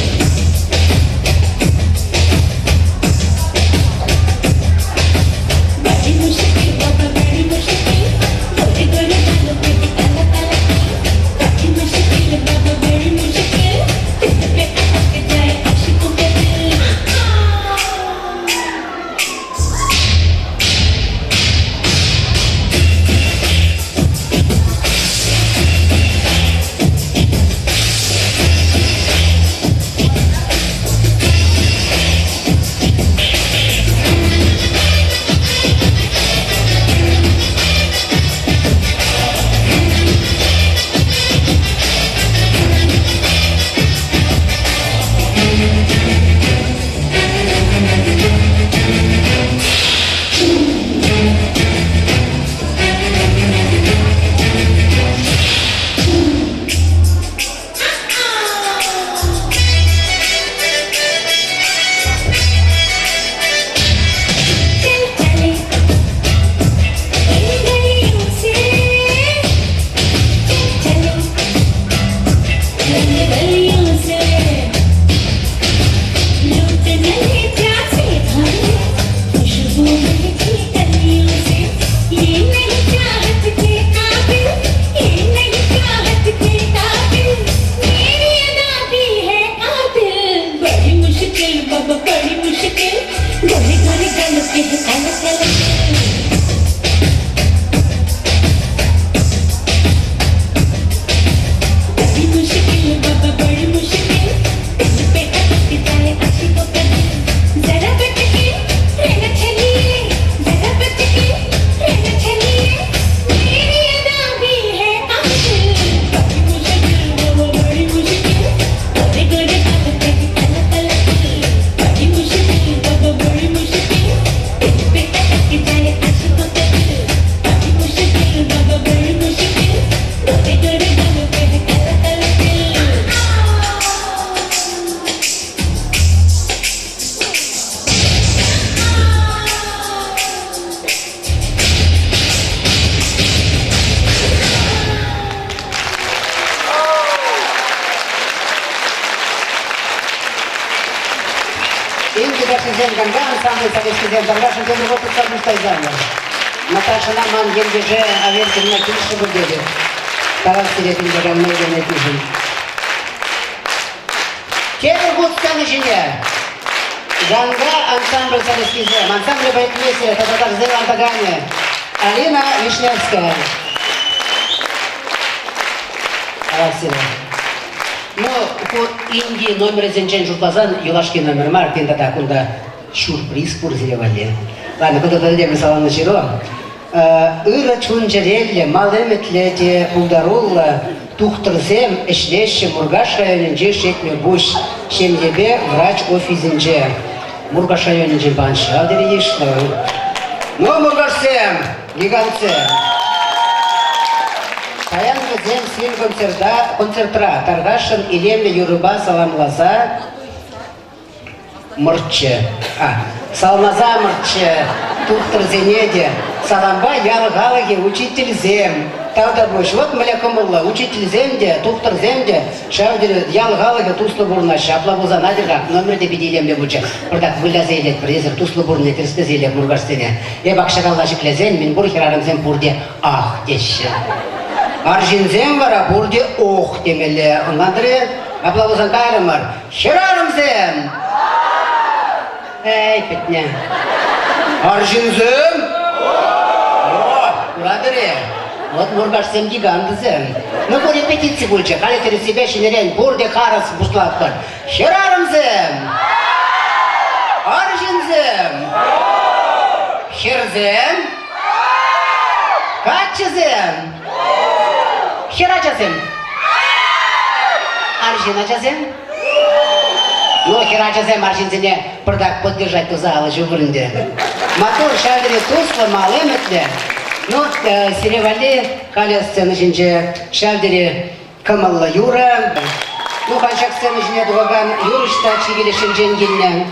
बड़ी मुश्किल बाबा बड़ी मुश्किल गोरे गोरे बालों पे है काला काला बड़ी मुश्किल बाबा बड़ी मुश्किल दिल पे अटक जाए आशिकों का दिल चल चले इन गलियों से चल चले इन गलियों से लूट नए प्यासे भरे खुशबू महकी कलियों से ये नहीं चाहत के काबिल ये नहीं चाहत के काबिल मेरी अदा भी है कातिल बड़ी मुश्किल बाबा बड़ी मुश्किल गोरे गोरे गालों पे है काला काला दिल। बड़ी मुश्किल बाबा बड़ी मुश्किल दिल पे अटक जाए आशिकों का दिल जरा बच के रहना चलिए जरा बच के रहना चलिए मेरी अदा भी है कातिल बड़ी मुश्किल बाबा बड़ी मुश्किल गोरे गोरे गालों पे है काला काला दिल बड़ी मुश्किल बाबा बड़ी मुश्किल दिल पे अटक जाए आशिकों का दिल बड़ी मुश्किल बाबा बड़ी मुश्किल गोरे गोरे गालों पे है काला काला दिल Инди каччисем Ганга ансамбль солисткисем таврашӑн тепӗр хут тытса пуҫтарсанӑ. Наташӑна ман ентеше Аверкина килӗшрӗ пуль тетӗп. Тавах сире килтекан мелкенетнишӗн. Тепӗр хут сцена ҫине Ганга ансамбль солисткисем, ансамбль балетмейстерӗ тата ташӑсен лартаканӗ Алина Вишневская. Тавах сире. Ну, ку Инди номерӗсенчен шутласан юлашки номер мар, тен тата кунта сюрприз пур сире валли. Ладно, кунта тата тепӗр саламлӑ ҫыру. Ырӑ чун-чӗреллӗ, мал ӗмӗтлӗ те пултаруллӑ тухтӑрсем ӗҫлеҫҫӗ Муркаш районӗнчи Шетмӗпуҫ ҫемьепе врач офисӗнче. Муркаш районӗнчен пан ҫав тери йышлӑ. Ну, муркашсем, гигантсем! Паян вӗсем сирӗн концерта, концертра тархасшӑн илемлӗ юрӑпа саламласа мӑрччӗ. А, саламласа мӑрччӗ тухтӑрсене те. Салампа ял халӑхӗ, учительсем. Тавтапуҫ. Вот мӗнле кӑмӑллӑ. Учительсем те, тухтӑрсем те ҫав тери ял халӑхӗ туслӑ пурӑнаҫҫӗ. Апла пулсан атьӑр-ха, номер те питӗ илемлӗ пулчӗ. Пӑртак выляса илетпӗр. Эсир туслӑ пурӑнни тӗрӗслесе илеп муркашсене. Эп акҫакалла ҫӗклесен мӗнпур хӗрарӑмсем пурте ах теҫҫӗ. Арҫынсем вара пурте ох темелле. Ӑнлантӑр-и? Апла пулсан кайрӑмӑр. Хӗрарӑмсем! Эй, пӗтнӗ. Арҫынсем! О, куратӑр-и? Вот муркашсем гигантсем. Ну, ку репетици пулчӗ. Халӗ тӗрӗссипе ҫӗнӗрен пурте харӑс пуҫлатпӑр. Хӗрарӑмсем! Арҫынсем! Хӗрсем! Каччӑсем! Хӗрачасем! Арҫын ачасем! Ну, хӗрачасем арҫынсене пӑртак поддержать туса алӑ ҫупӑр ӗнтӗ. Маттур, ҫав тери туслӑ, мал ӗмӗтлӗ. Ну, сире валли халӗ сцена ҫинче ҫав тери кӑмӑллӑ юрӑ. Ну, халь ҫак сцена ҫине тухакан юрӑҫ та чикӗ лешӗнчен килнӗ.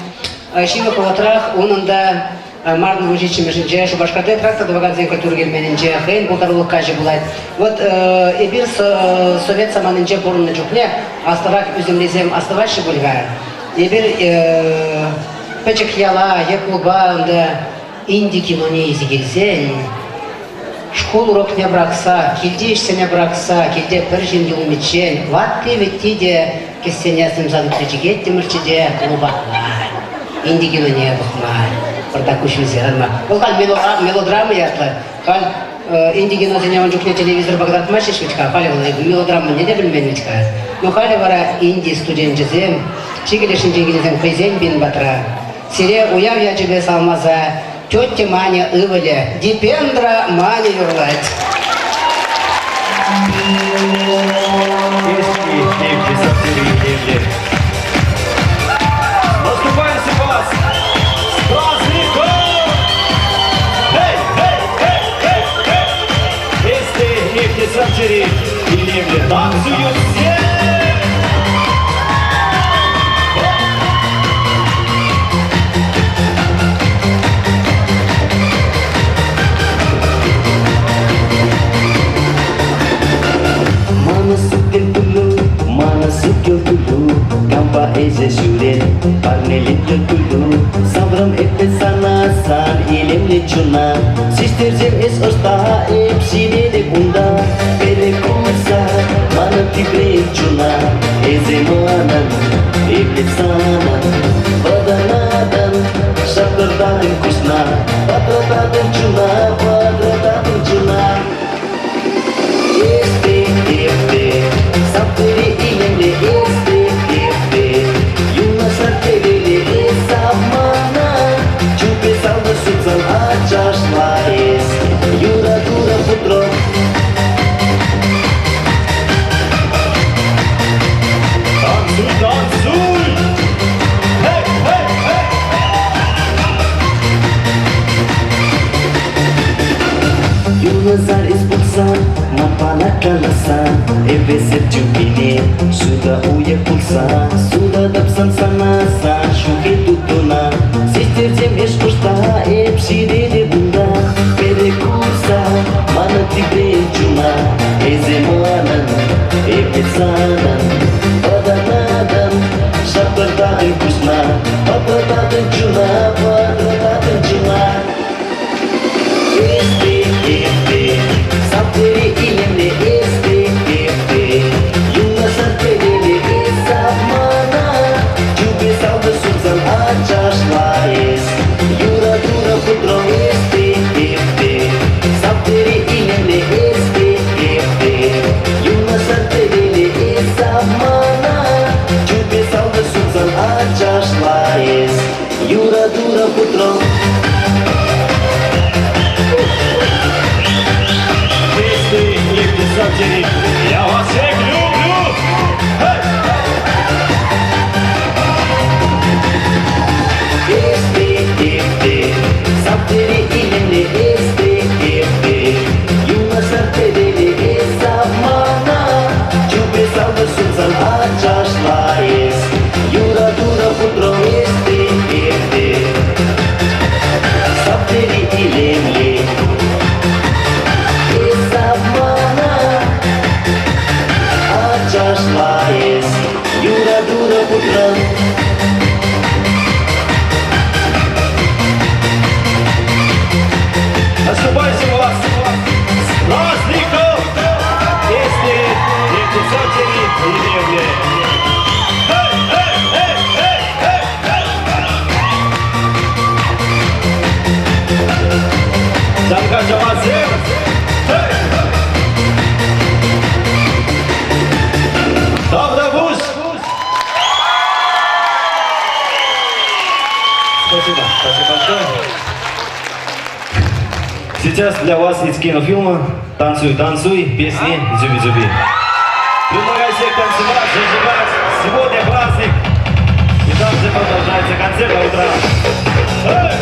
Ҫывӑх вӑхӑтрах унӑн та. Мартӑн вунҫиччӗмӗшӗнче Шупашкарти трактор тӑвакансен культура керменӗнче хӑйӗн пултарулӑх каҫӗ пулать. Вот эпир совет саманинче пурӑннӑ чухне аслӑрах ӳсӗмрисем астӑваҫҫӗ пуль-ха. Эпир пӗчӗк яла е клуба ӗнтӗ Инди киноне илсе килсен шкул урокне пӑрахса, килти ӗҫсене пӑрахса, килте пӗр ҫын юлмиччен ватти-вӗтти те кӗсьене сӑмса тытса чикеттӗмӗрччӗ те клуба Инди киноне пӑхма, пӑртак куҫ илсе ларма. Вӑл халь мелодрама ятлӑ. Халь инди киносене ун чухне телевизорпа кӑтартмаҫҫӗ вӗт-ха, халӗ вӑл мелодрама мӗнне те пӗлмен вӗт-ха. Ну халӗ вара Инди студенчӗсем, чикӗ лешӗнчен килнисем хӑйсен пин патра Сире уяв ячӗпе салмаса тетя Маня ывӑлӗ Дипендра Маня юрлать. Песни Евгений Наступаем вас! С праздником! Эй, эй, эй, эй, эй! Песни Евгений и Лемли танцуют все! Мана сӳткен тулу, мана сӳткен тулу, кампа эсӗ ҫӳрен, парнелетлӗ тулу. Саврӑм эпӗ сана, сан илемлӗ чуна. Систерсем эс ӑста, эп ҫитетӗп унта. Перекурса, манӑн типрен чуна, эсӗ манӑн, эпӗ санӑн. Вӑтанатӑн, шатӑртатӑн куҫна, патрататӑн чуна, патрататӑн чуна. Эс те, эп те, савтӑри илемлӗ эс те, эп те, юнашар телейлӗ эс савмана, чупе савнӑ сутсан ачашла эс, юратура хутро. Танцуй, танцуй! Эй, эй, эй! Юнашар эс пулсан, ман каласан, эпӗ тӳпене ҫутӑ уйӑх пулса, суда тапсан сана сан шухи тутуна, систерсем эш пушта, эп ҫитетӗп унта, перекурса, мана типре чуна, эсӗ манӑн, эпӗ санӑн, вӑтанатӑн, шапӑртатӑн куҫна, пӑтӑртатӑн чуна, пӑтӑртатӑн чуна. Эс те, эп те, савтери илемлӗ эс те, эп те, юнашар телейлӗ эс савмана, тӳпе савнӑ сунсан ачашла эс, юратура хутрӑн эс те, эп те, савтери илемлӗ эс те, эп те, юнашар телейлӗ эс савмана, тӳпе савнӑ сунсан ачашла эс, юратура хутрӑн. Песни и писатели, я вас всех люблю! Эй! Эс те, эп те, савтери илемлӗ эс те, эп те, юнашар телейлӗ эс савмана, тӳпе савнӑ сунсан ачашла эс, юратура хутрӑн эс те, эп те, савтери илемлӗ эс савмана, ачашла эс, юратура хутрӑн. Наступающим вас с праздником! Песни и писатели деревни. Эй, эй, эй, эй, эй, эй! Замка Джамазем! Эй! Тавтапуҫ! Спасибо, спасибо большое. Сейчас для вас из кинофильма «Танцуй, танцуй» песни «Зюби-зюби». Предлагаю всех танцевать, зажигать. Сегодня праздник. И также продолжается концерт до утра. Эй!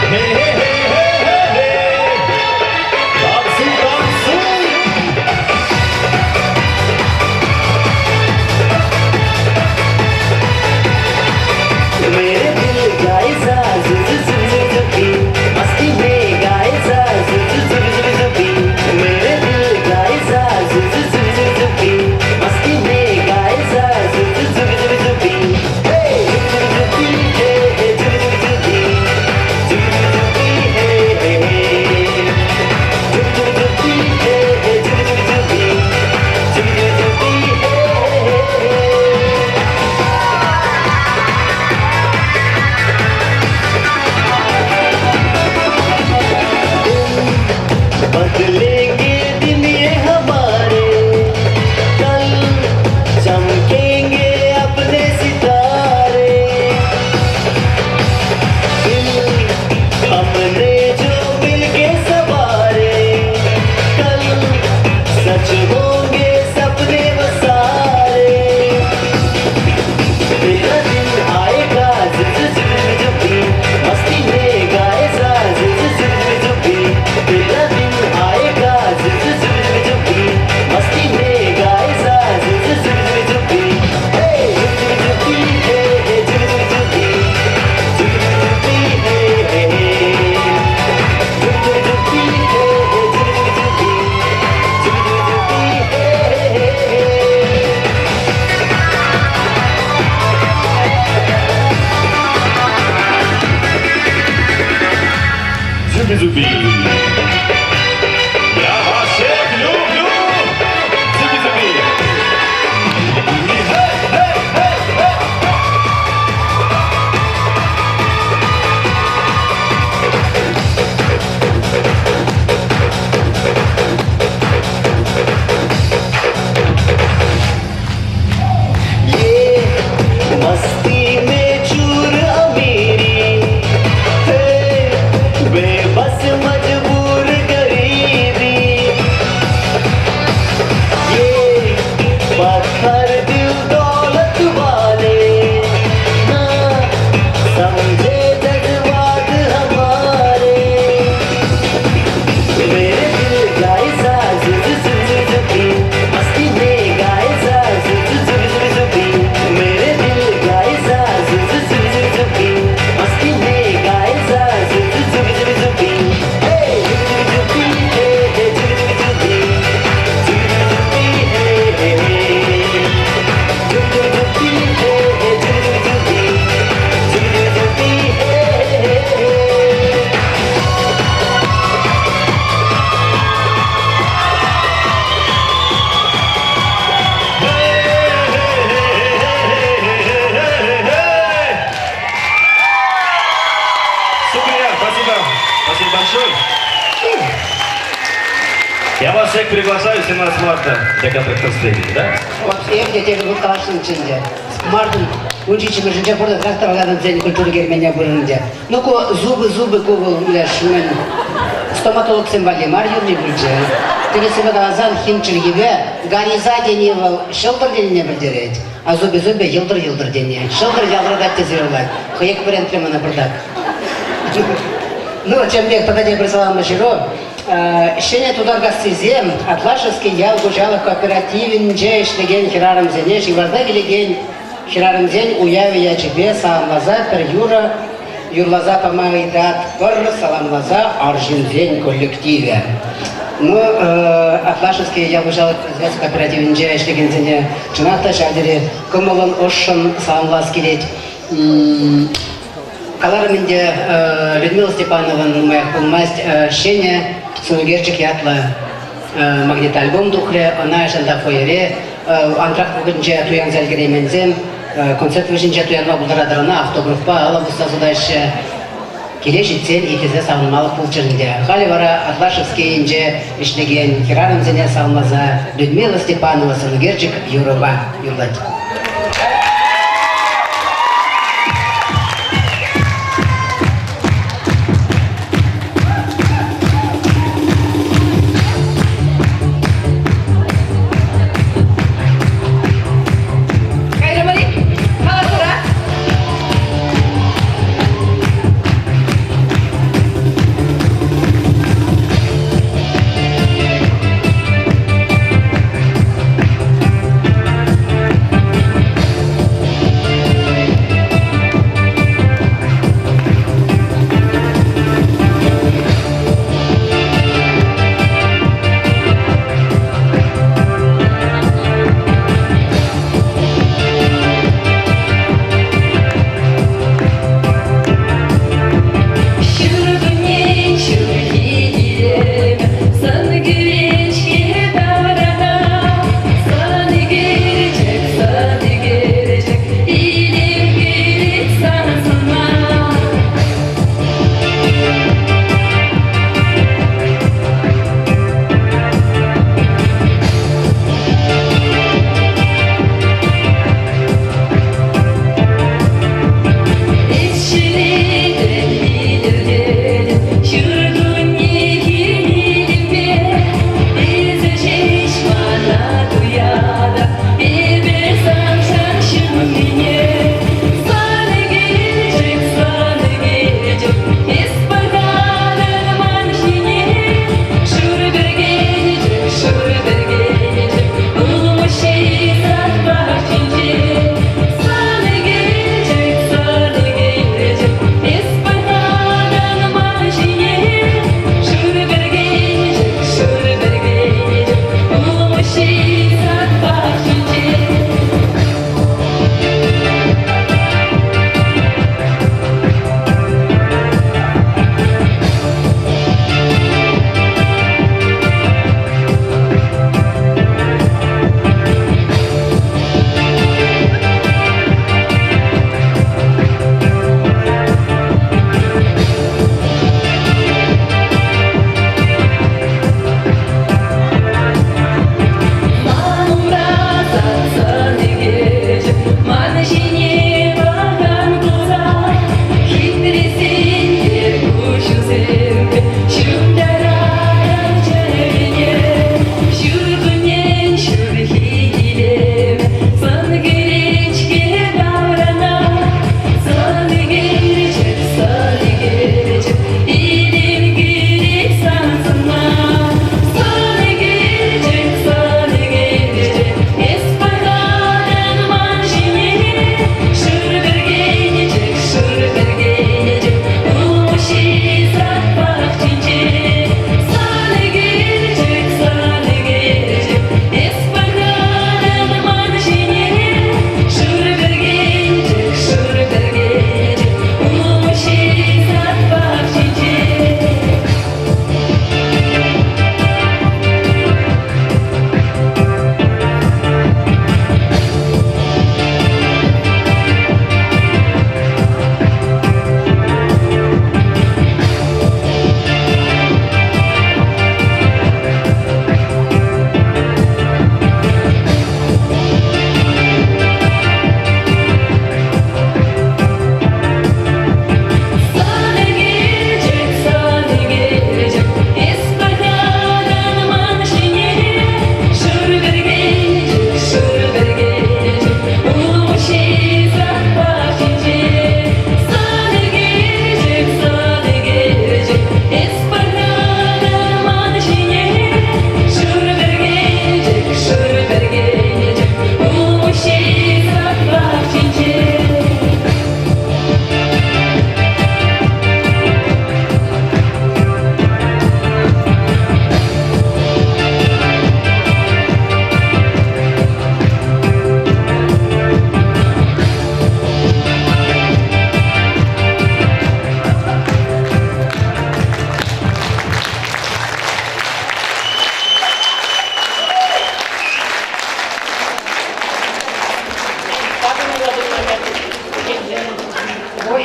Хей-хей-хей-хей-хей-хей! मेरे दिल का एहसास जुबी जुबी मस्ती में गाए साज जुबी जुबी जुबी मेरे दिल का एहसास जुबी जुबी मस्ती में गाए साज जुबी जुबी जुबी हे जुबी जुबी हे हे जुबी जुबी जुबी जुबी हे हे हे जुबी जुबी हे हे जुबी जुबी जुबी जुबी हे हे हे। बदलेंगे दिन ये हमारे, कल चमकेंगे अपने सितारे। दिल अपने जो मिलके सवारे, कल सच होंगे सपने वो सारे। तेरा दिन आएगा जुब जुब जुबी, मस्ती में गाए साज जुब जुबी। तेरा दिन आएगा जुब जुब जुबी, मस्ती में गाए साज जुब जुबी। हे जुब जुबी हे हे जुब जुबी जुब जुबी हे हे हे जुब जुबी हे हे जुब जुबी जुब जुबी हे हे हे। Зуби-зуби. Я вас всех люблю! Зуби-зуби. Эй, эй, эй, эй! ये मस्ती में चूर अमीरी है, बेबस मजबूर गरीबी। ये पत्थर दिल दौलत वाले ना समझे जज्बात हमारे। मेरे दिल गाए साज जुबी जुबी, मस्ती में गाए साज जुबी जुबी। मेरे दिल गाए साज जुबी जुबी, मस्ती में गाए साज जुबी जुबी। हे जुबी जुबी हे हे जुबी जुबी जुबी जुबी हे हे हे जुबी जुबी हे हे जुबी जुबी जुबी जुबी हे हे हे। Супер, спасибо. Спасибо большое. Я вас всех приглашаю 17 марта для контракта встретить, да? Эп те тепӗр хут каласшӑнччӗ ӗнтӗ. Мартӑн 17-мӗшӗнче пурте трактор вылякансен культура керменне пырӑнчӗ. Ну ку зубы-зубы ку вӑл леш мӗн стоматологсем валли мар юрри пулчӗ. Тӗрӗссипе каласан хим чӗлхипе гариза тени вӑл ҫӑлтӑр тенине пӗлтерет, а зубы-зубы йӑлтӑр-йӑлтӑр тени. Ҫӑлтӑр ялтӑртать тесе юрлать. Хӑех вӗрентрӗ мана пӑртак. Ну, чӑн пек тата тепӗр саламлӑ ҫыру. Ҫӗнӗ Тутаркассисем Атлашевский ял хуҫалӑх кооперативӗнче ӗҫлекен хӗрарӑмсене ҫывхарса килекен хӗрарӑмсен уявӗ ячӗпе саламласа пӗр юрӑ юрласа пама ыйтатпӑр, саламласа арҫынсен коллективӗ. Ну, Атлашевский ял хуҫалӑх производство кооперативӗнче ӗҫлекенсене чӑнах та ҫав тери кӑмӑллӑн, ӑшшӑн саламлас килет. Каларӑм ӗнтӗ, Людмила Степанован нумаях пулмасть ҫӗнӗ сӑнӳкерчӗк ятлӑ магнитоальбом тухрӗ. Ӑна ҫанта фойере антракт вӑхӑтӗнче туянса ӗлкӗрейменсем концерт вӗҫӗнче туянма пултаратӑр ӑна, автографпа алӑ пусса сутаҫҫӗ. Киле ҫитсен итлесе савӑнмалӑх пулччӑр ӗнтӗ. Халӗ вара Атлашевскийӗнче ӗҫлекен хӗрарӑмсене саламласа Людмила Степанова сӑнӳкерчӗк юрӑпа юрлать. Кайрӑмӑр-и? Калаҫура.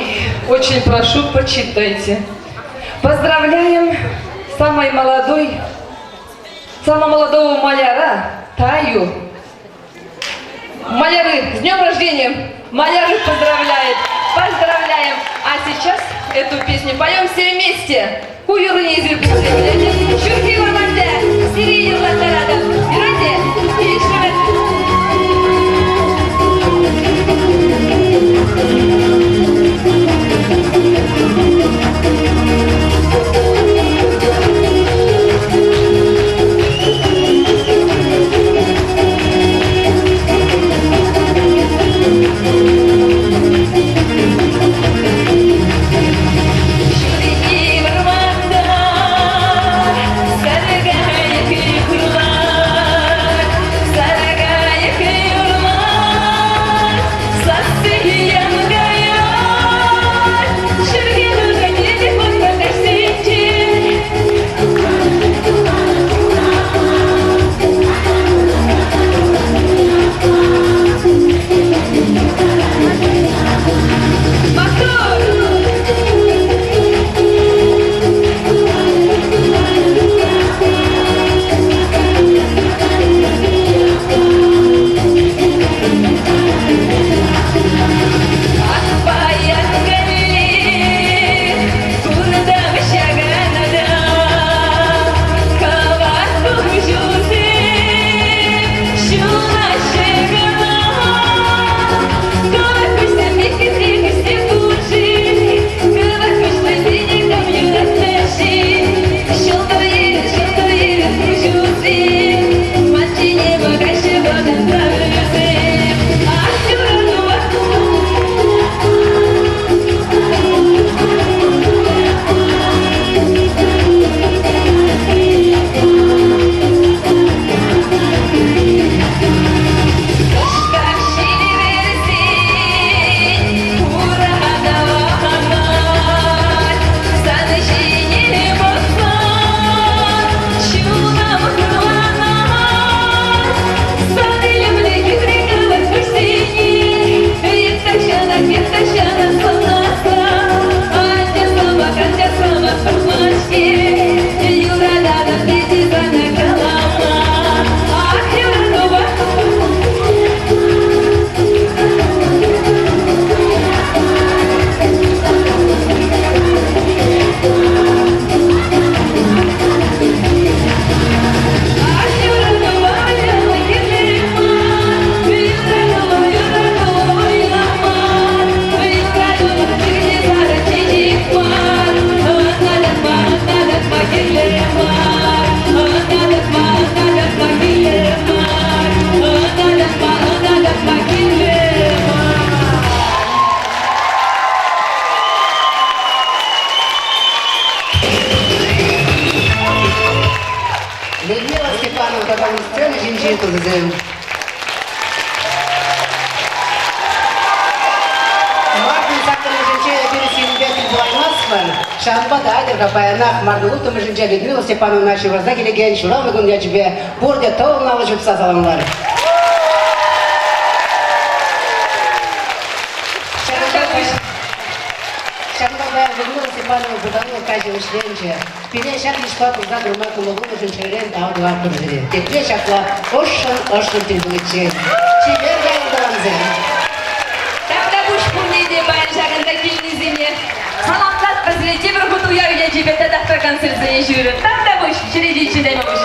Ой, очень прошу, почитайте. Поздравляем самой молодой, самого молодого маляра Таю. Маляры, с днем рождения! Маляры поздравляет! Поздравляем! А сейчас эту песню поем все вместе. Ҫурхи вӑрманта сире юрлаттаратӑп. Юрать-и? Килӗшрӗмӗр. Ҫурхи вӑрманта саркайӑк юрлать, саркайӑк юрлать, сасси янкаять. Ҫурхи нуша телефонпа каҫсенче. Маттур! Ак паян куртам ҫакӑнта, кӑвак куҫусем ҫунаҫҫӗ кӑна. Кӑвак куҫсем хитре куҫсем пур-ши, кӑвак куҫлисене кам юратнӑ-ши? Ҫӑлтӑр евӗр, ҫӑлтӑр евӗр куҫусем, ман ҫине пӑхаҫҫӗ вӑтанса вӗсем. Ах, юрату, Кӑштах ҫил вӗрсен хуратӑванать, сан ҫине пӑхсан чунӑм хурланать. Сан илемлӗ хитре кӑвак куҫсене тахҫанах, тахҫанах сӑнаса, атя сӑмах, атя сӑмах пӑхман-ҫке, юрататӑп тесе сана калама. Ах, юратупа. Ах, юратупа выляма кирлӗ мар, юратупа, юратупа выляма, юратупа чирлӗ сарӑ чечек мар, ӑнланатма, ӑнланатма кирлӗ мар, ӑнланатма, ӑнланатма кирлӗ мар, ӑнланатма, ӑнланатма кирлӗ мар. Людмила Степанова тата ун сцена ҫинчи тусӗсем. Мартӑн саккӑрмӗшӗнче эпир сирӗнпе тӗл пулаймастпӑр. Ҫавӑнпа та айтӑр-ха паянах мартӑн улттӑмӗшӗнче Людмила Степановна ҫывӑрса килекен ҫуралнӑ кун ячӗпе пурте тӑвӑллӑ алӑ ҫупса саламлар. Ҫавӑнпа та Людмила Степанова пултарулӑх каҫӗ вӗҫленчӗ. Пире ҫак йышпа пырса курма кӑмӑл пулнӑшӑн чӗререн тав тӑватпӑр сире. Тепре ҫапла ӑшшӑн-ӑшшӑн тӗл пуличчен. Чипер кайӑр, тӑвансем! Тавтапуҫ пурне те паян ҫакӑнта килнисене. Саламлатпӑр сире тепӗр хут уяв ячӗпе татах та концертсене ҫӳрӗр. Тавтапуҫ, чӗре ҫинчен пуҫ.